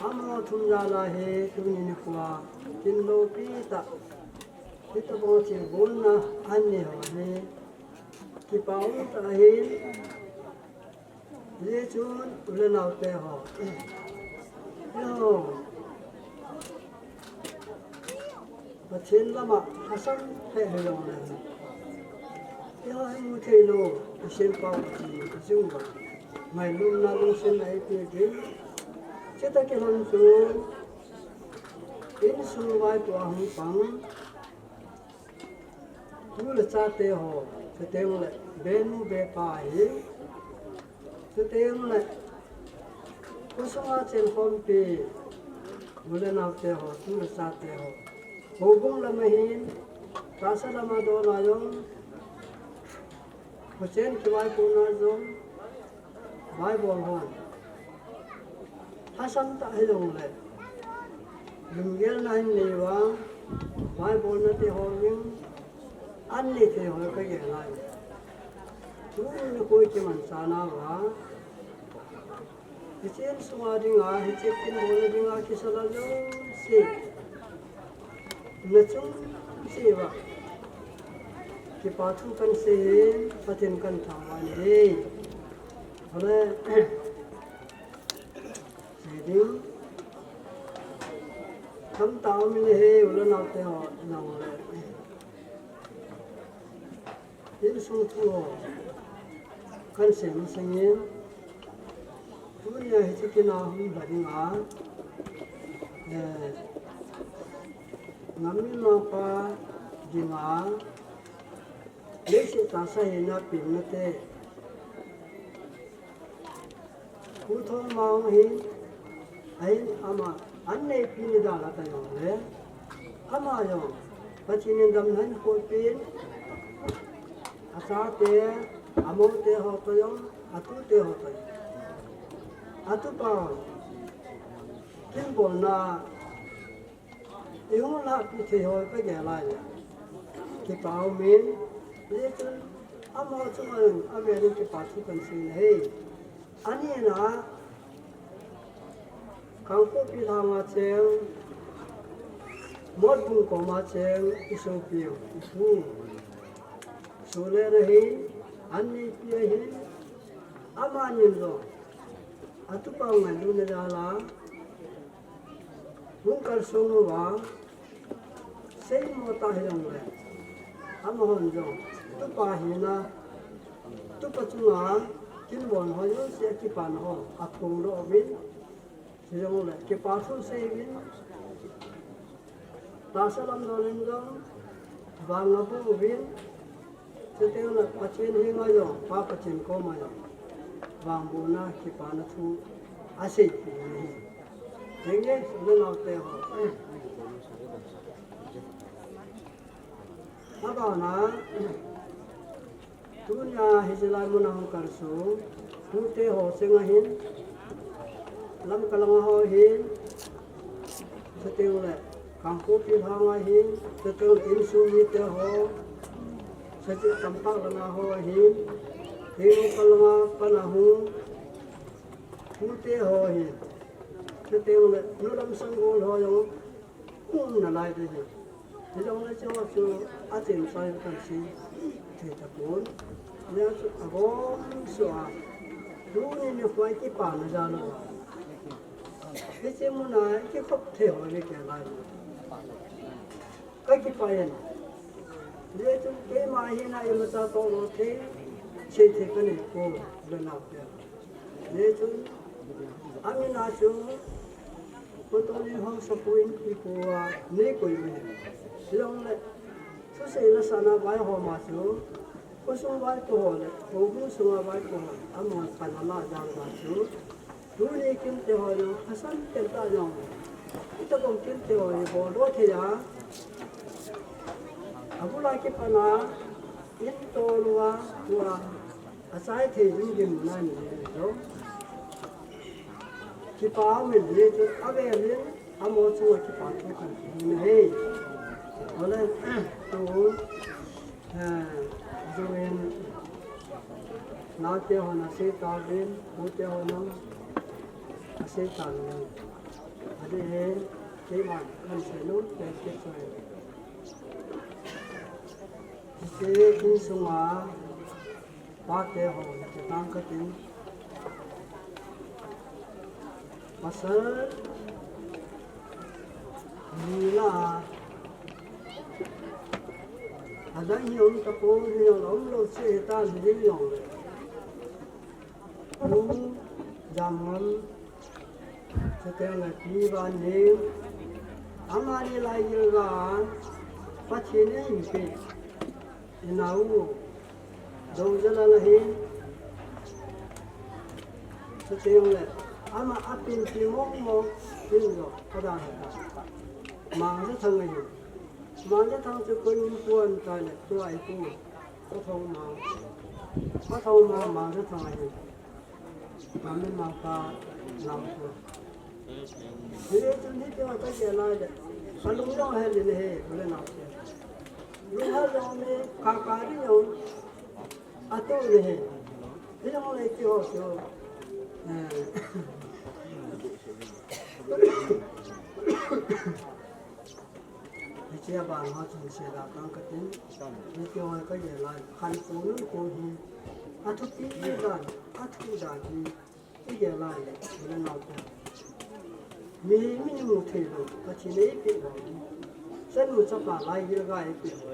amaho thum jal a hi tuni nikho a, kin loupi tah, hitobang thilbolna anei ho hi, kipa um tah ahin, Hijeh chun u le nao te ho. Eiho. Pathen lama lhasam peh hilou le. Eiho hi mu thei lou, i sempau Pathen i jing uva. Ngailutna lungsetna eipe ding. Chuti kilhon chun, insung vaipo a hung pang. Tu le cha te ho, chuteng le, benu bepa hi, chuteng le, khosunga chenkhompi, u le nao te ho, tu le cha te ho. Houbung lam ahin, tahsa lama dol a jong, khochen kivaipohna jong, Bible hon. Lhasam tah hilou le. Lunggel na hin nei uva. Bible na te ho in. An nei thei ho ka gel lai. Tuni nikho kimanchah nauva. Hiche insunga dinga, hiche kin bolna dinga, kisa la jouse. Na chung cheh uva. Kipa thu kan sei e, Pathen kan thangvah e. Hale, sei ding. Tamtah um in ahi, u le nao te ho, nang le. Insung thu ho, kan sei masangin, tunia hiche kin a hung lha dinga, eh, ngam mimapa dinga, leiset tahsa hina pengna te, Pu Thongmang hi, ahin ama, an neipi ni dan a ta jong le, ama jong, Pathen in damna ahin peh pin, achate, amou te ho toh jong, atu te ho toh jong. Atupa, kin bolna, I hung lahpeh thei ho ka gel lai le. Kipa um in, hijeh chun amaho chunga jong avel in kipa thu kan sei ahi. Ani na, Kangpokpi lhang a cheng, Motbung kom a cheng, i sopi u, i pu. Sule na hi, an neipi ahi, amani jong, atupa ngailutna jal a, Hung kalsong uva, seimo tah hilou le. Amahon jong, tupa hina, tupa chunga, kin bolna ho jouse a kipana ho, aphongdoh uvin, hijongle, kipa thu asei uvin, tahsa lam dol in jong, vang abu uvin, Chuteng le Pathen henga jong, Pa Pathen koma jong, vangbohna kipana thu aseipeh in ahi. Henge, u le nao te ho. Abana, tunia hiche lai muna hung kalsong, tute ho cheng ahin, Lamka langa ho ahin, chuteng le Kangpokpi langa ahin, chuteng le insung mite ho, chuteng Tampak langa ho ahin, Tengnoupal langa pana hung, tute ho ahin, chuteng le nulam sanggol ho jong, um nalai ding ahi. Hijongle hicheho chu achen chai kan sei thei tapon. Hijeh chun agom sua, tuni nikho a kipana jal uva, hiche muna kikhop thei ho le kei lai, kakipah in. Hijeh chun keima hina imacha toh lou thei, sei thei kanei poi, u le nao te. Hijeh chun, amin a chu, Pu Tony Haosapu Inpi koma neikoi u ahi. Hijongle, thusei lasahna vaihom a chu, khosung vaipo ho le, houbung sunga vaipo ho, amahon pan ala jal uva chu, tuni kin te ho jong, asan pen tah jong, itobang kin te ho hi boldoh thei a, abul a kipan a, in tol uva, tua, achai thei ding gimna nei jong, kipah um in, hijeh chun avel in, amaho chunga kipa thu kan sei ahi. Ole, tu, eh, jong in, naote hon asei tauvin, pute hon jong asei tauvin. Adeh in, keiman kan seinom pen kisei. Hiche insunga pate ho, hiche tang katin. Pasal ni lah a, adang hi um tapon, hijongle umlou chu hitan hijongle, Pu Jamngam, chuteng le Pi Vanning, amani lai gilgal a Pathen in eipeh, inao u Doujala la hi, chuteng le, ama apin pi mong mong, pin jong, adan hi ta. Mangjathang ahi. Mangjathang chu koi um pon, tai le, tua ipu, Pathongmang. Pathongmang, Mangjathang ahi. Mami Mangpa, Lampu. Hijeh chun hiti ho kagel lai le, kalung jong hel in ahi, u le nao te. Lunghel jong um e, kaka ding jong atoh in ahi. Hijongle hiti ho chu, eh, hiche a ban ho chun seida tang katin, hiti ho kagel lai, khantou nuntou hi, athupi dan, athu dan hi, igel lai le, u le nao te. Mi, mi mu thei lou, Pathen in eipeh uva. Chanu chapa lai gilgal eipeh uva.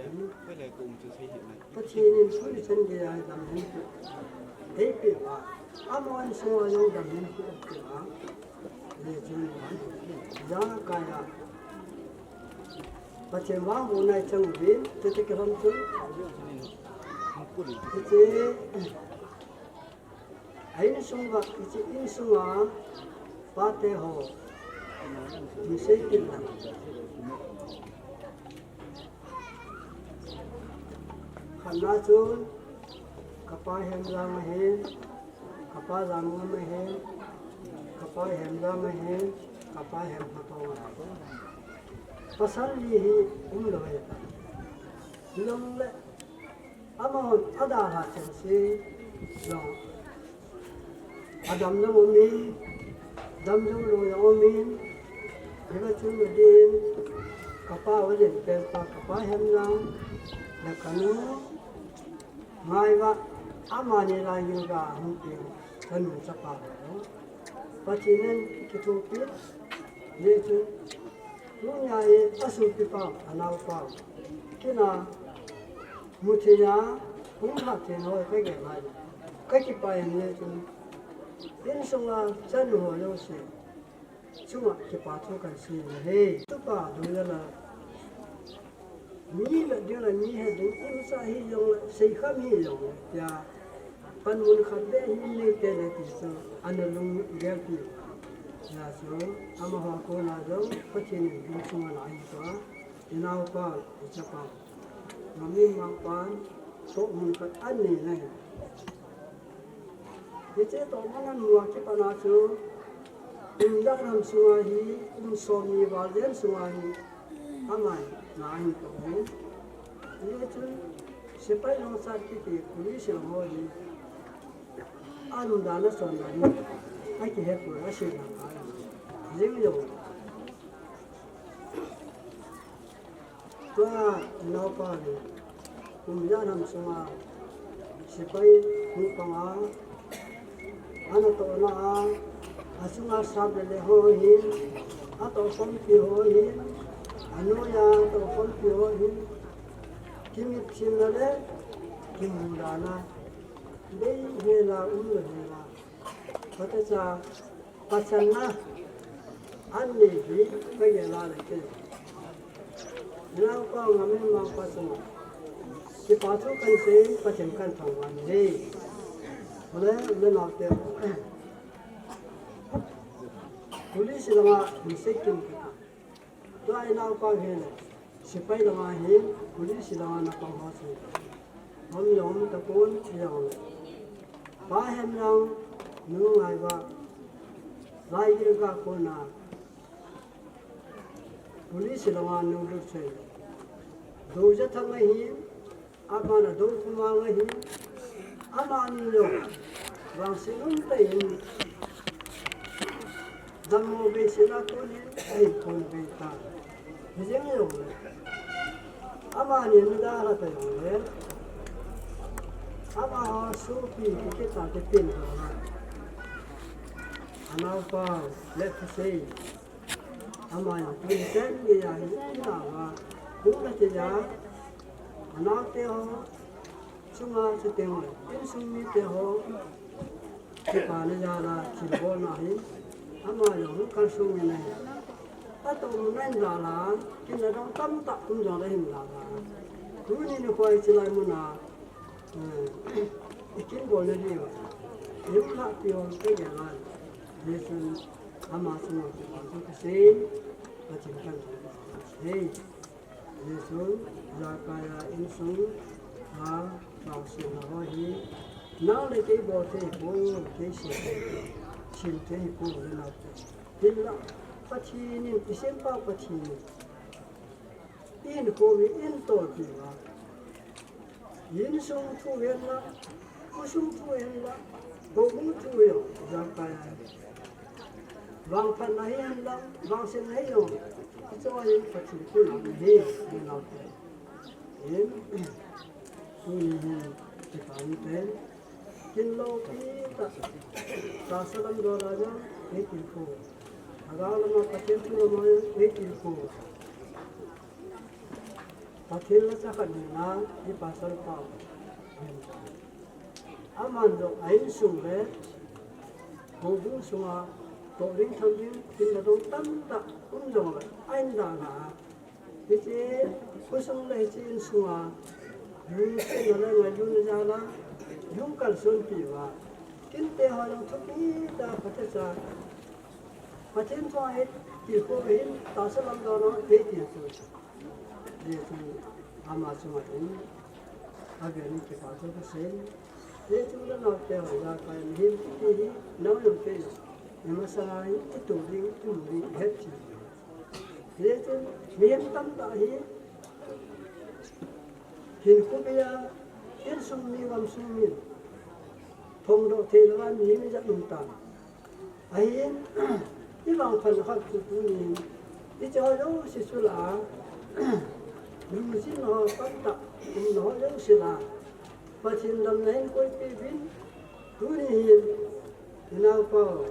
Pathen in thu le chan geiya dam hin pu. Eipeh uva. Amaho insunga jong dam hin pu, eipeh uva. Hijeh chun, ijakai a Pathen vangbohna ichang uvin, tete kihon chun. Hiche, a insunga, hiche insunga pate ho, mi sei kit lang. Khatna chun, kapa Hemjang ahin, kapa Jamngam ahin, kapa Hemjang ahin, kapa Hemhatong ahin. Pasal li hi umlou ahitai. Hijongle, amahon adalhah chengse jong, adam jong umin, dam jong lou jong umin, hiva chun adin, kapa ulen penpa, kapa Hemjang, le kanu Ngaiva, amani lai gilgal a hung peng, chanu chapa ho. Pathen in kithopi, hijeh chun, tunia hi asopipa, anaopa, kina, muthei a, hung lhah thei ho kagel lai, kakipah in hijeh chun, insunga chanu ho jouse chunga kipa thu kan sei ahi. Tupa Doujala, mi vet ding le mi het ding, imacha hijongle, seikham hijongle, tia, panmun khat beh hi neite le ti chu, ana lunggelpi. Hijeh chun, amaho kona jong, Pathen in lungsunga ana hin tua, inaopa, ichapa. Ngam Mimang pan tohmun khat anei nai. Hiche tohmun anei a kipat a chu, kum ijat ham sunga hi, kum somni val jen sunga hi, amani na ahin toh e. Hichun, sepai longchat kiti police ho hi, anun dan a chon dan hi, akihe poi, asei dan a. Jing jong. Tua naopa hi, kum ijat ham sunga, sepai hung pang a, ana tohna a, achunga sap le le ho hin, atoh khompi ho hin, anoiya atoh khompi ho hin, kimitthemna le, kimudan a, dei hel a, um lou hel a, phatecha, pachatna, anei hi, kagel a le kei. Naopa Ngam Mimang pa chunga kipa thu kahin sei, Pathen kahin thangvah in ahi. Ole, le naote. Police langa hin sei kim. Tua inaopa hi le, sepai langa hin, police langa napang ho chu. Hom jong um tapon, jong le. Pa Hemlang, nu Ngaivah, Laigil ga kona, police langa nu lut sei. Dou Jathang ahin, Amani dou khoma ngai hi, amani jong, vangset umtah in, dammo beiset a konin, ahin kon bei tai. Hijeng jongle, amani nadalha ta jongle, amaho sopi kiti tah te pen jongle, anaopa, let us say, Ama jong tuni chan geiya hi, inava, hung na keiya, anaote ho, chunga chuteng le, insung mite ho, kipana jal a, thilbolna hi, ama jong hung kalsong in ahi. Atohmun ahin dalha, kin nadong tamtah um jongle ahin dalha. Tuni nikho hi chulai muna, eh, ikin bolna diuva, ihung lhahpi ho kagel a. Hijeh chun, ama chunga kipa thu kasei, Pathen kahin thangvah in ahi. Hijeh chun, ijakai a insung a, vangsetna ho hi, nang le kei bol thei hipoi, kei sem thei, sem thei hipoi, le naote. Hinla, Pathen in, isempa Pathen in, ihinkho hi eitoh diuva, insung thu hihen lang, khosung thu hihen lang, houbung thu hihen lang, ijakai a, vangphatna hihen lang, vangsetna hihen lang, hicheho hi Pathen thu lang ahi, le naote. Hin, tuni hin, kipa um tah in, kin loupi tah, tahsa lam dol a jong, eitilkhou. Lhagao lama Pathen thu lama jong, eitilkhou. Pathen lhacha khat nina, i pastor pa. Aman jong a insung le, houbung sunga, toh ding tham ding, kin nadong tamtah um jongle, ahin dalha. Hiche, khosung le hiche insunga, lungsetna le ngailutna jal a, hung kalsonpi uva. Kinte ho jong thupi tah a phatecha, Pathen thu a eitilkhou ahin, tahsa lam dol a eitilkhou. Hijeh chun ama chunga hin, avel in kipa thu kasei. Hijeh chun le naote ho, ijakai mihem kiti hi, nao jong kei jong, imasanga hi, itu ding, imu ding, ihet thei. Hijeh chun, mihem tamtah hi, hinkho geiya, insung mi, gamsung mi, phongdoh thei louva mihem ijat um tan. Ahin, ivangphatna khat chu tunin, hicheho jouse chu lah a, lungjin ho tamtah, umna ho jouse lah a, Pathen damna hin koipeh uvin, tuni hin, inaopa,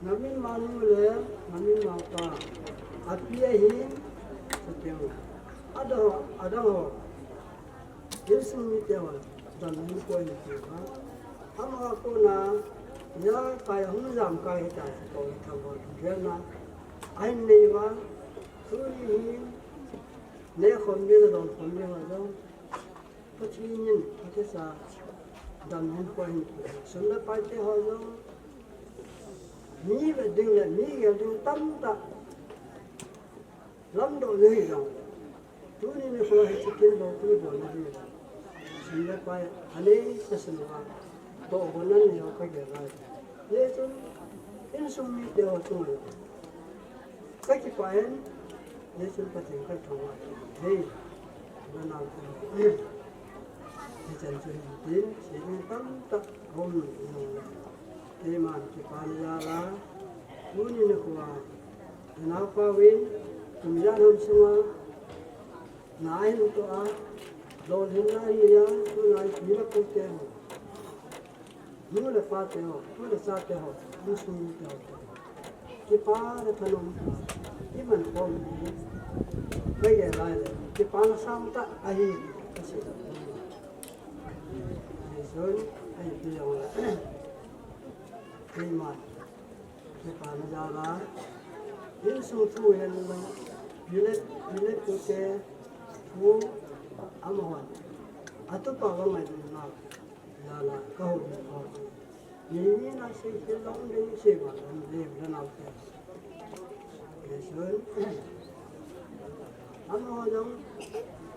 Ngam Mimang nu le, Ngam Mimang pa, api ahin, chuteng, adang, adang ho, insung mite ho, damna hin koi in ati uva. Ama kona, ijakai a hung jamkai hitai, kou thangvah in agelna, ahin nei uva, tuni hin, nehkhom ding le donkhom ding ho jong, Pathen in, phatecha, damna hin koi in ati uva. Sum le paite ho jong, mi vet ding le, mi gel ding tamtah, lamdoh jong hijongle, Tuni nikho hi chicken bol, tuni bol na hi. Sum le pai, anei sa sum a. To bol na ni ho ka gel lai. Hijeh chun, insung mite ho chunga ka kipah in, hijeh chun Pathen ka thangvah in. Hei, na nau te. Hichan chun tin, seiding tamtah aum nung le. Keiman kipana jal a, tuni nikho a, na naopa uvin, kum ijat ham sunga, na ahin toh a, lolhinna ahin nei a, tuna hi pi le pu te ho, nu le pa te ho, pu le cha te ho, insung mite ho, kipa le thanom, iman khom hi, ka gel lai le, kipana sangtah ahi, ka sei. Hijeh chun, ahi pi jong le, keiman kipana jal a, insung thu hen lang, pi le, pi le pu te thu, amahon atupa va ngailutna jal a ka houlim ho chu, mi mi na sei khel lou ding, sei va lou ding, le nau te. Hijeh chun, amaho jong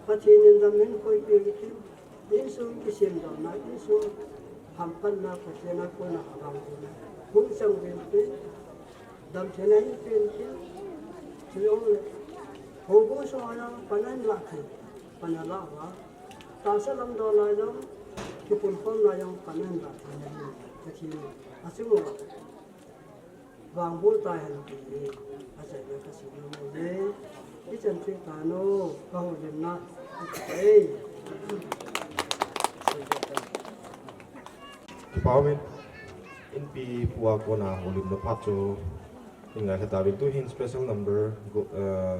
Pathen in dam in koi pe kit in, insung kisemdohna, insung hampatna, Pathen a kona avangbohna hung chang uvin tin, damtheina hin pe in tin, chujongle houbung sunga jong pan ahin lah thei, pan alah uva, tahsa lam dol a jong, kipunkhomna jong pan ahin lah thei na hin, Pathen in achung uva vangboh tahen ti hi achaina ka sei nom e. Hichan chu tano, ka houlimna. Ei. Kipa umin, inpi pu a kona houlimna phat chu hin ngaikha tauvin, tuhin special number go, eh,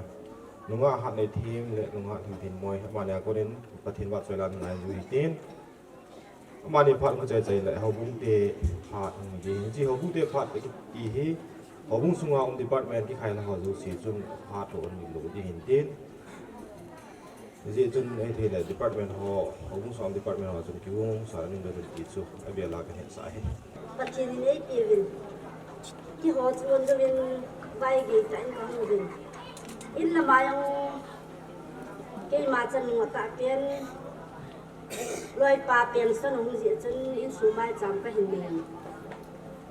nungah hatna them le nungah lhingthin moi, amani a konin Pathen vahchoila ngai u hitin. Amani phat hung chai chai le houbung te phat hung hi ding. Hiche houbung te phat kiti hi houbung sunga um department kikhai la ho jouse chun phat ho anei lou ding ahin tin. Hijeh chun ahithei le department ho, houbung sunga um department ho chun kihung sa anei lou ding ti chu abel a kahin sah ahi. Pathen in eipeuvin, kihou chon jouvin, vaigei tah in kahung uvin. In lama jong keima chanu atah pen, loipa pension ahung jeh chun insung maicham kahin nei in.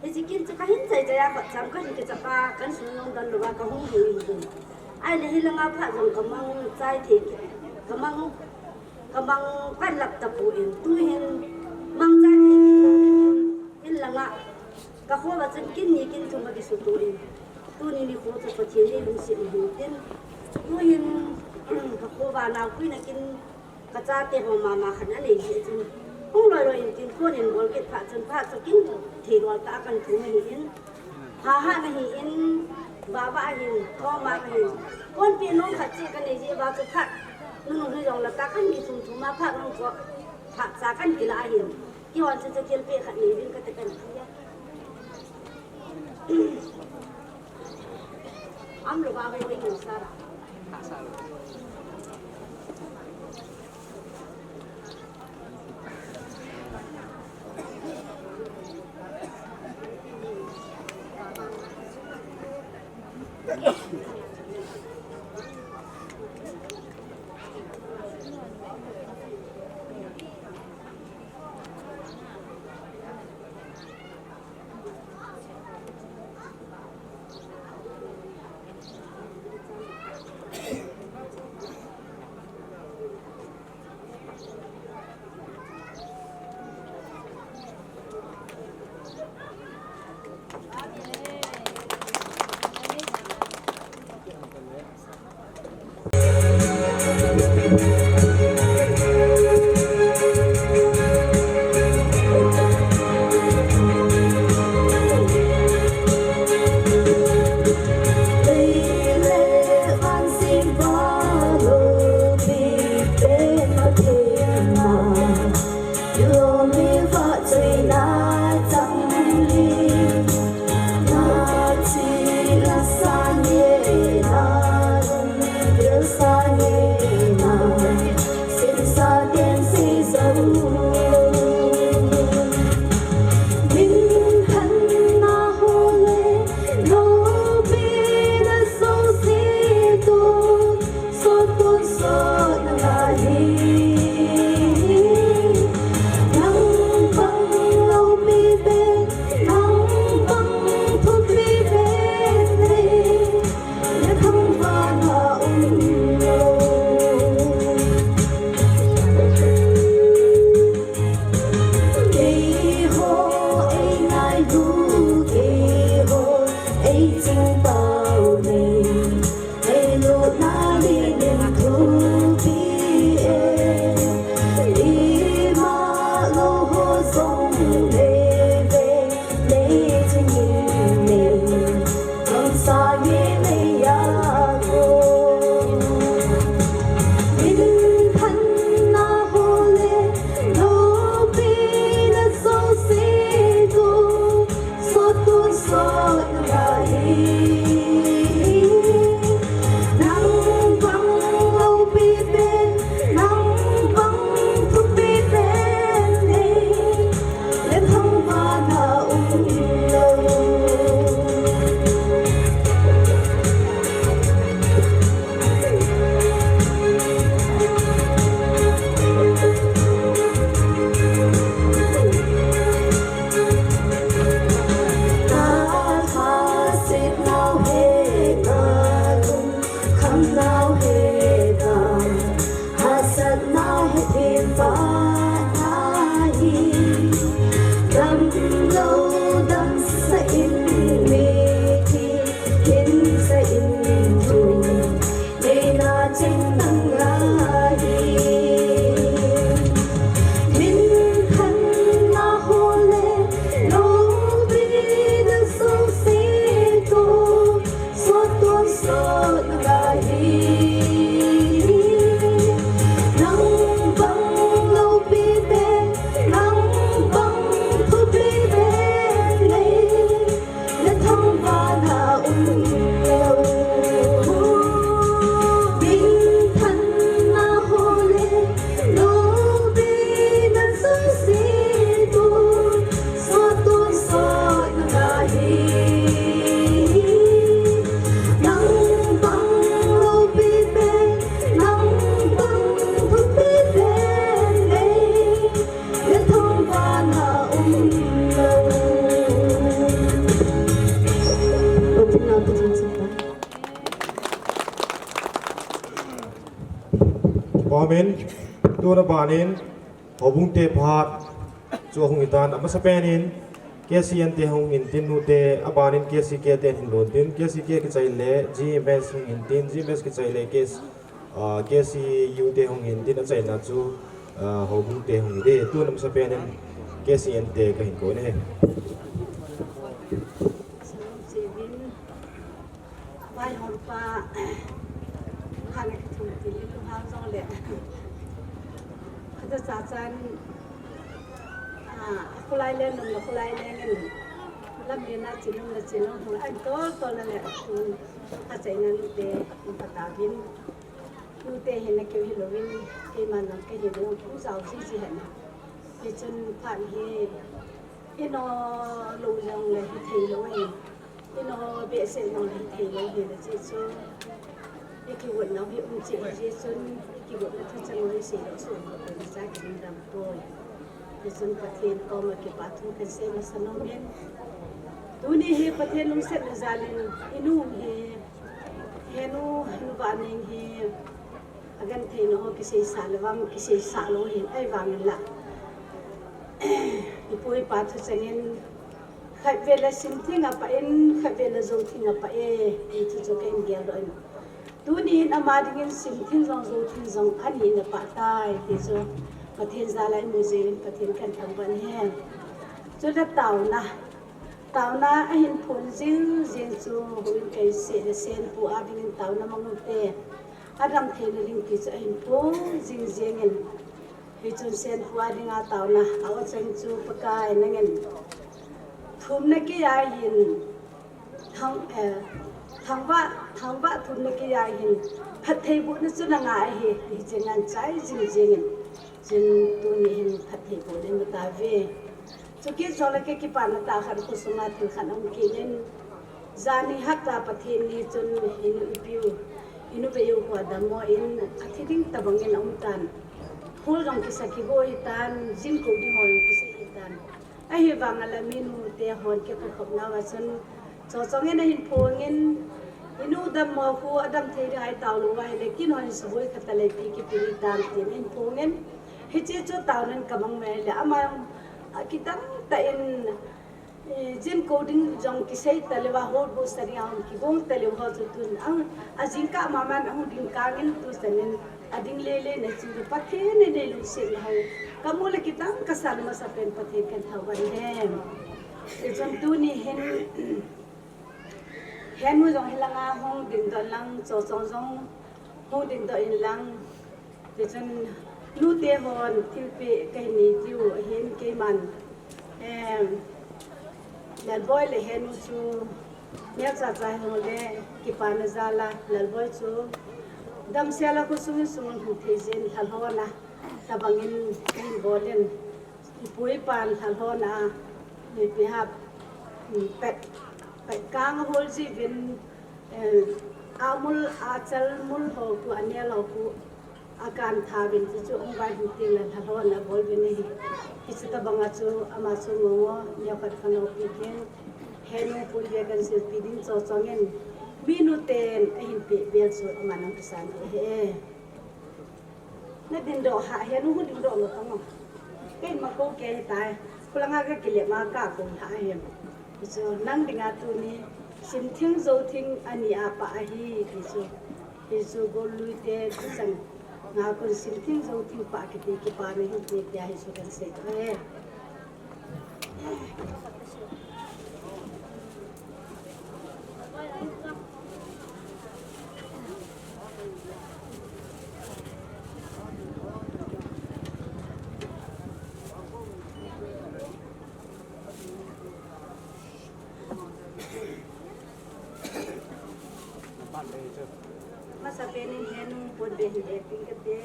Hiche kin chu kahin chai chai a, khatcham kahin kichap a, ka insung jong don louva kahung hung in. Ahile hilanga phat jong kamang chai thei, kamang, kamang panlap tapon. Tuhin mang chai thei in langa kakho uva chun kin ni kin thum akisuto in. Tuni nikho chu Pathen in lungset in ahin tin. Tuhin kakho uva naopuina kin kachate ho mama khat anei jeh chun, hung loi loi in tin, kon in bol kit phat chun, phat chu kin thei lou tah a kan thum ahin, hahat ahin, vahvah ahin, thom a ahin, konpi nom khat cheh kanei jeh uva chu phat nunung hijongle tah kan kithum thum a, phat nung chu phat cha kan kilah ahin, kihon chu chu thilpeh khat nei uvin kati kan ti a. Am lo ba bai bai sara. Tuna banin, houbung te phat chu ahung hitan, amasa penin, K C N te hung hintin, nute, abanin K C K te hin luntin, K C K kichai le G M S hung hintin, G M S kichai le K C, ah, K C U te hung hintin, achaina chu, ah, houbung te hung hite. Tuna amasa penin K C N te kahin kou e. Vaihompa, hana kithum tili lunghang jong le. Khacha cha chan, ah, khulai le num le khulai le ngin. Lam le na chin num le chin num hung ai tol tol na le. Khacha ina nute, patavin. Nute hina keu hilouvin, keiman lam kahi lou, kum jao ji ji hen. Hichun phat hi, ino lou jong le hithei lou ahi. Ino behseh jong le hithei lou ahi le, hiche chu i kigotnau hi um cheh ahi, hiche chun i kigotna thucheng u hi seilou soh lou, koima cha kiding dam poi. Hichun Pathen koma kipa thu kahin sei masa nom in. Tuni hi Pathen lungsetna jalin i nu hi, henu, henu Vaneng hi, agentheina ho kiseisah le vang, kiseisah lou ahin, ahivangin la. Ipu ipa thucheng in, khatvei le simthing apah in, khatvei le jouthing apah e, ti thu chu kahin geldoh in. Tuni hin ama dingin simthing jong jouthing jong ahin apah tai, ti chu Pathen jal a imu jeh in Pathen kahin thangvah in ahi. Chule taona, taona ahin phon jing jing chu huin kaise le Senpu a dingin taona mang ute. Adamtheina ding ti chu ahin phon jing jing in. Hichun Senpu a dinga taona, a-o cheng chu Pakai nangin thumna keiya hin, thang, eh, thangvah, thangvah thumna keiya hin, phattheibohna chu nanga ahi, hiche ngan chai jing jing in, chun tuni hin phattheibohna imu tauve. Chukit jongle kei kipana tah khat khosunga thil khat ahung kimin, jani hapta Pathen ni chun hinu ipiu, hinu veiu ho adammo in athi ding tobangin aum tan. Hall jong kisa kigo hitan, jin kou ding ho jong kisei hitan. Ahivangin la minu te hon kei kikhopna uva chun, chochong in ahin phongin, inu dammo khu adamthei ding ahi taolou uva ahile, kin hon suboi khat talei pi kipe hitan tin ahin phongin, hiche chu taonan kamang mai le, ama, a, kitang tah in, eh, jin kou ding jong kisei taleuva, hall boh sa ding ahung kigong taleu ho chu tun, ang, ajingkah maman ahung ding kangin tuchan in, ading lele na chu Pathen in eilungset na ho kamu le kitang kasan masa pen Pathen kahin thangvah in ahi. Hichun tuni hin, henu jong hilanga hung dingdoh inlang, chochong jong hung dingdoh inlang, tichun nute hon thilpeh kahin nei diu ahin keiman, em, Lalboi le henu chu neocha cha hijongle kipana jal a Lalboi chu damsel a khosung in sung hung thei jin lhalhona tobangin kahin bol in, ipu ipan lhalhona, ipi ham, pet, pet kang ahol jiuvin, eh, amul, achal mul ho khu, anel ho khu, akan tha uvin chu chu hung vaihom teng le lhalhona abol uvin ahi. Hiche tobang a chu ama chu ngongo, neokhat khat nopi keng, henu pui ve kahin silpi ding chochong in, minu ten ahin peh bel chu aman ahung kisan ahi. Na dingdoh hah, henu hung dingdoh lou tang o. Kei ma kou kei tai. Khulanga kakile ma kakou hah ahi. Hichu nang dinga tuni simthing jouthing ani a pah ahi, ti chu. Hichu gollui te thucheng nga kon simthing jouthing pah kiti kipana hinte tia hichu kahin sei e. Masa penin henu pon be hin acting kate.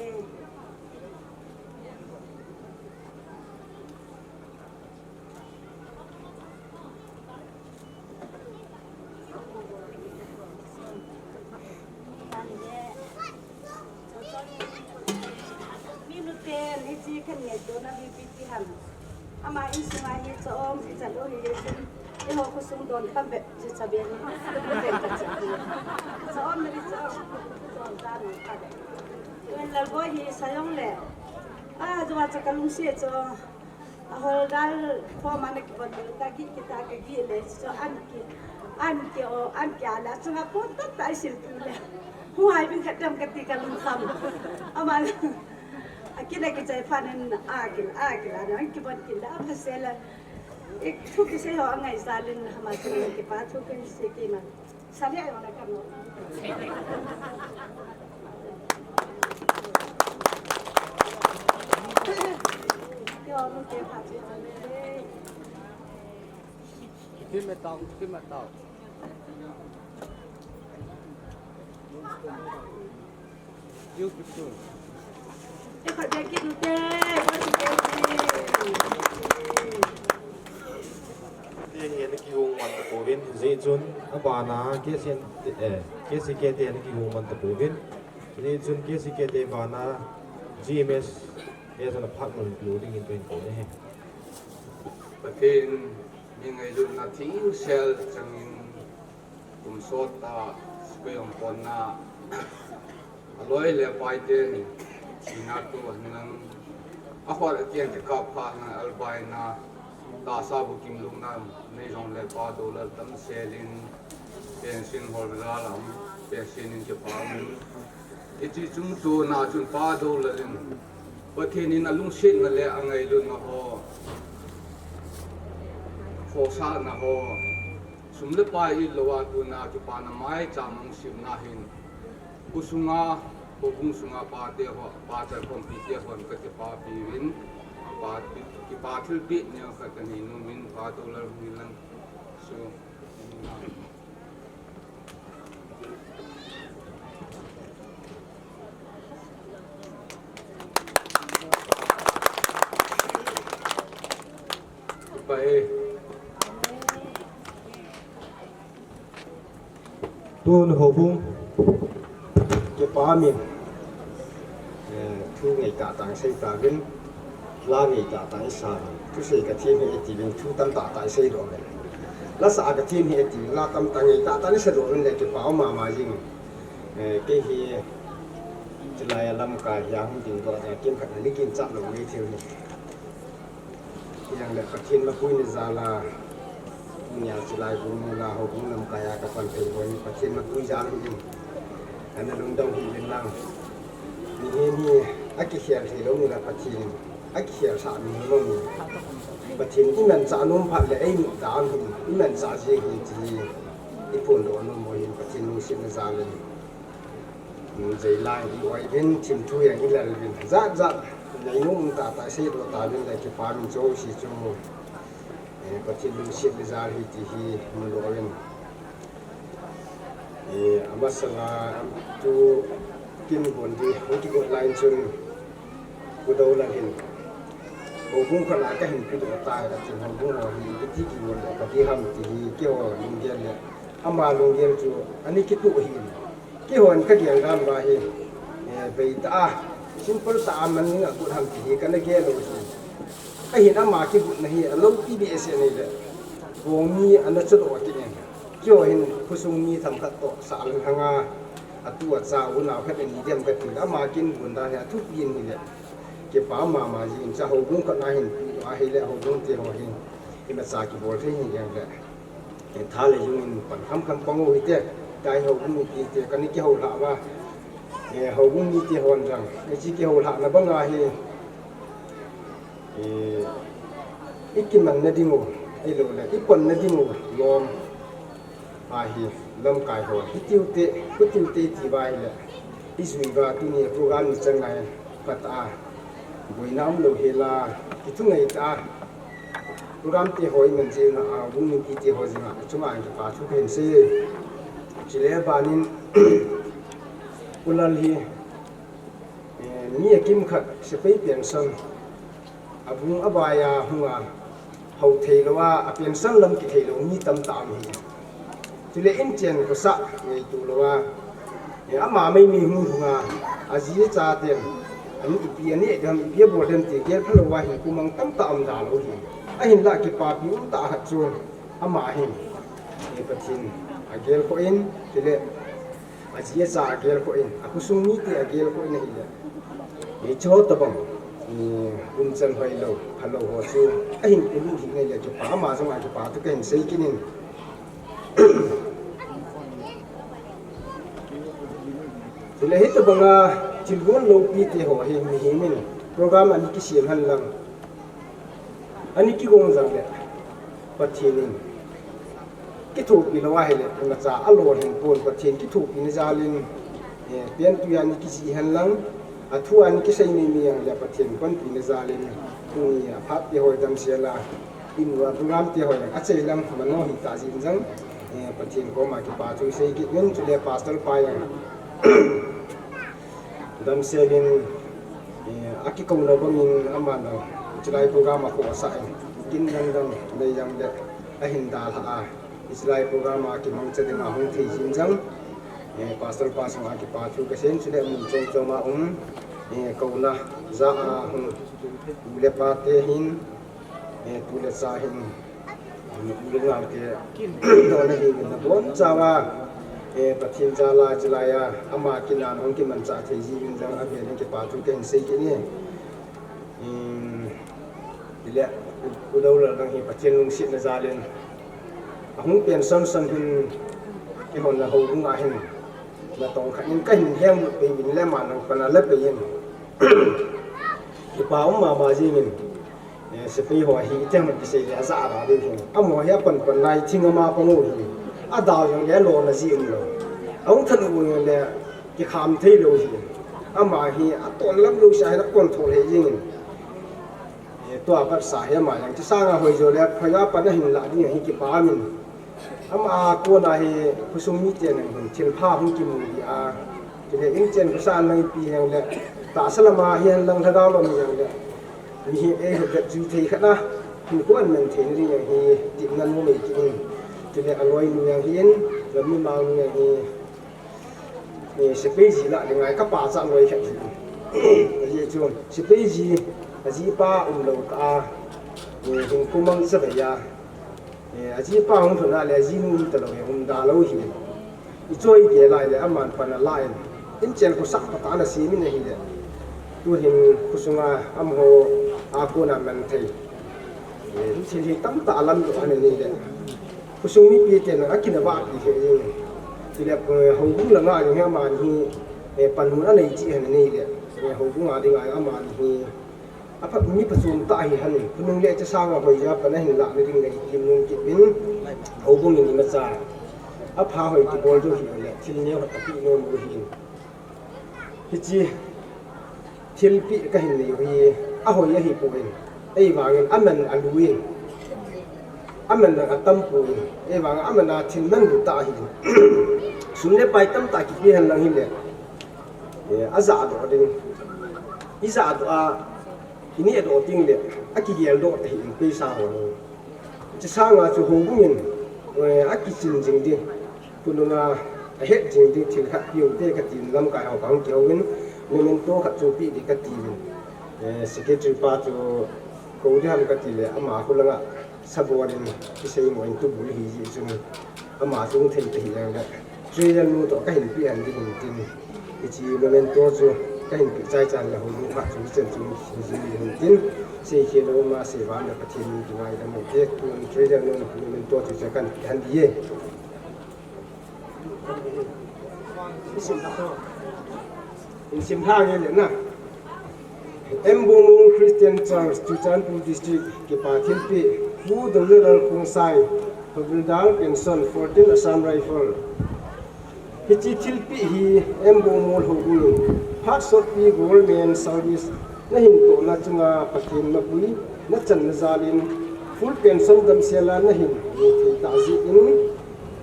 Minu ten hiche khat ngai to na V P T ham. Ama insunga hi chom hi chat u hi, eiho khosung don kham bep hi chat bep ni. Chom ni chom. Don ta ni khat. Lalboi hi sayong le. A, jua cha kalungset cho. A hol dal pho ma na ki bon ta ki ki ta ka gi le cho an ki. An ki o, an ki ala chunga pon ta ta sil tu le. Hu hai bin ka dam ka ti kalung kham. Ama. A ki na ki chai phan a ki, a ki la na ki bon ki la pha se la. Ik thu ki se ho angai sa lin hama ki pa thu ki se ki ma. Beautiful. Te hi ana kihung man tapouvin, hijeh chun abana K C N, eh, K C K te ana kihung man tapouvin, hijeh chun K C K te bana G M S te ana phat man lou dingin kahin kou e. Pathen mi ngailutna thingsel changin kum sot a, Sipai Ompon na, aloi le apai ten thina tu hinlang, ahol a kiang kikap pha na albai na, tahsa bukim lungna nei jong le Pa Dolal Tamsel in pension hol lam, pension in kipa min. Hiche chungchon a chun Pa Dolal in Pathen in alungsetna le angailutna ho, khohsahna ho, sum le pai itlou a tuna kipana maicham ahung sepna hin, kho sunga, houbung sunga pate ho, pate khompi te hon ka kipapi uvin, pa, kipa thilpeh neo khat kanei nom in, Pa Dolal hung in lang. So, Tun houbung kipa min, eh, thu ngai tah tah sei tauvin, la ngai tah tah sa uvin, thusei ka them e tiuvin, thu tamtah tah sei doh uvin. La sa ka them e tiuvin, la tamtah ngai tah tah sei doh uvin le kipa um mama jing. Eh, kei hi chulai a lamkai hi a hung ding doh a, kimkhat na ni kim chah lou ngai thei u hi. Hijongle Pathen mapui na jal a, tunia chulai bung na la houbung lamkai a ka pan thei ho hi Pathen mapui jal hi in. Ana lungdong hih in lang. Mihem hi akikhel thei lou ni la Pathen in akikhel sah mi hi lou ni. Pathen in imanchah nom phat le eimut dan hi, imanchah jeng hi ti hi iphondoh nom u hin Pathen lungsetna jal in. Jeilai i oi uvin, thim thu jong i lal uvin. Jat jat, ngai nom tah tah sei doh tauvin le kipa min jouse chu, eh, Pathen lungsetna jal hi ti hi mu lou uvin. Eh, amasa la, tu kin bon di, hung kigot lai chun, Pu Dolal hin, houbung khat a kahin pedoh tai, atin houbung ho hi, iti kigot le, ka ti ham ti hi, keiho lunggel le, ama lunggel chu, ana kitoh hi. Keihon ka gel dan uva hi, eh, bei tah a, simple tah a man ning a got ham ti hi kana gel u hi. Ahin ama kigotna hi, aloupi behseh in ahile. Bong mi ana chodoh kit in. Keiho hin khosung mi themkhat toh sah lhang a, atu acha unau khat ani dem kati le, ama kin gon dan hi athupi in ahile. Kipa mama jin, cha houbung khat na hin pi ahile, houbung te ho hin. Imacha kibol thei hi jeng le. Eh, tha le jung in pan kham kham pang u hite, tai houbung mite, kana kihou lha uva. Eh, houbung mite hon jong, eh, hiche kihou lhahna banga hi, eh, i kimanna ding u, ahilou le, i ponna ding u, lom ahi, lamkai ho, hitiu te, hutiu te ti uva ahile, i jui uva tuni program ni chan ngai, khat a, boina umlou hel a, kithungai tah a, Program te ho i man jeh uva, a, bung mipi te ho jeh uva, chunga kipa thu kahin sei. Chule aban in, Pu Lal hi, eh, mi akimkhat, sepai pension, abung abai a hung a, hou thei lou a, a pension lam kithei lou, mi tamtah um hi. Chule inchen khosah ngaito lou a, eh, ama mai mi hung hung a, aji acha ten, an ipi aneh dem, ipi abol dem ti gel phalou a hi, kumang tamtah um da lou hi. Ahinlah kipapi um tah khat chu, ama hin, eh, Pathen agel kho in, chule, Aji acha agelkhoh in, akhosung mite agelkhoh in ahile, hiche ho tobang, um, umchan hoilou, phalou ho chu ahin kilut hih in ahile, kipa ama jong a kipa thu kahin sei kit in. Chule hitobanga thilgon loupite ho hi mihem in program ana kisem henlang, ana kigong jongle, Pathen in kithopi lou ahile, imacha alolhing pon. Pathen kithopina jal in, eh, pentwi a ana kijih henlang, athu a ana kisei meimei jongle, Pathen panpina jal in, tuni a phat te ho damsel a, in uva program te ho jong achai lang mano hita jeh in jong, eh, Pathen koma kipa thu isei kit in, chule pastor pa jong damsel in, eh, akikouna bangin aman jong chulai program a khohsah in, kin dang dang nei jongle ahin dalha a, chulai program a kimangcha dinga hung thei jin jong, eh, pastor pa sunga kipa thu kasei in, chule mun chom chom a um, eh, kouna ja a hung u le pa te hin, eh, tu le cha hin, u le nao te, dona hi nabonchauva, eh, Pathen jal a chulai a ama kin a hung kimanchah thei jin jong avel in kipa thu kahin sei kit e. Um, chule, u, u Doulal dang hi Pathen lungsetna jal in ahung pension son hin, kihonna houbung a hin natong khat in kahin henglut peh uvin le, aman jong pan ala pei in, kipa um mama jing in, eh, sepai ho hi itiham kisei le ajah a ding hin. Amaho hi apan pan lai thing ama pang u hi. Adau jongle alona ji umlou. Ahung than u jongle kikham thei lou hi. Ama hi aton lam jouse a hin acontrol hih jing in. Eh, tua pat sa hi ama jong hiche sanga hoijo le, hoijo a pan ahin lah ding ahi, kipa um in. Ama a kona hi khosung miten jong hin thilpha hung kimu ding a, chule inchen khosan lang ipi hijongle, tahsa lam a hihen lang lhagao lam hijongle, mihem eiho vet ju thei khat a hinkho aman thei na ding jong hi tepna mu mei kit in. Chule aloinu jong hi in, lam mimang nu jong hi, eh, sepai ji lah ding ngai, kapa cha loi khat hi. Ajeh chu sepai ji, ajipa umlou tah a, eh, hinkho mangcha bei a, eh, ajipa hung lhun a le ajinu um talou, eh, um da lou hi. Ichoi gel lai le aman pan ala in, inchen khosah phatah a ana sem in ahile, tuhin khosunga amaho a kona man thei, eh, thil hi tamtah alamdoh ana nei le, khosung mipiten akinavahpi lheh jeng in. Chule, eh, houbung langa jong hi amani hi, eh, panmun anei cheh ana nei le, eh, houbung a dinga amani hi apha, mi phachom tah ahi hon in, khonung le hiche sanga hoijo a pan ahin lah na ding le ikim nom kit uvin, houbung in imacha apha hoi kibol diu hile, thil neo khat apeh nom u ahin. Hiche thilpeh kahin nei u hi ahoi ahipoi, ahivangin aman alu in, aman jong atampoi, ahivangin aman a thil manlu tah ahin. Sum le pai tamtah kipeh henlang hile, eh, ajahdoh ding, ijahdoh a, inehdoh ding le akigeldoh tahih in, paisa ho hi. Hiche sanga chu houbung in, eh, akichin jing ding, khonunga ahet jing ding thil khat peh u hite katin, lamkai ho kahung kihouvin, memento khat chu peh ding katiuvin. Eh, secretary pa chu kou ding ham katile, ama khu langa sabol in kiseimo in tubul ahijeh chun, ama chu hung thei tahih jongle, treasurer nu toh kahin peh ding ahin tin, hiche memento chu kahin peh chai chan le houbung phat chu hichan chu hijing ding ahin tin, seikhel lou ma seivam le Pathen min kingaidam u hite, tun treasurer nu memento chu chu kahin peh ding ahi. Insim lha nge le na. M. Bongmol Christian Church, Churachandpur District, kipa thilpeh, Pu Doulal Khongsai, Havildar Pension, fourteen Assam Rifle. Hiche thilpeh hi M. Bongmol houbung in phat sotpi government service nahin tohna chunga Pathen mapui nachanna jal in full pension damsel a nahin mu thei tah jeh in,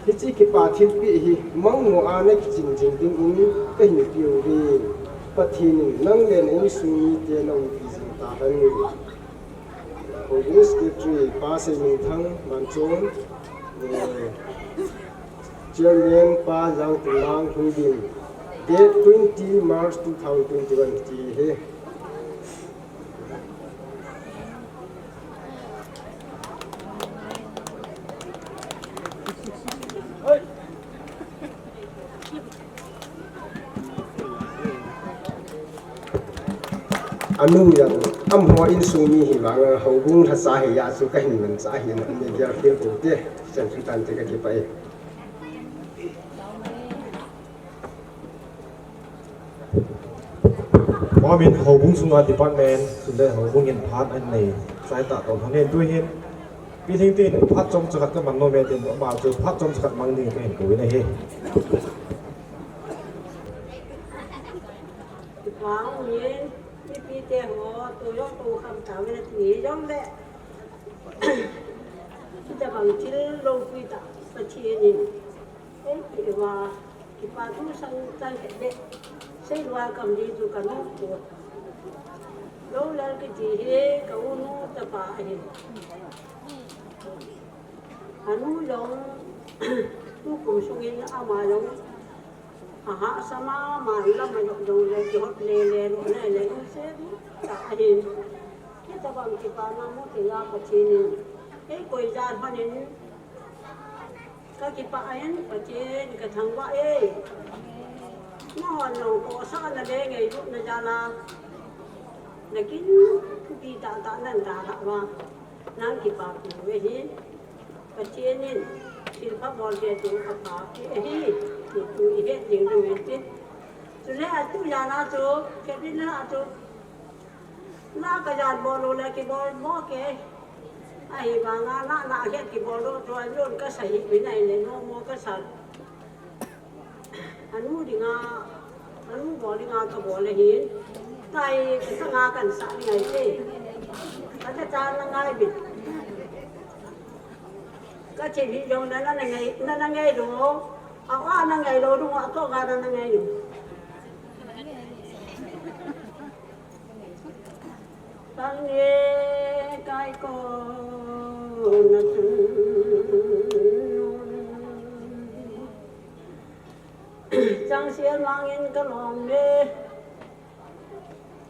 hiche kipa thilpeh hi mangmo a nakichin jing dingin kahin peh uve. Pathen in nang le na insung mite naumpi jing tahen. Houbung Secretary Pa Seiminthang Manchon, eh, Chairman Pa Jangtinlang Lhungbin, date twenty March two thousand twenty-one ti hi. Anu jong, amaho insung mi hi vang, houbung lhacha hi a chu kahin manchah ahi, na mi girlfriend ko te, chan chu tan te ka kipah e. Amin houbung sunga department, chule houbung in phat an nei, chai ta to hane tu hin. Pi Lhingtin phat chomcha khat ka man nom e tin, ama chu phat chomcha khat mang ding kahin kou in ahi. Vang min, mipite ho, tu jong tu kham ta, mi na ti jong le. Hitabang thil loupitah Pathen in eipeh uva, kipa thu sang chan khat le, seilua kam ding chu ka nom poi. Lou Lal kiti hi ka unu tapa ahi. Anu jong, tukum sungin ama jong, ahahsa mama, lam a jong jong le, kihot le le, ro le le, ro se ta ahin. Hitabang kipana mu thei a Pathen in eikoi jal hon in, ka kipah in Pathen ka thangvah e. Nahon jong kosah na le ngailutna jal a, na kin pi tah tah nan dalhah uva, nang kipapi uve hi. Pathen in thilpha bolte chu apha pi ahi, ti chu i het ding ding in tin. Chule atu jal a chu, Kevin a chu, la ka jan bol lou le kibol mo ke. Ahivanga la la het kibol lou chu, a jon ka sa hi, mi nai le no mo ka sa. Anu dinga, anu bol dinga ka bol ahin. Kai ka sanga kan sa ni ai te. Ka ta cha na ngai bit. Ka che hi jong na na ngai, na na ngai do. A wa na ngai lo do, a to ga na na ngai do. Tang ye kai ko na tu. Chang sial mangin ka lom le,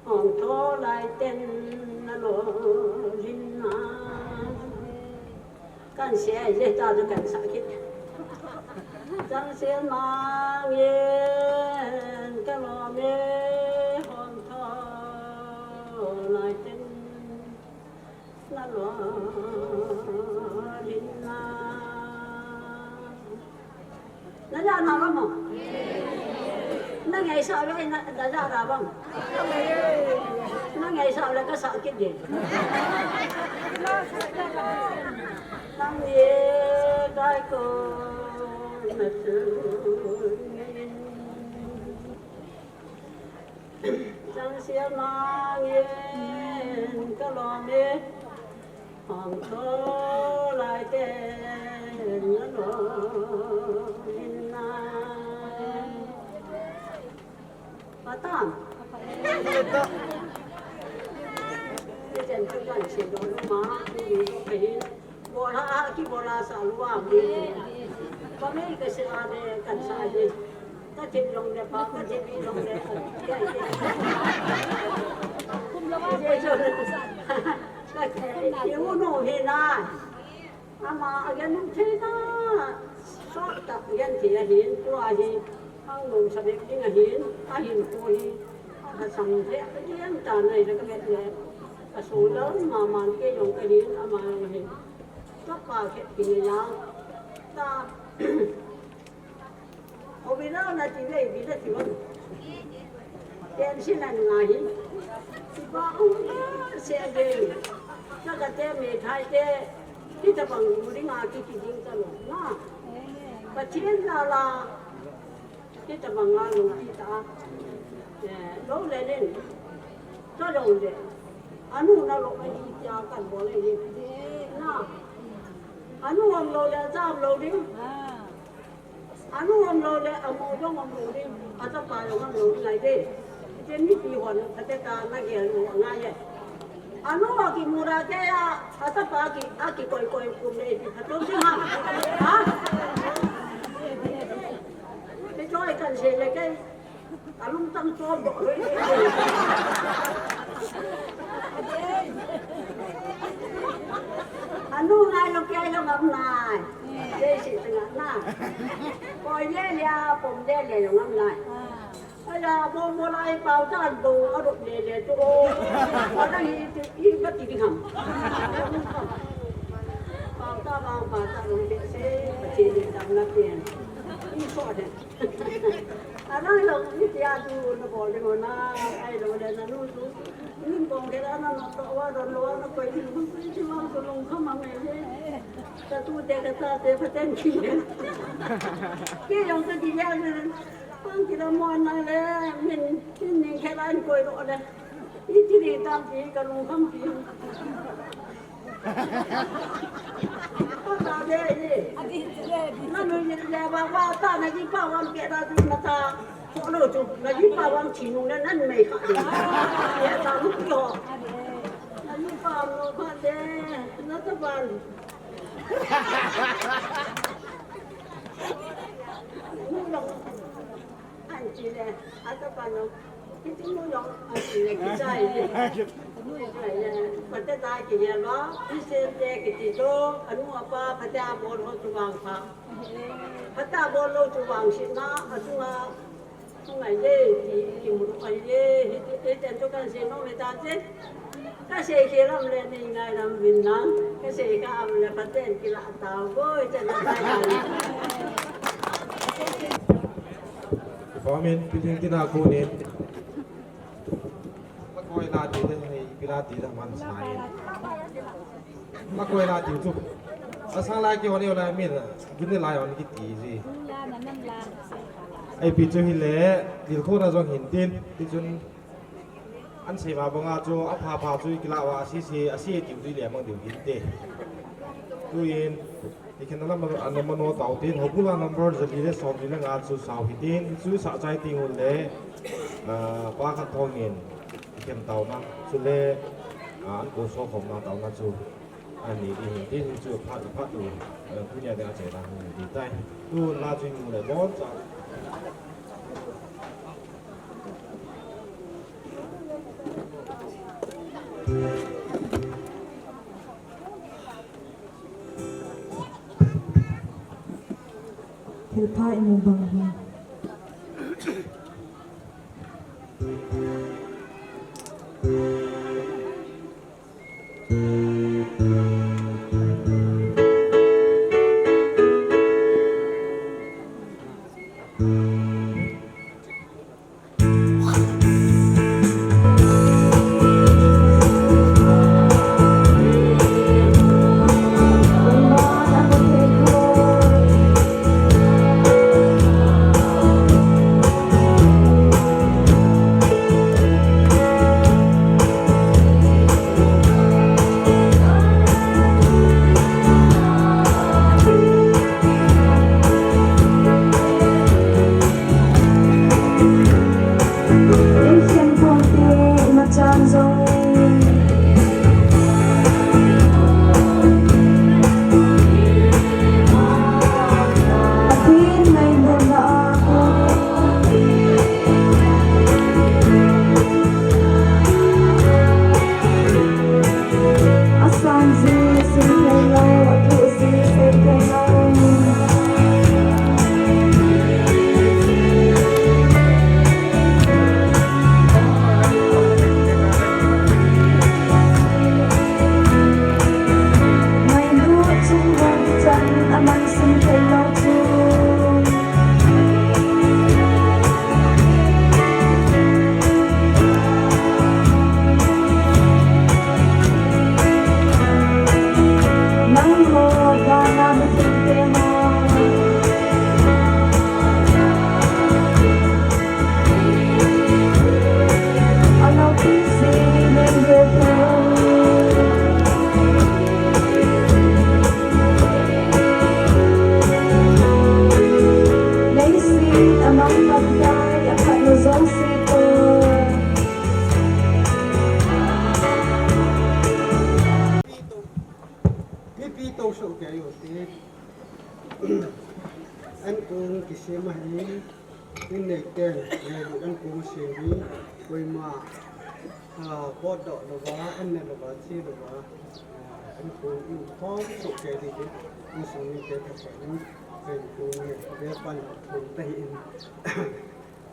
hong tho lai ten na lo lin na. Kan sia ai le ta tu kan sa kit. Chang sial mangin ka lom le, hong tho lai ten. Na lo lin na. Na ja na ba mo? Na ngai sa le na, na ja na ba mo? Na ngai sa le ka sa kit de. Tang ye dai ko na tu. Chang sial mangin ka lom e, hong tho lai ten na lo lin na. Patan. Ni chen tu kan si do ma, ni do kahin. Bol a, a kibol a sa lua mi. Pa mei ka se a de kan sa de. Ka thip jong le pa, ka thip jong le. Ka thip jong le. Ka thip jong le. Ama a gen um thei na. Sot ta gen thei ahin, tua hi. Ang nung sa bek ding ahin, ahin ko hi. Ka sang thei, ka gen ta nai la ka bet le. Ka so la ma man ke jong ka hin, ama jong hin. Ka pa khe pi ya. Ta. O bi la na ti ve, bi la ti va. Ten si na nga hi. Ti ba u se de. Ka ka te me thai te. Ki ta bang mu ri nga ki ki ding ta lo. Na. Pathen la la. Hitabang a lungpi tah a, eh, lou le len. Chulou le. Anu na lou mai hi tia kan bol le len. Na. Anu umlou le, acha umlou ding. Anu umlou le, amo jong umlou ding. Achapa jong umlou ding ngai de. Hiche mipi hon, phatechan na gel u ngai e. Anu akimu ra kei a, achapa aki, akikoi koi kum le ipi phatom ding ham. Ha? Kei choi kan sei le kei. Kalungtang chom doh le. Anu ngai jong kei jong ngam nai. Kei sei teng a na. Koi le le a, pom le le jong ngam nai. Ya, mo, mo lai pau ta do, a do le le to. Mo na hi ti, i ba ti di ham. Pau ta ba, pau ta do le se, pa che le ta na pe. I so de. A na lo, i ti a du na bo le mo na, ai lo le na nu du. Ni bong ke la na no to wa do lo na ko i du, i ti wa so long kha ma me le. Ta tu te ka ta te pa ten ki le. Ke yong ka di ya le. Pang kila mo na le, min, min ning khe lan koi lo le. I ti ni tam pi, ka lung kham pi. Ko ta de ni. Na nu ni le ba ba ta na ji pa wan ke da ji na ta. Ko lo chu, na ji pa wan chi nu le nan mei kha de. Ya ta lu pi ho. Na ji pa no kha de, na ta ban. An chi le, a ta pa no. Kiti mu yong, an chi le, ki chai le. Ai le, pa te ta ki le lo, i se te kiti to, anu apa, pa te a bol ho tu wang pa. Pa ta bol lo tu wang si na, a tu a, tu ngai le, ti, ti mu ai le, hi te, te ten to kan se no le ta te. Ka sei khe lam le nei ngai lam vin lang. Ka sei ka am le Pathen kila tao boi chen na tai. Pamin, piling tina kunin. Makoi la ti de, hei, pila ti da man sai. Makoi la ti chu. Asang lai ki honi ola min, gini lai on ki ti ji. Ai pi chu hi le, dil kho na jong hin tin, ti chun. An sei ma banga chu a pha pha chu i kila uva, a si si, a si tiu chu i le mang diu hin te. Tuin, i khen lam an mano tau tin, ho bula number jali le som li le nga chu sau hi tin, chu sa chai ting un le, ah, pa khat thong in, i khen tau na, chu le, ah, an ko so khom na tau na chu. Ani, i hin tin chu phat, phat u, eh, tunia ding a che ding ti tai. Tu la chu i mu le bon cha. Thilpha i mu bang hi. Mipi to so kei u te. An kong kisem ahi. Tin nei ten, nei an kong sem hi. Koima, ah, bot doh louva, an ne louva, che louva. Ah, an kong u khom so kei di. Insung mite thasen. An kong hi, ve pan thum ta hi in.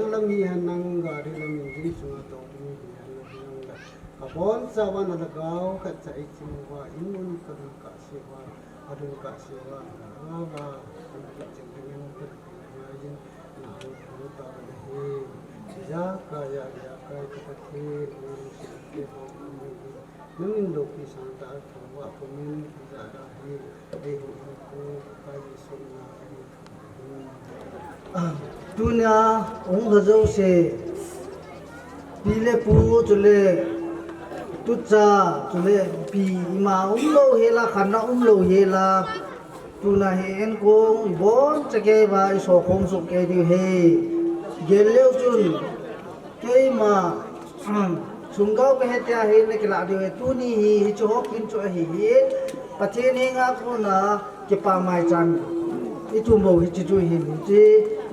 leng lam hi hen lang gari lam engine sunga tou ding hi hen lang. Abonchauva nalhagao khatcha eiching uva, in mun kadun kahseuva, adun kahseuva, nalhagao va, adun kahseuva, nalhagao va, nahou, nahou tauva nahi. Ijakai a, ijakai ka Pathen, nalungset keiho umin, namin loupi sangtah a thouva pumin, ijat a hi, eihou in ko, ka Jesu na, amen. Tunia hung lha jouse, pi le pu chule tucha chule pi ima umlou hela, khanna umlou hela, tuna hi enkong iboncha kei uva isokhom soh kei diu ahi. Gel leu chun keima, um, sunggao kahi tia hi nakilah diu ahi. Tuni hi hiche ho kin chu ahi hi. Pathen henga kona kipa maicham ithum u hiche chu ahin, hiche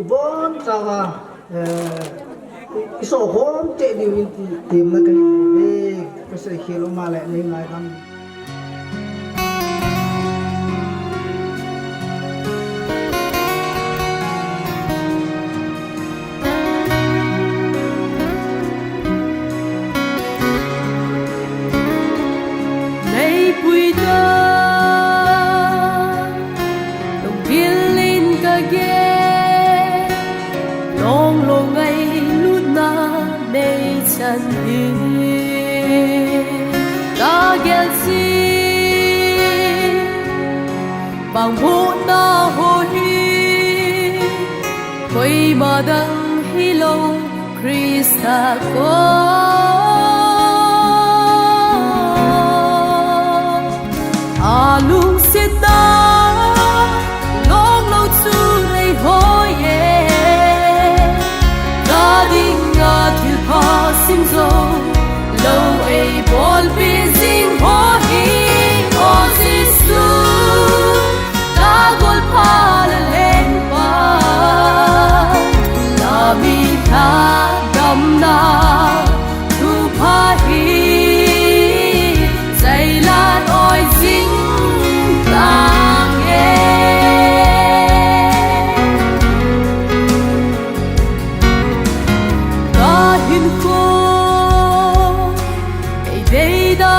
ibonchauva, eh, isokhom tei diu ahin ti, temna kahin nei e, kaseikhel um a le nei ngaidam. Neipui ta, lungthim in kagel, longlou ngailutna neichan hi. Kagel jing, bang bohna ho hi, koima dang hilou Christa kom. Alungsetna longlou chu eihoi e. Ka dinga thilpha sim jou lou eibolpi jing ho hi, O Jesu. Ka golpa le lengpa, na mi lhadamna thupha hi, jailan oi jing tange. Ka hinkho ei deida